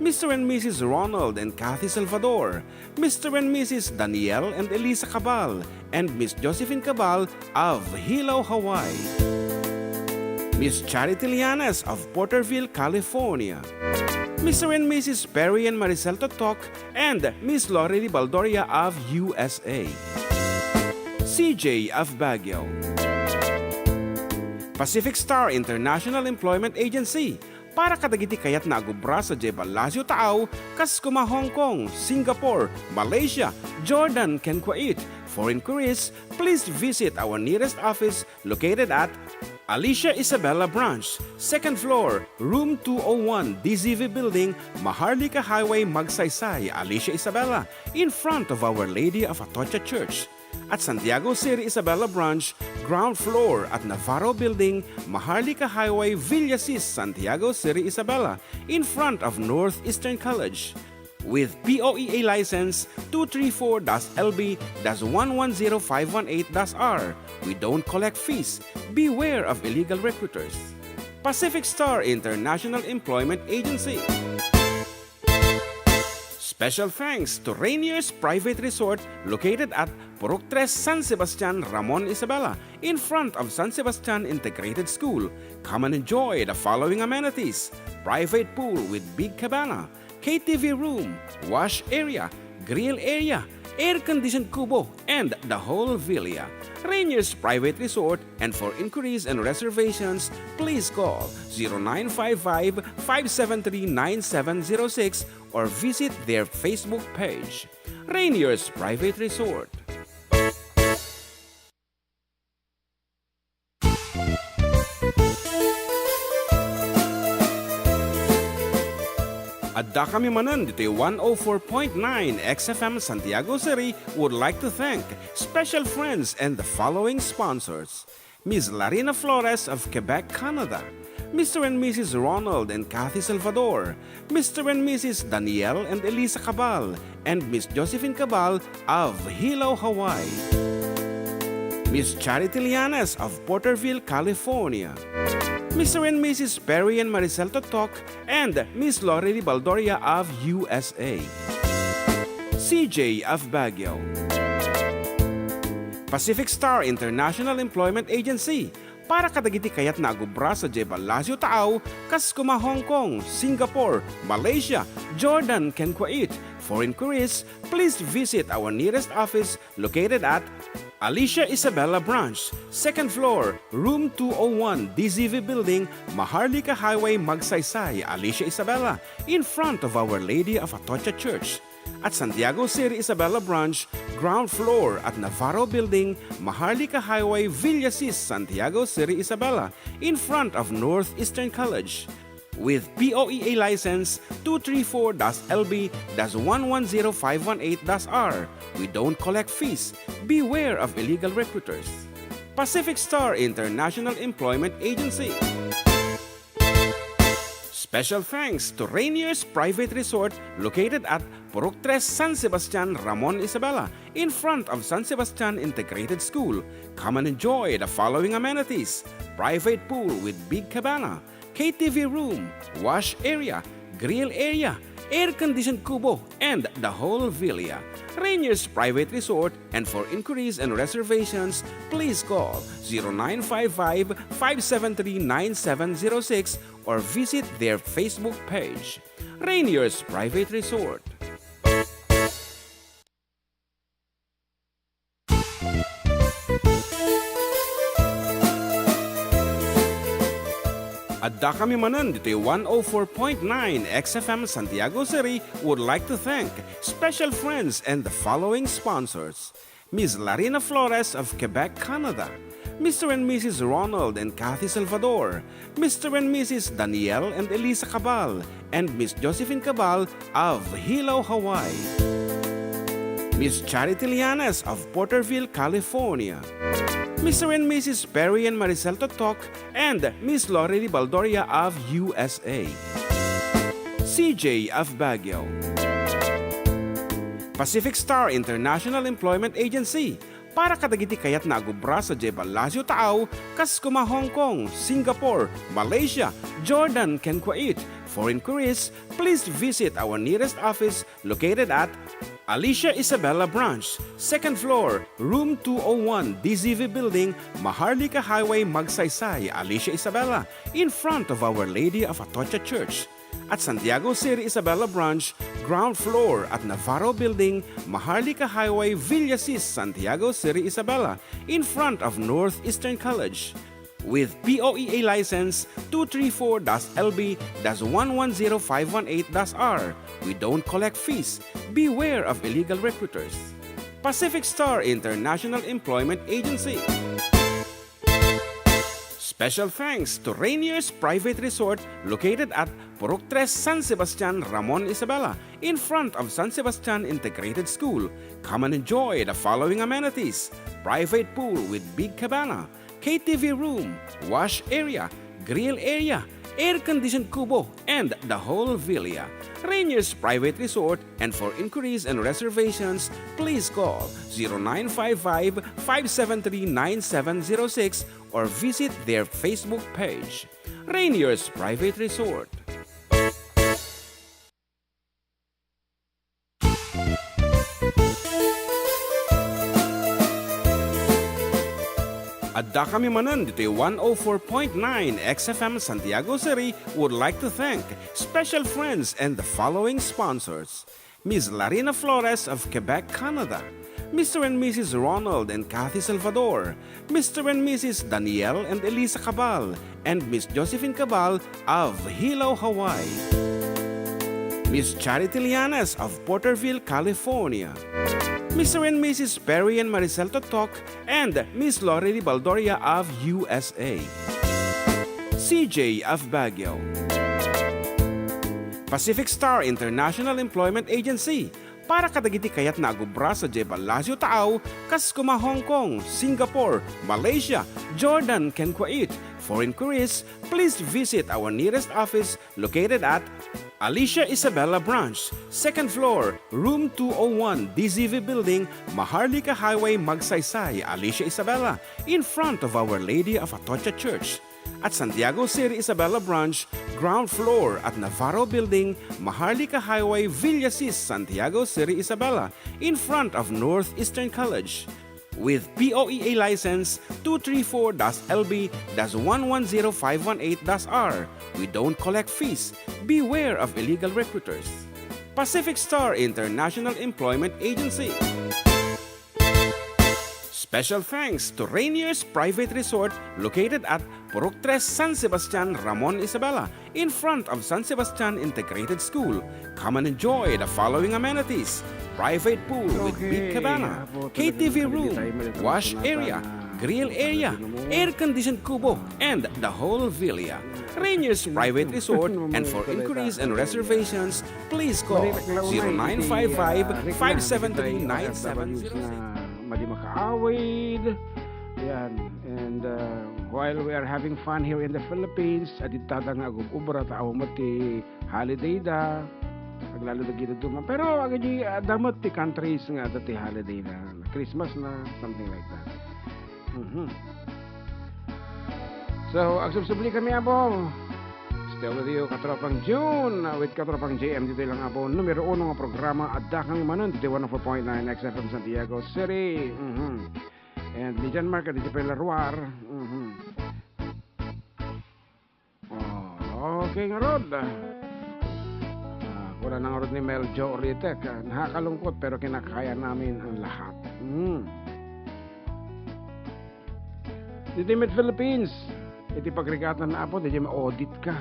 Mister and Missus Ronald and Kathy Salvador, Mister and Missus Daniel and Elisa Cabal, and Miss Josephine Cabal of Hilo, Hawaii, Miss Charity Lianes of Porterville, California, Mister and Missus Perry and Maricel Totok, and Miss Lori Baldoria of U S A, C J of Baguio, Pacific Star International Employment Agency, para kadagiti kayatna a gubra sadiay Ballasiw Taaw, kas kuma Hong Kong, Singapore, Malaysia, Jordan, ken Kuwait. For inquiries, please visit our nearest office located at Alicia Isabela Branch, second floor, room two oh one, D Z V Building, Maharlika Highway, Magsaysay, Alicia Isabela, in front of Our Lady of Atocha Church. At Santiago City Isabela Branch, ground floor at Navarro Building, Maharlika Highway, Villasis, Santiago City Isabela, in front of Northeastern College. With P O E A license two three four dash L B dash one one zero five one eight dash R, we don't collect fees. Beware of illegal recruiters. Pacific Star International Employment Agency. Special thanks to Rainier's Private Resort located at Purok Tres, San Sebastian, Ramon Isabela, in front of San Sebastian Integrated School. Come and enjoy the following amenities: private pool with big cabana, K T V room, wash area, grill area, air-conditioned kubo, and the whole villa. Rainier's Private Resort, and for inquiries and reservations, please call zero nine five five, five seven three, nine seven zero six or visit their Facebook page. Rainier's Private Resort. Adda kami manen ditoy one oh four point nine X F M Santiago City would like to thank special friends and the following sponsors: Miss Larina Flores of Quebec, Canada, Mister and Missus Ronald and Kathy Salvador, Mister and Missus Daniel and Elisa Cabal, and Miss Josephine Cabal of Hilo, Hawaii, Miss Charity Llanes of Porterville, California, Mister and Missus Perry and Maricel Totok, and Miss Lorely Baldoria of U S A, C J of Baguio, Pacific Star International Employment Agency, para kadagiti kayatna a agubra sadiay ballasiw taaw, kas kuma Hong Kong, Singapore, Malaysia, Jordan, ken Kuwait. For inquiries, please visit our nearest office located at Alicia Isabela Branch, second floor, room two oh one, D Z V Building, Maharlika Highway, Magsaysay, Alicia Isabela, in front of Our Lady of Atocha Church. At Santiago City Isabela Branch, ground floor at Navarro Building, Maharlika Highway, Villasis, Santiago City Isabela, in front of Northeastern College. With P O E A license two three four dash L B dash one one zero five one eight dash R. We don't collect fees. Beware of illegal recruiters. Pacific Star International Employment Agency. Special thanks to Rainier's Private Resort located at Purok Tres, San Sebastian, Ramon Isabela, in front of San Sebastian Integrated School. Come and enjoy the following amenities: private pool with big cabana, K T V room, wash area, grill area, air-conditioned kubo, and the whole villa. Rainier's Private Resort, and for inquiries and reservations, please call zero nine five five, five seven three, nine seven zero six or visit their Facebook page. Rainier's Private Resort. Adda kami manen ditoy one oh four point nine X F M Santiago City would like to thank special friends and the following sponsors: Miss Larina Flores of Quebec, Canada, Mister and Missus Ronald and Kathy Salvador, Mister and Missus Daniel and Elisa Cabal, and Miss Josephine Cabal of Hilo, Hawaii, Miss Charity Llanes of Porterville, California, Mister and Missus Perry and Maricel Totok, and Miss Lorely Baldoria of U S A, C J of Baguio, Pacific Star International Employment Agency, para kadagiti kayatna a agubra sadiay ballasiw taaw, kas kuma Hong Kong, Singapore, Malaysia, Jordan, ken Kuwait. For inquiries, please visit our nearest office located at Alicia Isabela Branch, second floor, room two oh one, D Z V Building, Maharlika Highway, Magsaysay, Alicia Isabela, in front of Our Lady of Atocha Church. At Santiago City Isabela Branch, ground floor at Navarro Building, Maharlika Highway, Villasis, Santiago City Isabela, in front of Northeastern College. With P O E A license two three four dash L B dash one one zero five one eight dash R. We don't collect fees. Beware of illegal recruiters. Pacific Star International Employment Agency. Special thanks to Rainier's Private Resort located at Purok Tres, San Sebastian, Ramon Isabela, in front of San Sebastian Integrated School. Come and enjoy the following amenities: private pool with big cabana, K T V room, wash area, grill area, air-conditioned kubo, and the whole villa. Rainier's Private Resort, and for inquiries and reservations, please call zero nine five five, five seven three, nine seven zero six or visit their Facebook page. Rainier's Private Resort. Dakami manen ditoy one oh four point nine X F M Santiago City would like to thank special friends and the following sponsors: Miss Larina Flores of Quebec, Canada, Mister and Missus Ronald and Kathy Salvador, Mister and Missus Daniel and Elisa Cabal, and Miss Josephine Cabal of Hilo, Hawaii, Miss Charity Lianes of Porterville, California, Mister and Missus Perry and Maricel Totok, and Miss Lorely Baldoria of U S A, C J of Baguio, Pacific Star International Employment Agency, para kadagiti kayatna a agubra sadiay Palacio Taaw, kas kuma Hong Kong, Singapore, Malaysia, Jordan, ken Kuwait. For inquiries, please visit our nearest office located at Alicia Isabela Branch, second floor, room two oh one, D Z V Building, Maharlika Highway, Magsaysay, Alicia Isabela, in front of Our Lady of Atocha Church. At Santiago City Isabela Branch, ground floor at Navarro Building, Maharlika Highway, Villasis, Santiago City Isabela, in front of Northeastern College. With P O E A license two three four dash L B dash one one zero five one eight dash R. We don't collect fees. Beware of illegal recruiters. Pacific Star International Employment Agency. Special thanks to Rainier's Private Resort, located at Purok Tres, San Sebastian, Ramon Isabela, in front of San Sebastian Integrated School. Come and enjoy the following amenities: private pool with big cabana, K T V room, wash area, grill area, air-conditioned kubo, and the whole villa. Rainier's Private Resort, and for inquiries and reservations, please call zero nine five five, five seven three, nine seven zero six. Madi makaawid. Yan. And, uh, while we are having fun here in the Philippines, adda ita nga agub-ubra ta awan met ti holiday da. Aglalo dagiti duma. Pero agidi, ah, adda met ti countries nga adda ti holiday na, Christmas na, something like that. Mhm. So, agsubsubli kami, Apo. Still with you, Katropang June, uh, with Katropang J M ditoy lang, Apo. Numero uno nga programa, adda kami manen ditoy one oh four point nine X F M Santiago City. Mhm. And ni John Mark, ditoy pay laruar. Mhm. Oh, okay ngarud. Ah, kuna na ngarud ni Mel Jo Ritek, ah, nakakalungkot pero kinakaya namin ang lahat. Hmm. Ditoy met Philippines, iti pagrigatanna, Apo, ditoy ma-audit ka.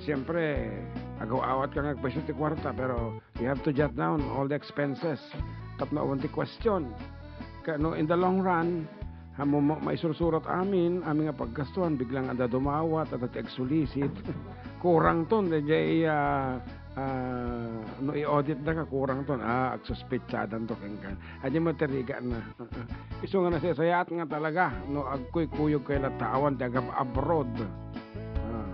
Siyempre, agaw-awat ka nga agpayso ti kuarta, pero you have to jot down all the expenses tapno awan ti question. Kano in the long run, ha, mo, mo, maisursurat amin, amin nga paggastuan, biglang adda dumawat, adda ti agsulisit. Kurang ton, daydiay, ah, ah, no i-audit da ka, kurang ton, ah, agsuspetsadan to kenka. Adi mo ti rigatna. Ah, ah. Isu nga nasayaat nga talaga, no agkuykuyog kay latta awan ti agab-, abroad. Ah.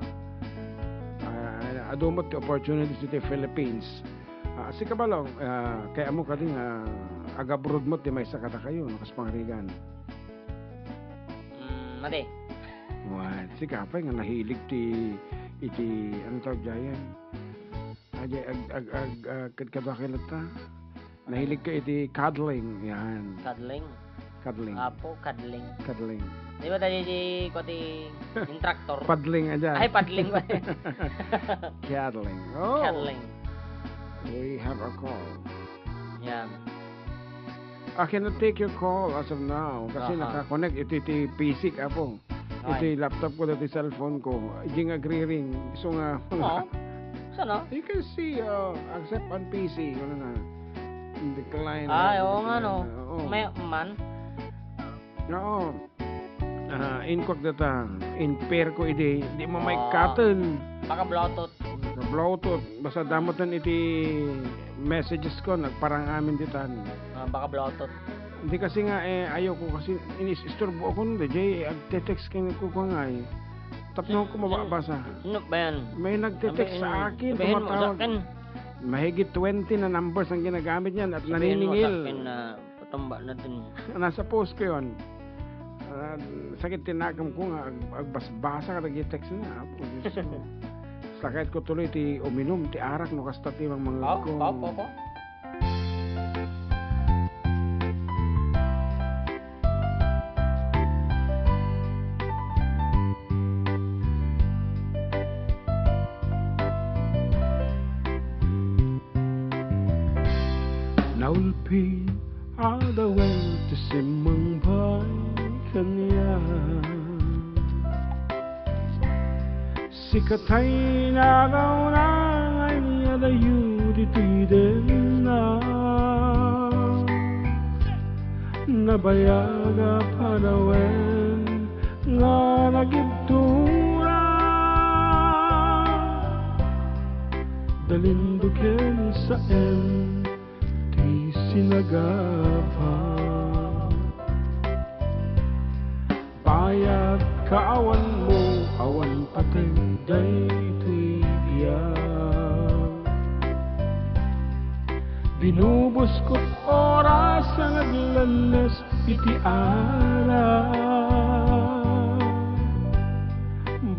Ah, adu met ti opportunities iti Philippines. Ah, sika, Balong, ah, kay ammo kadi nga agabroad met ti maysa kadakayo, no, kas pangarigan? Mm, mati. Wen, sika pay nga nahilig ti, iti, ano tawag diayen? Adi, ag-, ag-, ag-, ah, kad-, kadua kay latta? Nahilig ka iti cuddling, yan. Cuddling? Cuddling. Apo, cuddling. Cuddling. Di ba tayo di, ko ti instructor? Paddling aja. Ay, paddling ba? Cuddling. Oh. Cuddling. We have a call. Yan. I cannot take your call as of now kasi Aha. naka-connect iti, iti P C ko, Apo. Ay. Iti laptop ko, dati cellphone ko. Iti nga agriring. So nga, Oo. Sana? You can see, uh, accept on P C. Ano na? Decline. Ay, oo nga, no? Oo. May man. Oo. Ah, in ko data, in pair ko idi, di mo may Oo. cotton. Baka Bluetooth. Bluetooth. Basta damotan iti messages ko, nagparang amin ditan. Ah, baka Bluetooth. Hindi kasi nga, eh, ayoko kasi inis-isturbo ako nun, D J, agte-text kayo ko nga eh. Tapno ko mababasa. Ano ba yan? May nagte-text Sabihin sa mo, akin, sabihin mo sa tumatawag. akin. Mahigit twenty na numbers ang ginagamit niyan at Sabihin mo sa naniningil. akin na patumba na din. Nasa post ko yun. Ah, sakit tinagam ko nga, ag-, agbasbasa ka nag-text na. Apo, Diyos ko. Sakit ko tuloy ti uminum, ti arak, no, kasta ti mga Pao, ko. pao, pao, pao. Ulpi, adda wen ti simmangbay kaniak. Sika tay nagauna nga iyadayo ditoy denna. Nabayag a panawen nga nagibtura. Dalinduken saen ti sinagapa. Bayat kaawanmo, awan pateg daytoy biag. Binubuskot oras a naglennes iti ara.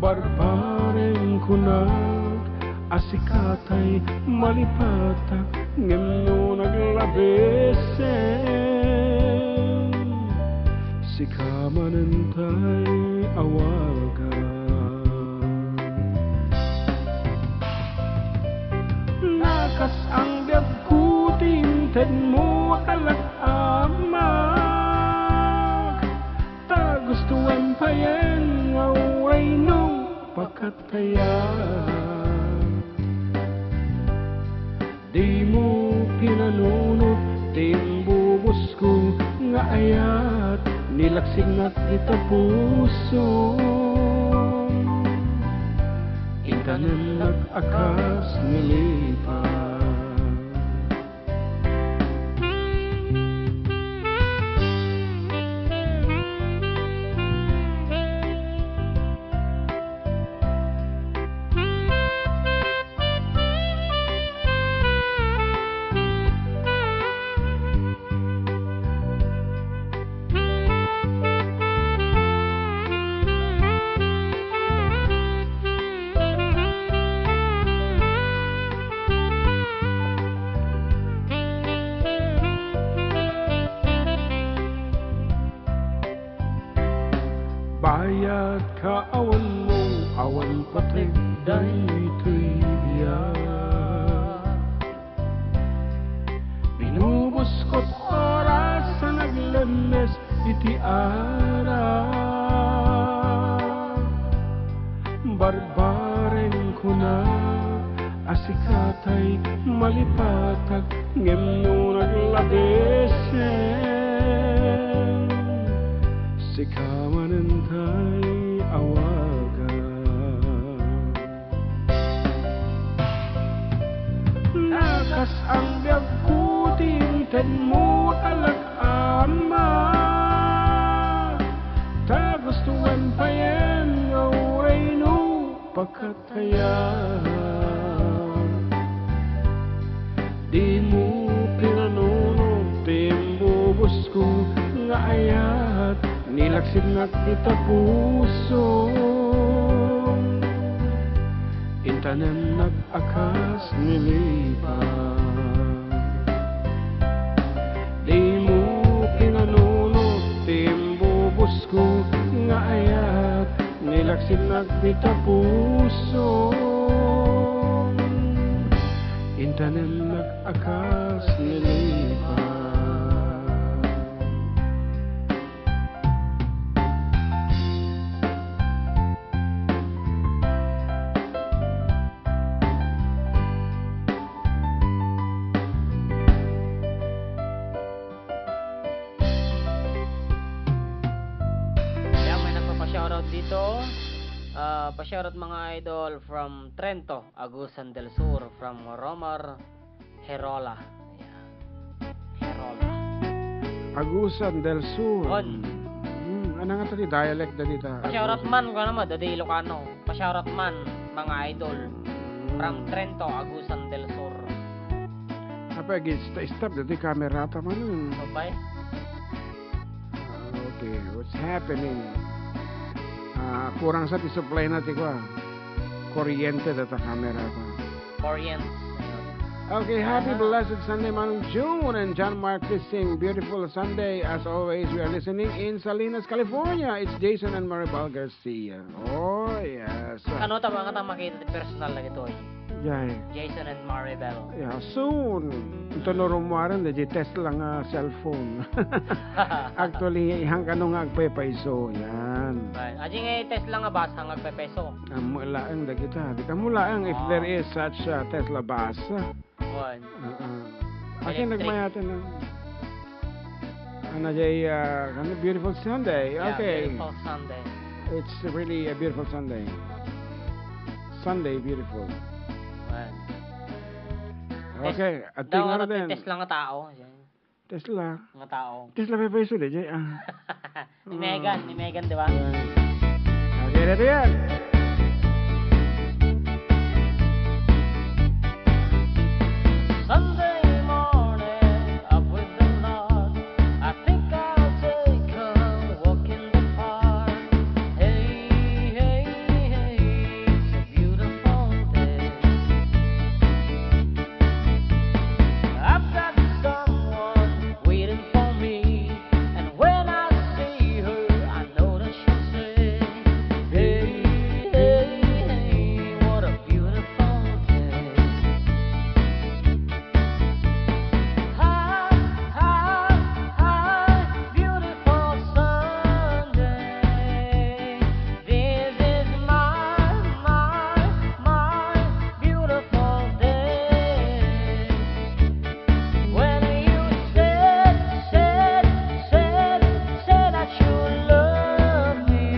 Barbareng kunak a sikatay malipatak, ngem no naglabesen, sika manentay awagan. Nakas-ang biagko ti intedmo a kalak-amak, ta gustoem payen nga uray no pakatayan. Dimo pinanunot ti imbubusko nga ayat, nilaksignak ita pusom. Intanemnak a kas ni lipa. Bayat kaawanmo, awan pateg daytoy biag. Binubuskot oras a naglennes iti ara. Barbareng kuna a sikatay malipatak, ngem no naglabesen, sika manentay awagan. Nakas-ang biagko ti intedmo a kalak-amak, ta gustoen payen nga uray no pakatayan. Dimo pinanunot ti imbubusko nga ayat, nilaksignak ita pusom. Intanemnak a kas ni lipa. Dimo pinanunot ti imbubusko nga ayat, nilaksignak ita pusom. Intanemnak a kas ni lipa. Ayan, may nagpapa-shoutout dito. Ah, pa-shoutout, mga idol, from Trento, Agusan del Sur, from Romar Herola. Ayan. Herola. Agusan del Sur. On. Hmm, ano nga to, di dialect da dita? Pa-shoutout man, kung ano mo, dadi Ilocano. Pa-shoutout man, mga idol. Hmm. From Trento, Agusan del Sur. Apa, gi-sta-, stop dati kamera ta man. Bye-bye. Ah, okay, what's happening? Ah, kurang sa ti supply na ti kua. Kuryente data kamera ko. Orient. Okay, happy blessed Sunday, Manong June and John Mark Fishing. Beautiful Sunday. As always, we are listening in Salinas, California. It's Jason and Maribel Garcia. Oh, yes. Ano ta, mga ta makita ti personal na ito, eh? Jay. Jason and Maribel. Yeah, soon. Ito no rumwaren, di Tesla nga cellphone. Actually, hangkano nga agpaypayso. Yan. Right. Adi nga Tesla nga bus, hangkano agpaypayso? Ammo laeng dagita. Di kamo laeng if Ah. there is such a Tesla bus. Wan. Ah, ah. Akin Electric. Nagmayatan na. Ano, Jay, ah, ano, beautiful Sunday. Yeah, okay. Beautiful Sunday. It's really a beautiful Sunday. Sunday, beautiful. Wan. Okay, Tes-, at daw tingnan nga natin. Tesla nga tao. Tesla. Nga tao. Tesla pa isu, Jay, ah. Ni Megan, ni Megan, di ba? Okay, ready yan. Sunday morning, up with the Lord. I think I'll take a walk in the park. Hey, hey, hey, it's a beautiful day. I've got someone waiting for me, and when I see her, I know that she'll say, "Hey, hey, hey, what a beautiful day." Hi, hi, hi, beautiful Sunday. This is my, my, my beautiful day. When you said, said, said, said that you love me.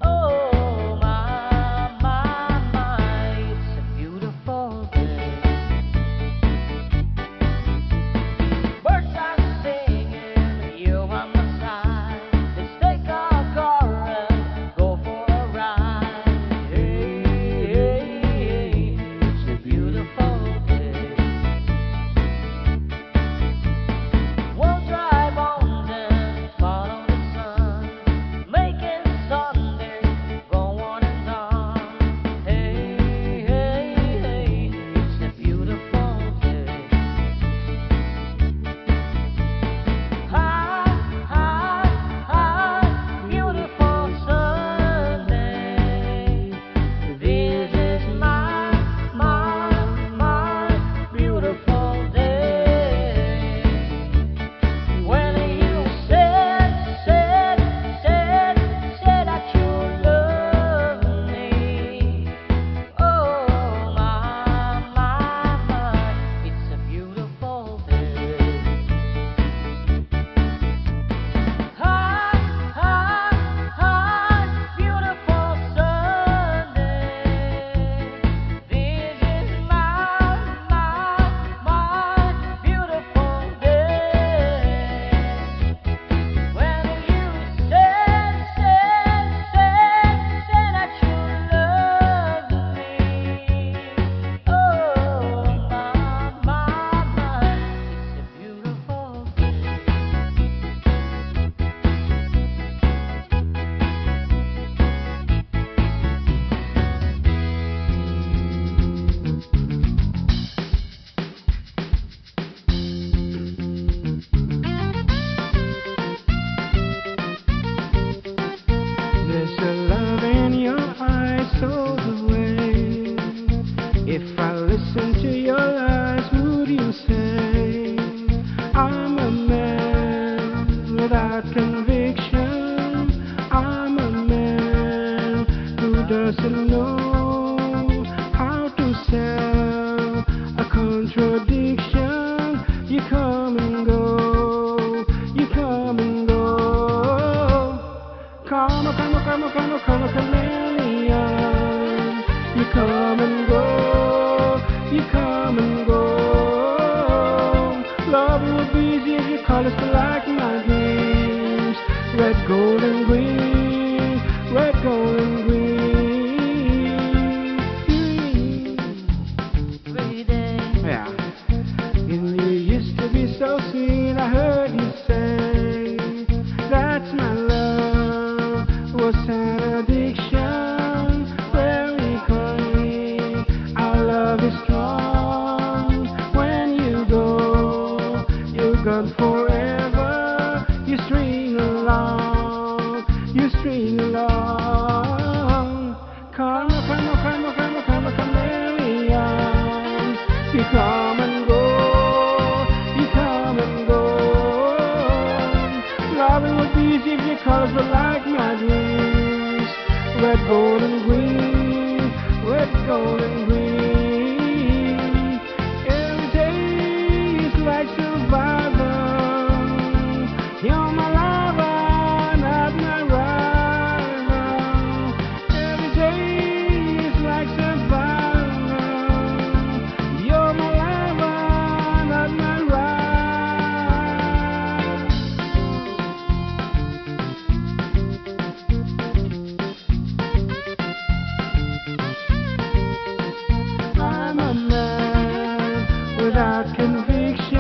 Oh, my, my, my, it's a beautiful day. Birds are singing, you are my side. Let's take a car and go for a ride. Hey, hey, hey, it's a beautiful day. We'll drive on and follow the sun, making Sunday go on and on. Hey, hey, hey, it's a beautiful day. Hi, hi, hi, beautiful Sunday. This is my, my, my beautiful day. When you said, said, said, said that you love me. Oh, my, my, my, it's a beautiful day. Hi, hi, hi, beautiful Sunday. This is my, my, my beautiful day. When you said, said, said, said that you love me. Oh, my, my, my, it's a beautiful day. There's a love in your eyes all the way. If I listen to your lies, would you say I'm a man without conviction? I'm a man who doesn't know how to sell a contradiction. You come and go, you come and go. Come, come, come, come, come, chameleon. You come and go, you come and go. Love will be easy if you call us like my dreams. Red, gold, and green. Red, gold, and green. Every day. Yeah. And you used to be so sweet, I heard you say, that's my love. Was an addiction, very clean. Green, red, gold, and green. Every day is like survival. You're my lover, not my rival. Every day is like survival. You're my lover, not my rival. I'm a man without conviction.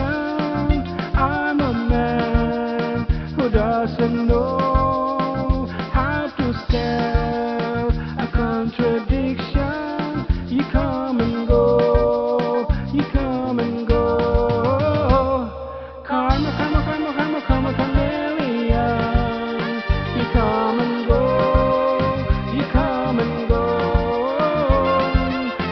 I'm a man who doesn't know how to sell a contradiction. You come and go, you come and go. Karma, karma, karma, karma, karma, chameleon. You come and go, you come and go.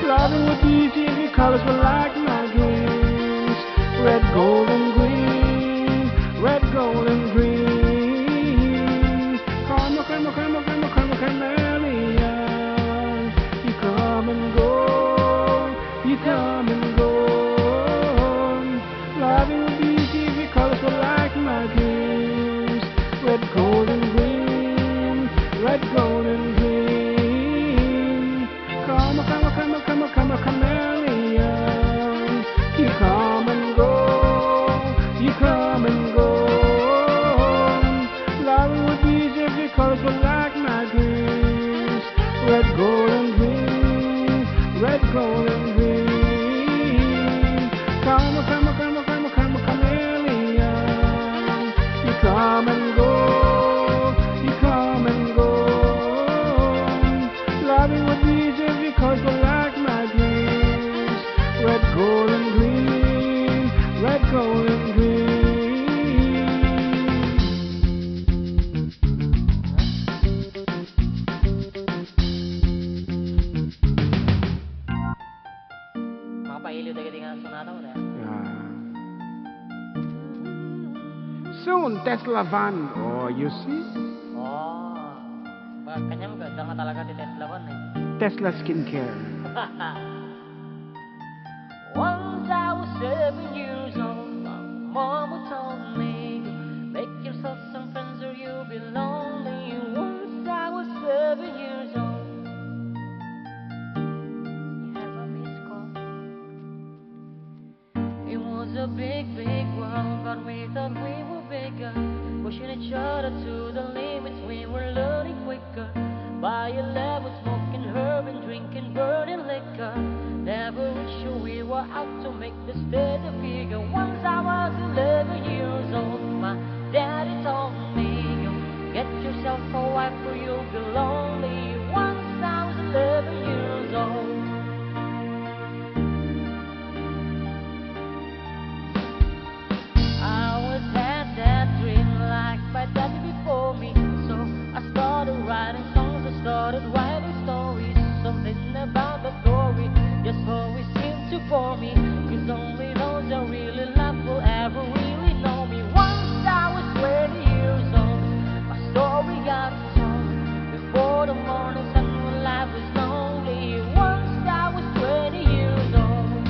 Loving would be easy if your colors were like my dreams. Red, gold, and green. Red, gold, and green. Karma, karma, karma, karma, karma, chameleon. You come and go, you come and go. Loving would be easy if your colors were like my dreams. Red, gold, and green. Red, gold, and green. Karma, karma, karma, karma, karma, chameleon. You come and go. You come and go. Loving would be easy if your colors were like my dreams. Red, gold, and green. Red, gold, and green. Karma, karma, karma, karma, karma, chameleon. You come and go. You come and go. Loving would be easy if your colors were like my dreams. Red, gold, and green. Red, gold, and green. Makapailiw dagiti nga sonata, wala? Yeah. Soon, Tesla van. Oh, you see? Oh. Ba, kaniam, ganda nga talaga ti Tesla van, eh. Tesla skincare. Once I was seven years old, my mama told me, "Make yourself some friends or you'll be lonely." Once I was seven years old. You have a missed call. It was a big, big world, but we thought we were bigger. Pushing each other to the limits, we were learning quicker. By eleven, smoking herb and drinking burning liquor. Never sure we were out to make the state a figure. Once I was eleven years old, my daddy told me, "You get yourself a wife or you'll be lonely." Once I was eleven years old. I always had that dream like my daddy before me. So I started writing songs, I started writing stories. Something about the story, just always seemed to bore me. 'Cause only those I really love will ever really know me. Once I was twenty years old, my story got told. Before the morning sun, when life was lonely. Once I was twenty years old.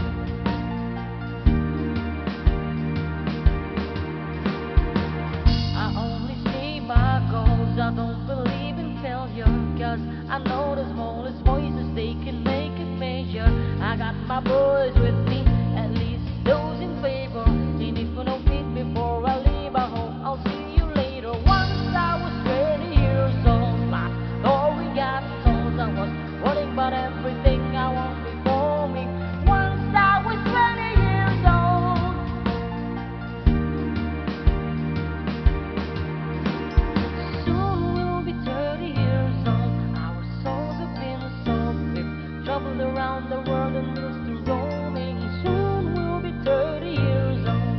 I only see my goals, I don't believe in failure. 'Cause I know the smallest voices, they can make it major. I got my boys with me, at least those in favor. And if you don't meet before I leave, I hope I'll see you later. Once I was twenty years old, my story got told. I was worrying about everything I want before me. Once I was twenty years old. Soon we'll be thirty years old. Our souls have been sold. We've traveled around the world and we'll still roaming. Soon we'll be thirty years old.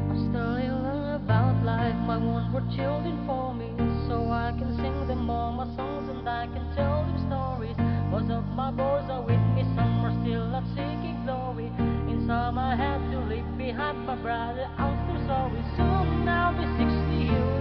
I'm still learning about life. My own were children for me, so I can sing them all my songs and I can tell them stories. Most of my boys are with me, some are still out seeking glory. In some I had to leave behind my brother, I'm still sorry. Soon I'll be sixty years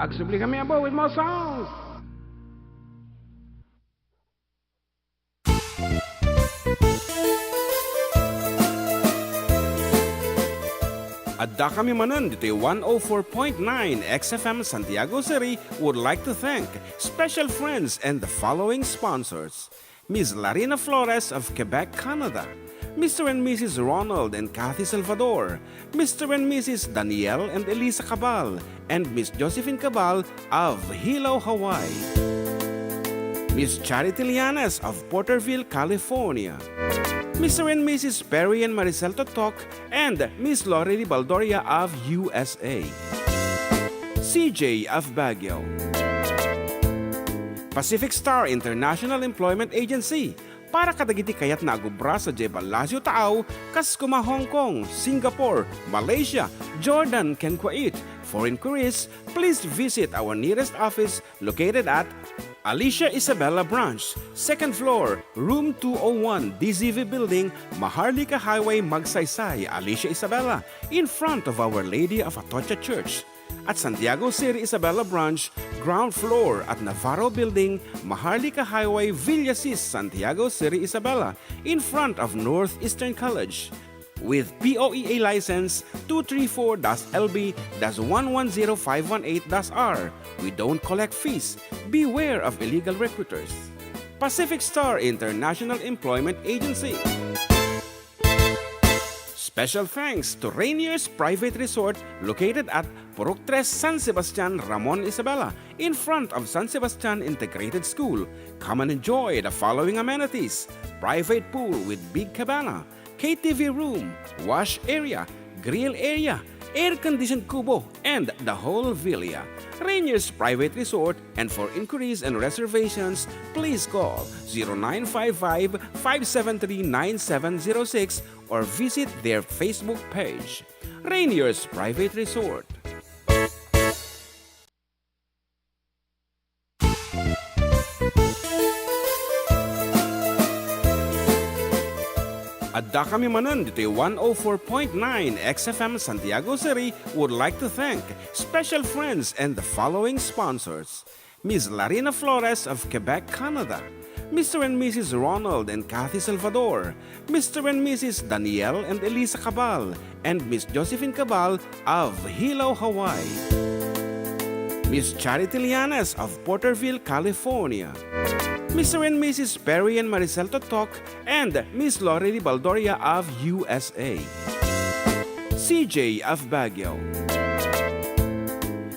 Agsubli kami, abo, with more songs. Adda kami manen ditoy one oh four point nine X F M Santiago City would like to thank special friends and the following sponsors: Miss Larina Flores of Quebec, Canada, Mister and Missus Ronald and Kathy Salvador, Mister and Missus Daniel and Elisa Cabal, and Miss Josephine Cabal of Hilo, Hawaii, Miss Charity Lianes of Porterville, California, Mister and Missus Perry and Maricel Totok, and Miss Lorely Baldoria of U S A, C J of Baguio, Pacific Star International Employment Agency, para kadagiti kayatna a gubra sadiay Palacio Taaw, kas kuma Hong Kong, Singapore, Malaysia, Jordan, ken Kuwait. For inquiries, please visit our nearest office located at Alicia Isabela Branch, second floor, room two oh one, D Z V Building, Maharlika Highway, Magsaysay, Alicia Isabela, in front of Our Lady of Atocha Church. At Santiago City Isabela Branch, ground floor at Navarro Building, Maharlika Highway, Villasis, Santiago City Isabela, in front of Northeastern College. With P O E A license two three four dash L B dash one one zero five one eight dash R, we don't collect fees. Beware of illegal recruiters. Pacific Star International Employment Agency. Special thanks to Rainier's Private Resort located at Purok Tres, San Sebastian, Ramon Isabela, in front of San Sebastian Integrated School. Come and enjoy the following amenities: private pool with big cabana, K T V room, wash area, grill area, air-conditioned kubo, and the whole villa. Rainier's Private Resort, and for inquiries and reservations, please call zero nine five five, five seven three, nine seven zero six or visit their Facebook page. Rainier's Private Resort. Adda kami manen ditoy one oh four point nine X F M Santiago City would like to thank special friends and the following sponsors: Miss Larina Flores of Quebec, Canada, Mister and Missus Ronald and Kathy Salvador, Mister and Missus Daniel and Elisa Cabal, and Miss Josephine Cabal of Hilo, Hawaii, Miss Charity Lianes of Porterville, California, Mister and Missus Perry and Maricel Totok, and Miss Lorely Baldoria of U S A, C J of Baguio,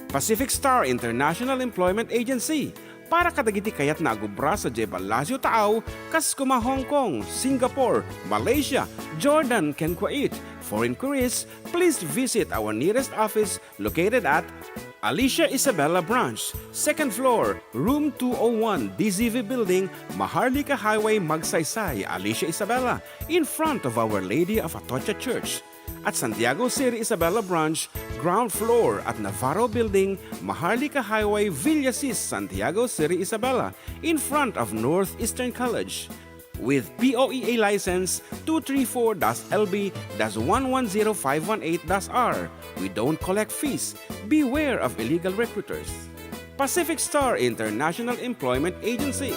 Pacific Star International Employment Agency, para kadagiti kayatna a gubra sadiay Palacio Taaw, kas kuma Hong Kong, Singapore, Malaysia, Jordan, ken Kuwait. For inquiries, please visit our nearest office located at Alicia Isabela Branch, second floor, room two oh one, D Z V Building, Maharlika Highway, Magsaysay, Alicia Isabela, in front of Our Lady of Atocha Church. At Santiago City Isabela Branch, ground floor at Navarro Building, Maharlika Highway, Villasis, Santiago City Isabela, in front of Northeastern College. With P O E A license two three four dash L B dash one one zero five one eight dash R, we don't collect fees. Beware of illegal recruiters. Pacific Star International Employment Agency.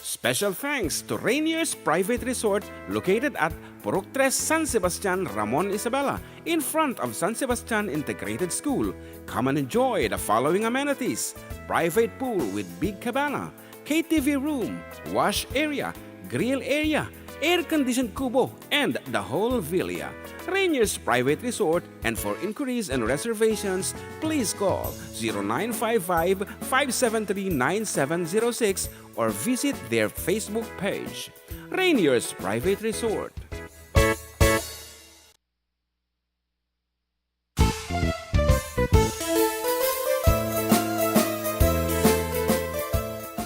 Special thanks to Rainier's Private Resort located at Purok Tres, San Sebastian, Ramon Isabela, in front of San Sebastian Integrated School. Come and enjoy the following amenities: private pool with big cabana, K T V room, wash area, grill area, air-conditioned kubo, and the whole villa. Rainier's Private Resort, and for inquiries and reservations, please call zero nine five five, five seven three, nine seven zero six or visit their Facebook page. Rainier's Private Resort.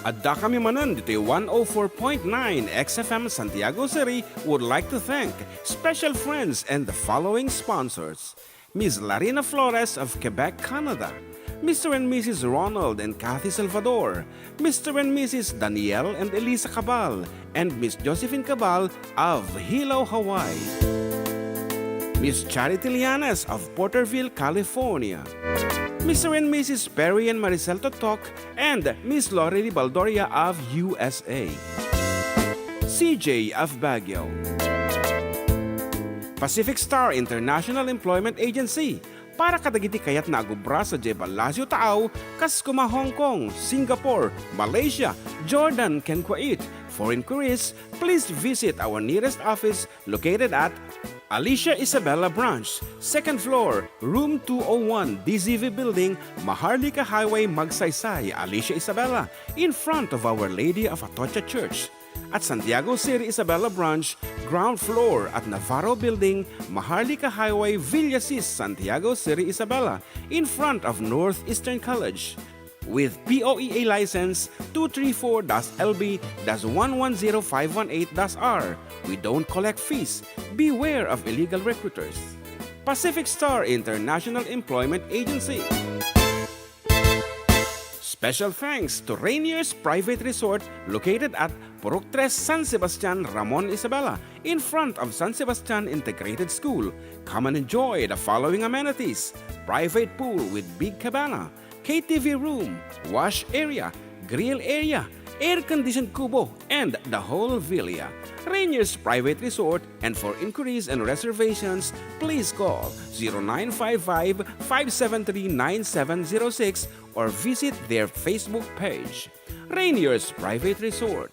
Adda kami manen ditoy one oh four point nine X F M Santiago City would like to thank special friends and the following sponsors: Miss Larina Flores of Quebec, Canada, Mister and Missus Ronald and Kathy Salvador, Mister and Missus Daniel and Elisa Cabal, and Miss Josephine Cabal of Hilo, Hawaii, Miss Charity Lianes of Porterville, California, Mister and Missus Perry and Maricel Totok, and Miss Lorely Baldoria of U S A. C J of Baguio. Pacific Star International Employment Agency, para kadagiti kayatna a agubra sadiay Palacio Taaw, kas koma Hong Kong, Singapore, Malaysia, Jordan, ken Kuwait. For inquiries, please visit our nearest office located at Alicia Isabela Branch, second floor, room two oh one, D Z V Building, Maharlika Highway, Magsaysay, Alicia Isabela, in front of Our Lady of Atocha Church. At Santiago City Isabela Branch, ground floor at Navarro Building, Maharlika Highway, Villasis, Santiago City Isabela, in front of Northeastern College. With P O E A license two three four dash L B dash one one zero five one eight dash R. We don't collect fees. Beware of illegal recruiters. Pacific Star International Employment Agency. Special thanks to Rainier's Private Resort located at Purok Tres, San Sebastian, Ramon Isabela, in front of San Sebastian Integrated School. Come and enjoy the following amenities: private pool with big cabana, K T V room, wash area, grill area, air-conditioned kubo, and the whole villa. Rainier's Private Resort, and for inquiries and reservations, please call zero nine five five, five seven three, nine seven zero six or visit their Facebook page. Rainier's Private Resort.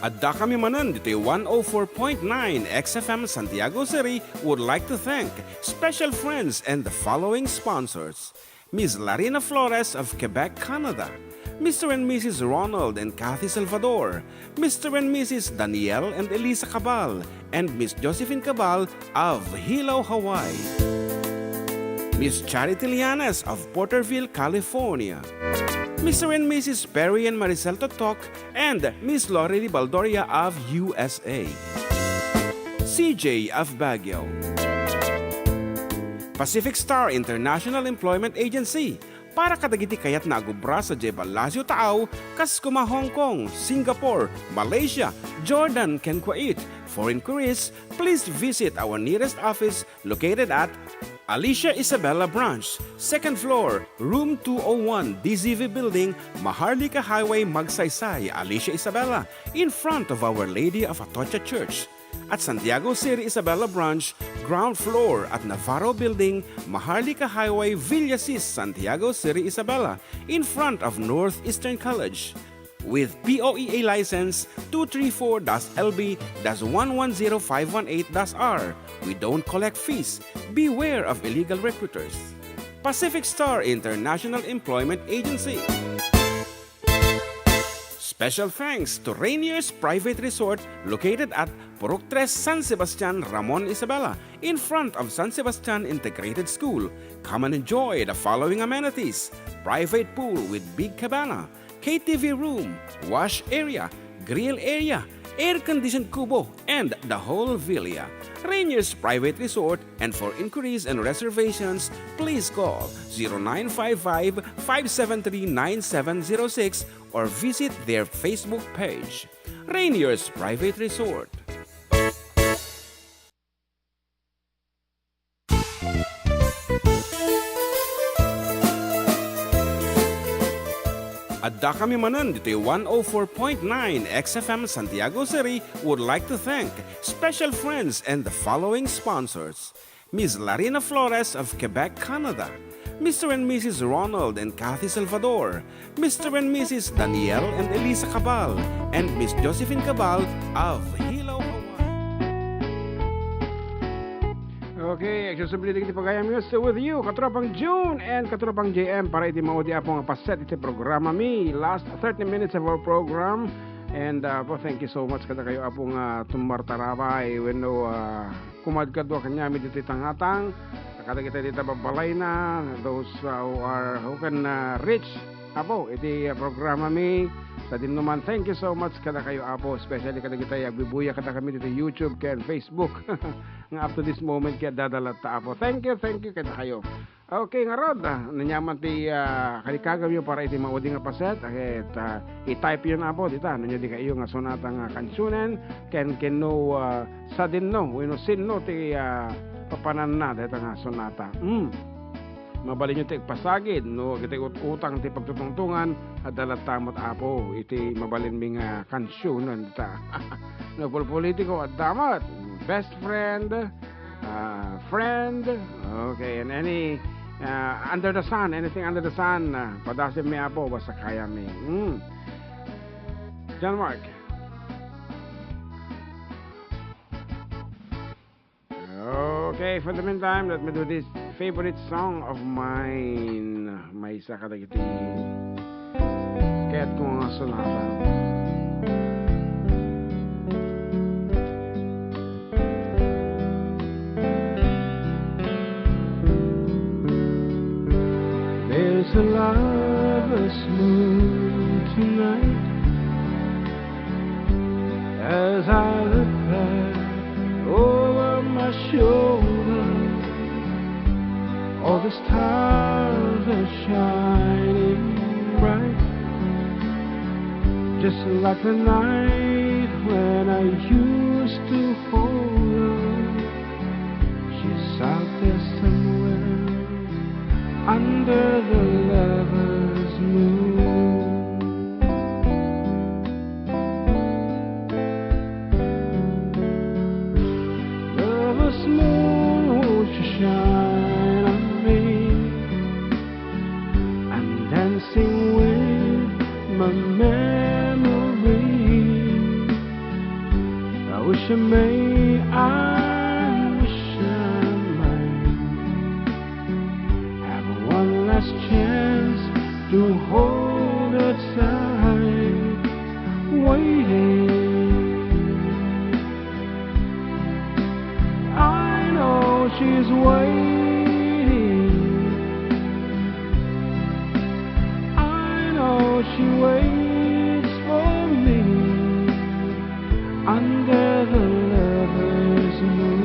Addakami manen ditoy one oh four point nine X F M Santiago City would like to thank special friends and the following sponsors: Miss Larina Flores of Quebec, Canada, Mister and Missus Ronald and Kathy Salvador, Mister and Missus Daniel and Elisa Cabal, and Miss Josephine Cabal of Hilo, Hawaii. Miss Charity Lianes of Porterville, California. Mister and Missus Perry and Maricel Totok and Miss Lorely Baldoria of U S A. C J of Baguio. Pacific Star International Employment Agency, para kadagiti kayatna a gubra sadiay Palacio Taaw, kas koma Hong Kong, Singapore, Malaysia, Jordan, ken Kuwait. For inquiries, please visit our nearest office located at Alicia Isabela Branch, second floor, room two oh one, D Z V Building, Maharlika Highway, Magsaysay, Alicia Isabela, in front of Our Lady of Atocha Church. At Santiago City Isabela Branch, ground floor at Navarro Building, Maharlika Highway, Villasis, Santiago City Isabela, in front of Northeastern College. With P O E A license two three four dash L B dash one one zero five one eight dash R, we don't collect fees. Beware of illegal recruiters. Pacific Star International Employment Agency. Special thanks to Rainier's Private Resort located at Purok Tres, San Sebastian, Ramon Isabela, in front of San Sebastian Integrated School. Come and enjoy the following amenities: private pool with big cabana, K T V room, wash area, grill area, air-conditioned kubo, and the whole villa. Rainier's Private Resort, and for inquiries and reservations, please call zero nine five five, five seven three, nine seven zero six or visit their Facebook page. Rainier's Private Resort. Addakami manen ditoy one oh four point nine X F M Santiago City would like to thank special friends and the following sponsors: Miss Larina Flores of Quebec, Canada, Mister and Missus Ronald and Kathy Salvador, Mister and Missus Daniel and Elisa Cabal, and Miss Josephine Cabal of Hilo, Hawaii. Okay, extensively dagiti pagayam, still with you, Katropang June and Katropang J M, para iti maudi a pung paset iti programa mi. Last thirty minutes of our program. And, uh, Apo, thank you so much kadakayo, Apo, nga tummartarabay wenno, uh, kumadkadua kaniami ditoy tangatang. Kadagiti dita babbalayna, those, uh, who are, who can, uh, reach, Apo, iti, uh, programa mi. Sadinoman, thank you so much kadakayo, Apo, especially kadagiti agbibuya kadakami ditoy YouTube ken Facebook. Nga up to this moment, kaya dadalatta, Apo. Thank you, thank you kadakayo. Okay, ngarud, ah, ania man ti, ah, kalikagawyo para iti maudi nga paset, ket, ah, i-type-yo, Apo, dita, no ania dayta nga sonata nga kansionen, ken, ken no, ah, sadinno, wenno sinno ti, ah, papananna dayta nga sonata. Mm. Mabalinyo ti agpasagid, no, iti ut-, utang ti pagtutungtongan, adda latta met, Apo, iti mabalinmi nga kansionen dita. No, politiko, adda met, best friend, ah, friend. Okay, and any, ah, under the sun, anything under the sun, ah, padasenmi, Apo, basta kayami. Mm. John Mark. Okay, for the meantime, let me do this favorite song of mine. Maysa kadagiti kayatko nga sonata. There's a lover's moon tonight. As I look back over my shoulder, all the stars are shining bright, just like the night when I used to hold her. She's out there somewhere under the lover's moon. Lover's moon, won't you shine on me? I'm dancing with my memory. I wish I may, I wish I might have one last chance to hold her tight, waiting. I know she's waiting. I know she waits for me under the lover's moon.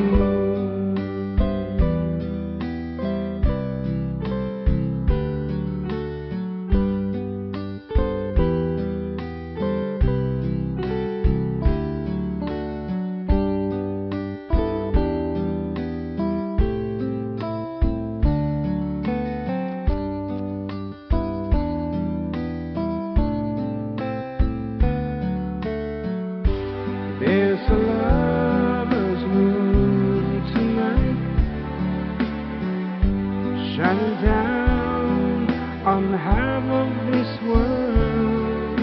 There's a lover's moon tonight, shining down on half of this world.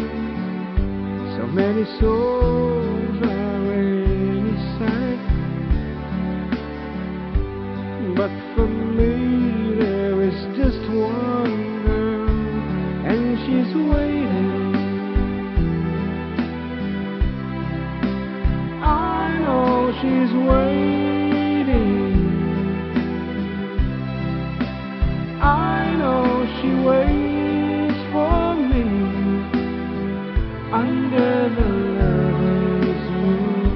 So many souls are in its sight, but for me there is just one girl, and she's waiting. I know she's waiting. I know she waits for me under the lover's moon.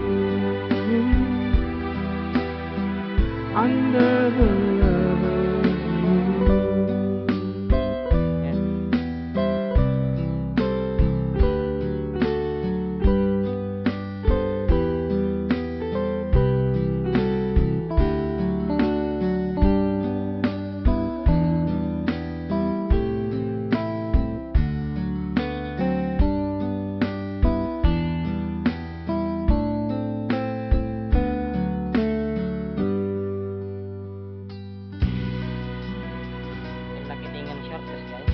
Under the lover's moon. Ang laki tingan short, guys.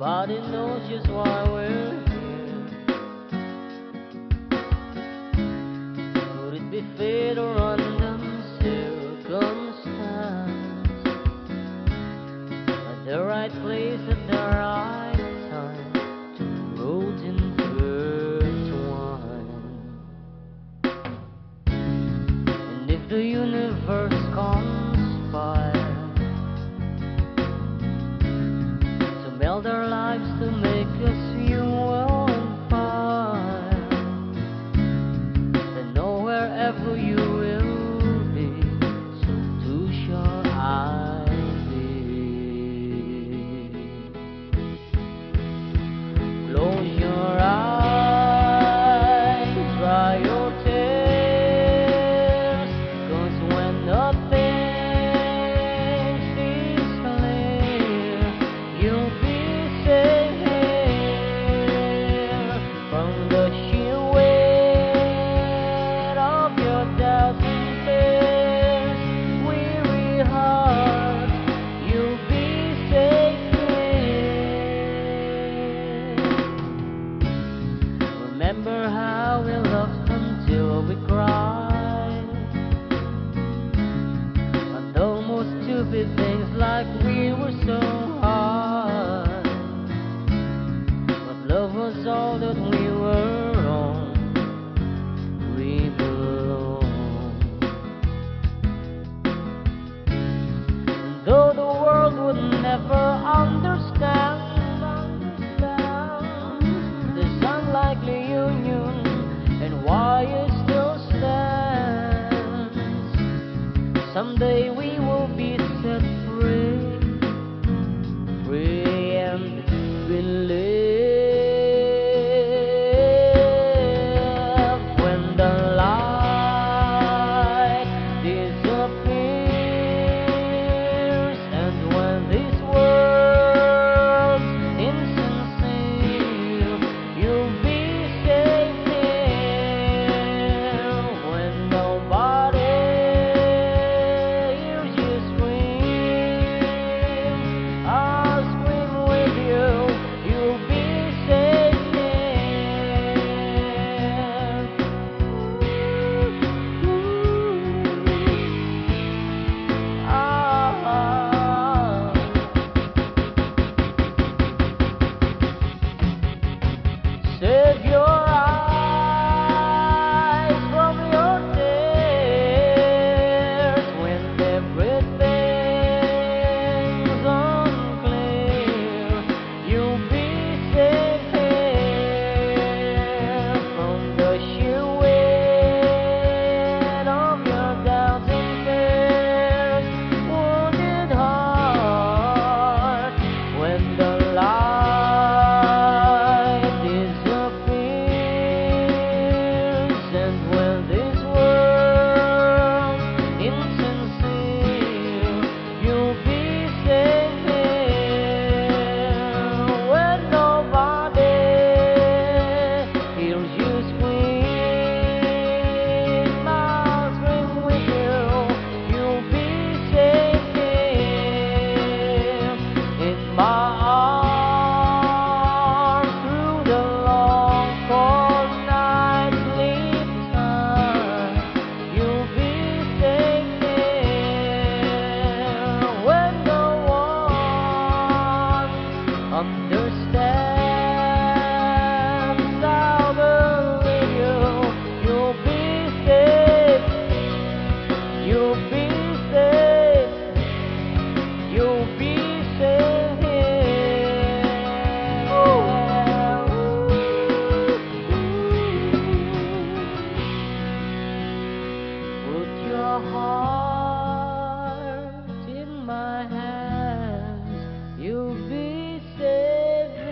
Nobody knows just why we're here. Could it be fate or random circumstance? At the right place at the right time, two roads intertwine. The universe conspire to melt our lives, to make us fuel fire. Then know wherever you will be, so too shall I be. Close your eyes, dry your tears, 'cause when nothing seems clear, you'll be safe here from the sheer weight of your doubts and fears. Weary heart, you'll be safe here. Remember how we laughed until we cried, and almost stupid things like we were so high. But love was all that we were on. We belong. Though the world would never understand, understand this unlikely union and why it still stands. Someday we will be set free, free and believe when the light disappears and when this world's insincere, you'll be safe here when nobody hears you scream. I'll scream with you. You'll be safe here. Ah. Save your eyes from your tears when everything's unclear. You'll be safe here from the sheer weight of your doubts and fears. Wounded heart, when the light disappears and when this world insincere, you'll be safe here when nobody hears you scream. I'll scream with you. You'll be safe here in my arms through the long cold night sleep time. You'll be safe here when no one understands. I'll believe you. You'll be safe. You'll be safe. You'll be safe here. Put your heart in my hands. You'll be safe here.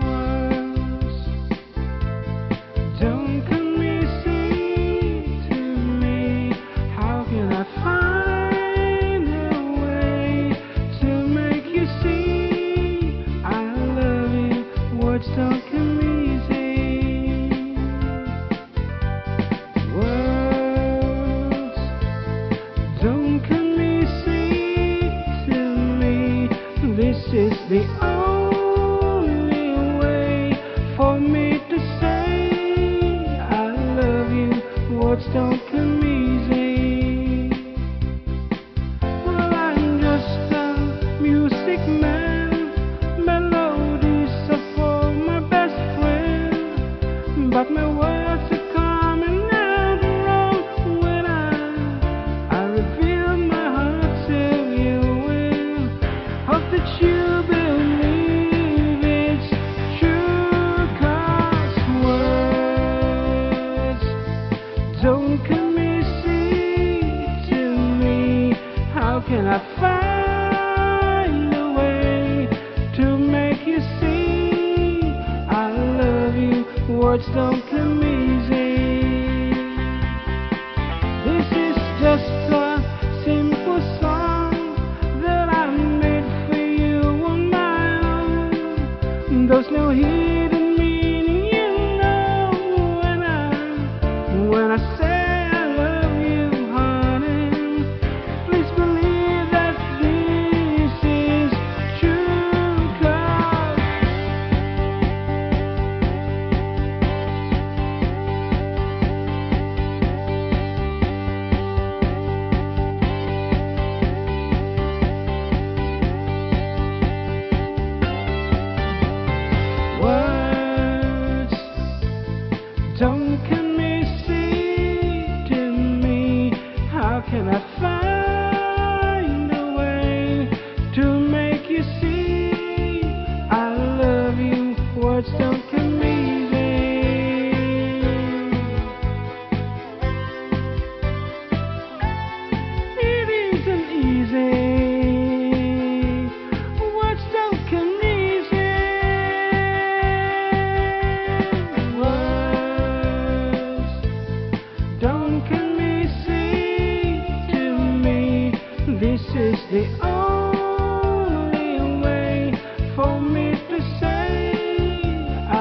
Words don't come easy to me. How can I find a way to make you see I love you? Words don't come easy. Words don't come easy to me. This is the only way for me to say I love you. Words don't come easy. Well, I'm just Can I find a way to make you see I love you? Words don't come easy. This is just a simple song that I made for you on my own. There's no hidden meaning, you know, when I, when I say I love you, honey. Please believe that this is true, 'cause words don't convince me. How can I find a way to make you see I love you? Words don't convince me. It isn't easy. Words don't convince me. Words don't convince me. To me, this is the only way for me to say I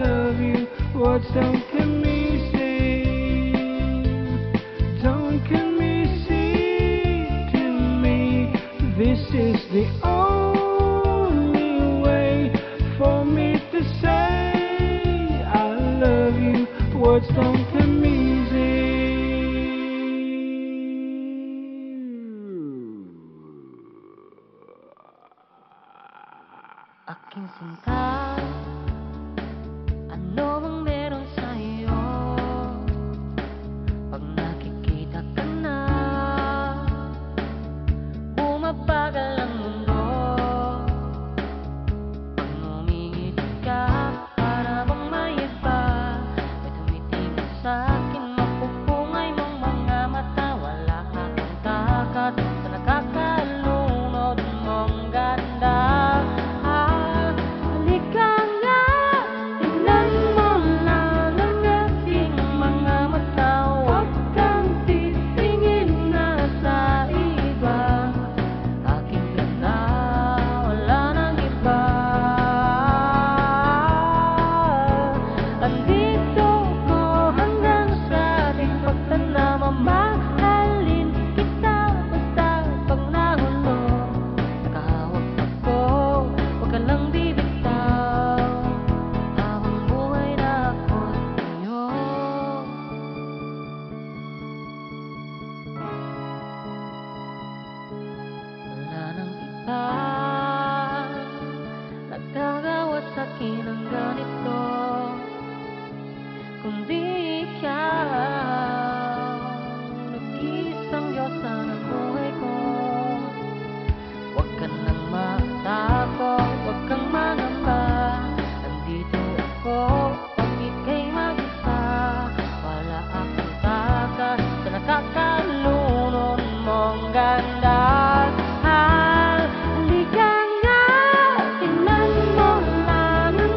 love you. Words don't convince me. Don't convince me. To me, this is the only way for me to say I love you. Words don't convince me. Aking sinta, ano bang meron sa'yo? Pag nakikita ka na, bumabagal ang mundo. Pag ngumingiti ka, para bang may iba, may tumitingin sa'kin, mapupungay mong mga mata. Wala akong takas sa nakakalunod mong ganda. Ah, halika nga, tingnan mo lang ang aking mga mata. Huwag kang titingin na sa iba. Aking ganda, wala nang iba. Andito ko hanggang sa ating pagtanda. Mamahalin kita basta pag nahulog. Nakahawak ako, huwag ka lang bibitaw. Habang buhay na ako sa'yo. Wala nang iba nagagawa sa'kin ng ganito, kundi ikaw, nag-iisang diyosa ng buhay ko. Huwag ka nang matakot, huwag kang mangamba. Andito ako pag ika'y mag-isa. Wala akong takas sa nakakalunod mong ganda. Halika nga, tingnan mo lang ang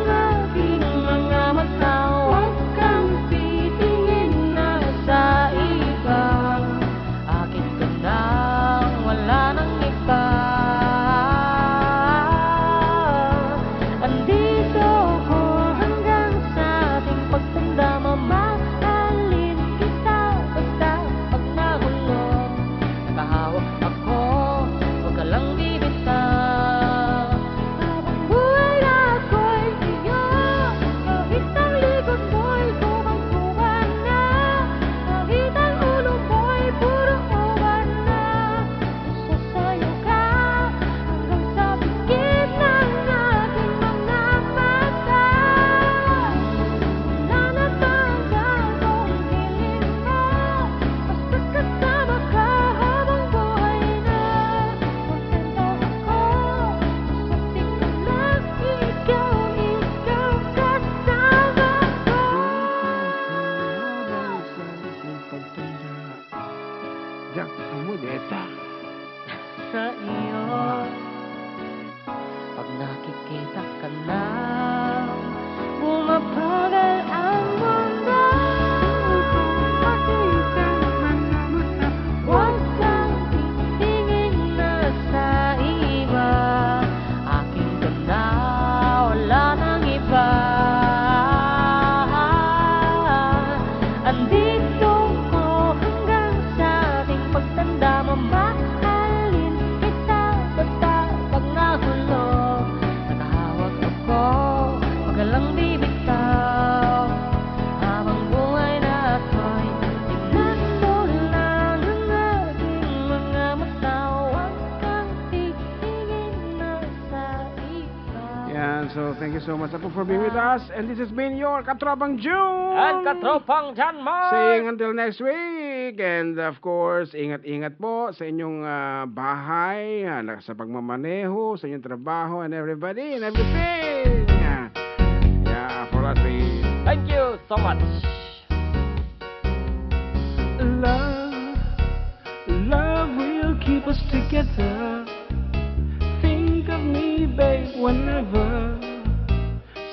Iyo, pag nakikita ka na, bumabagal ang mundo. Huwag kang titingin na sa iba. Akin ka na, wala nang iba. Andito ko hanggang sa ating pagtanda, mamahalin kita basta pag nahulog. Nakahawak ako, wag ka lang bibitaw. Habang buhay na ako'y tingnan mo lang ang aking mga mata. Huwag kang titingin na sa iba. Yan, so thank you so much, Apo, for being with us. And this has been your Katropang June. And Katropang Janmar. Saying until next week. And of course, ingat-ingat po sa inyong, ah, bahay, ah, na-, sa pagmamaneho, sa inyong trabaho, and everybody and everything. Ah, yeah, for us, we Thank you so much. Love, love will keep us together. Think of me, babe, whenever.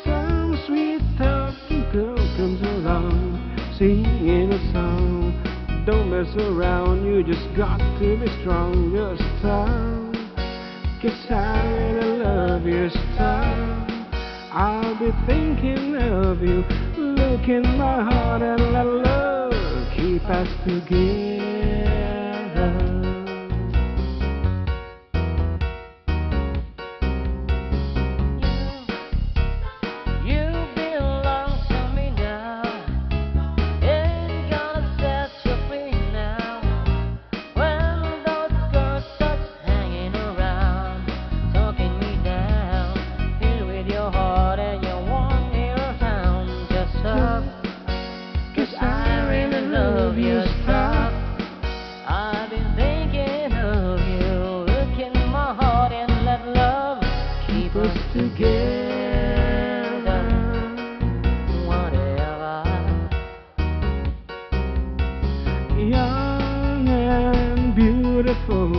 Some sweet talking girl comes along, singing a song. Don't mess around, you just got to be strong. Just talk, 'cause I really love your style. I'll be thinking of you. Look in my heart and let love keep us together. You belong to me now. Ain't gonna set you free now. When those girls start hanging around, talking me down, feel with your heart and you want me around. Just up, 'cause I really love your stuff. I've been thinking of you. Look in my heart and let love keep us together. Whatever. Young and beautiful,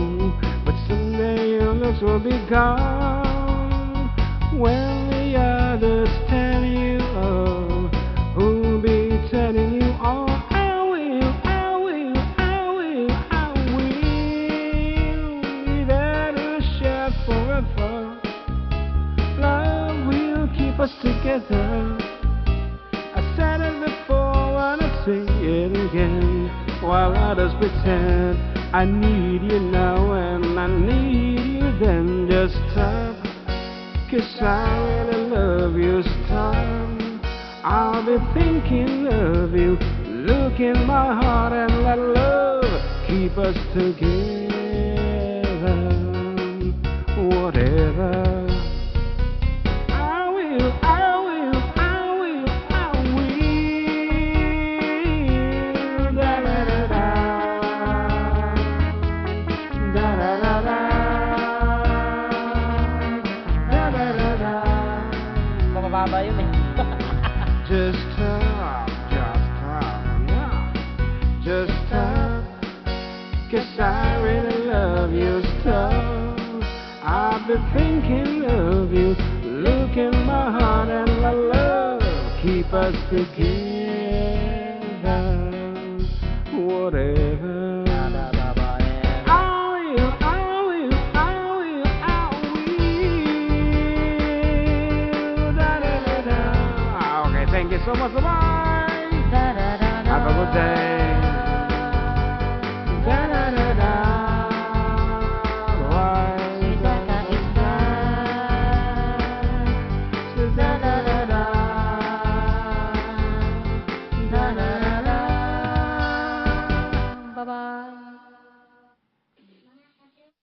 but someday your looks will be gone. When the others turn you on, who'll be turning you on? I will, I will, I will, I will be there to share forever. Love will keep us together. I said it before, wanna say it again. While others pretend, I need you now and I need you then. Just talk, 'cause I really love you, stop. I'll be thinking of you. Look in my heart and let love keep us together. Whatever. I will, I will, I will, I will. Da, da, da, da. Da, da, da, da. Da, da, da, da. Mababa yun eh. Just talk, just talk, yeah. Just talk, 'cause I really love you so. I've been thinking of you. Look in my heart and let love keep us together. Whatever. I will, I will, I will, I will. Da, da, da, da. Okay, thank you so much. Bye-bye. Have a good day. Da, da, da, da.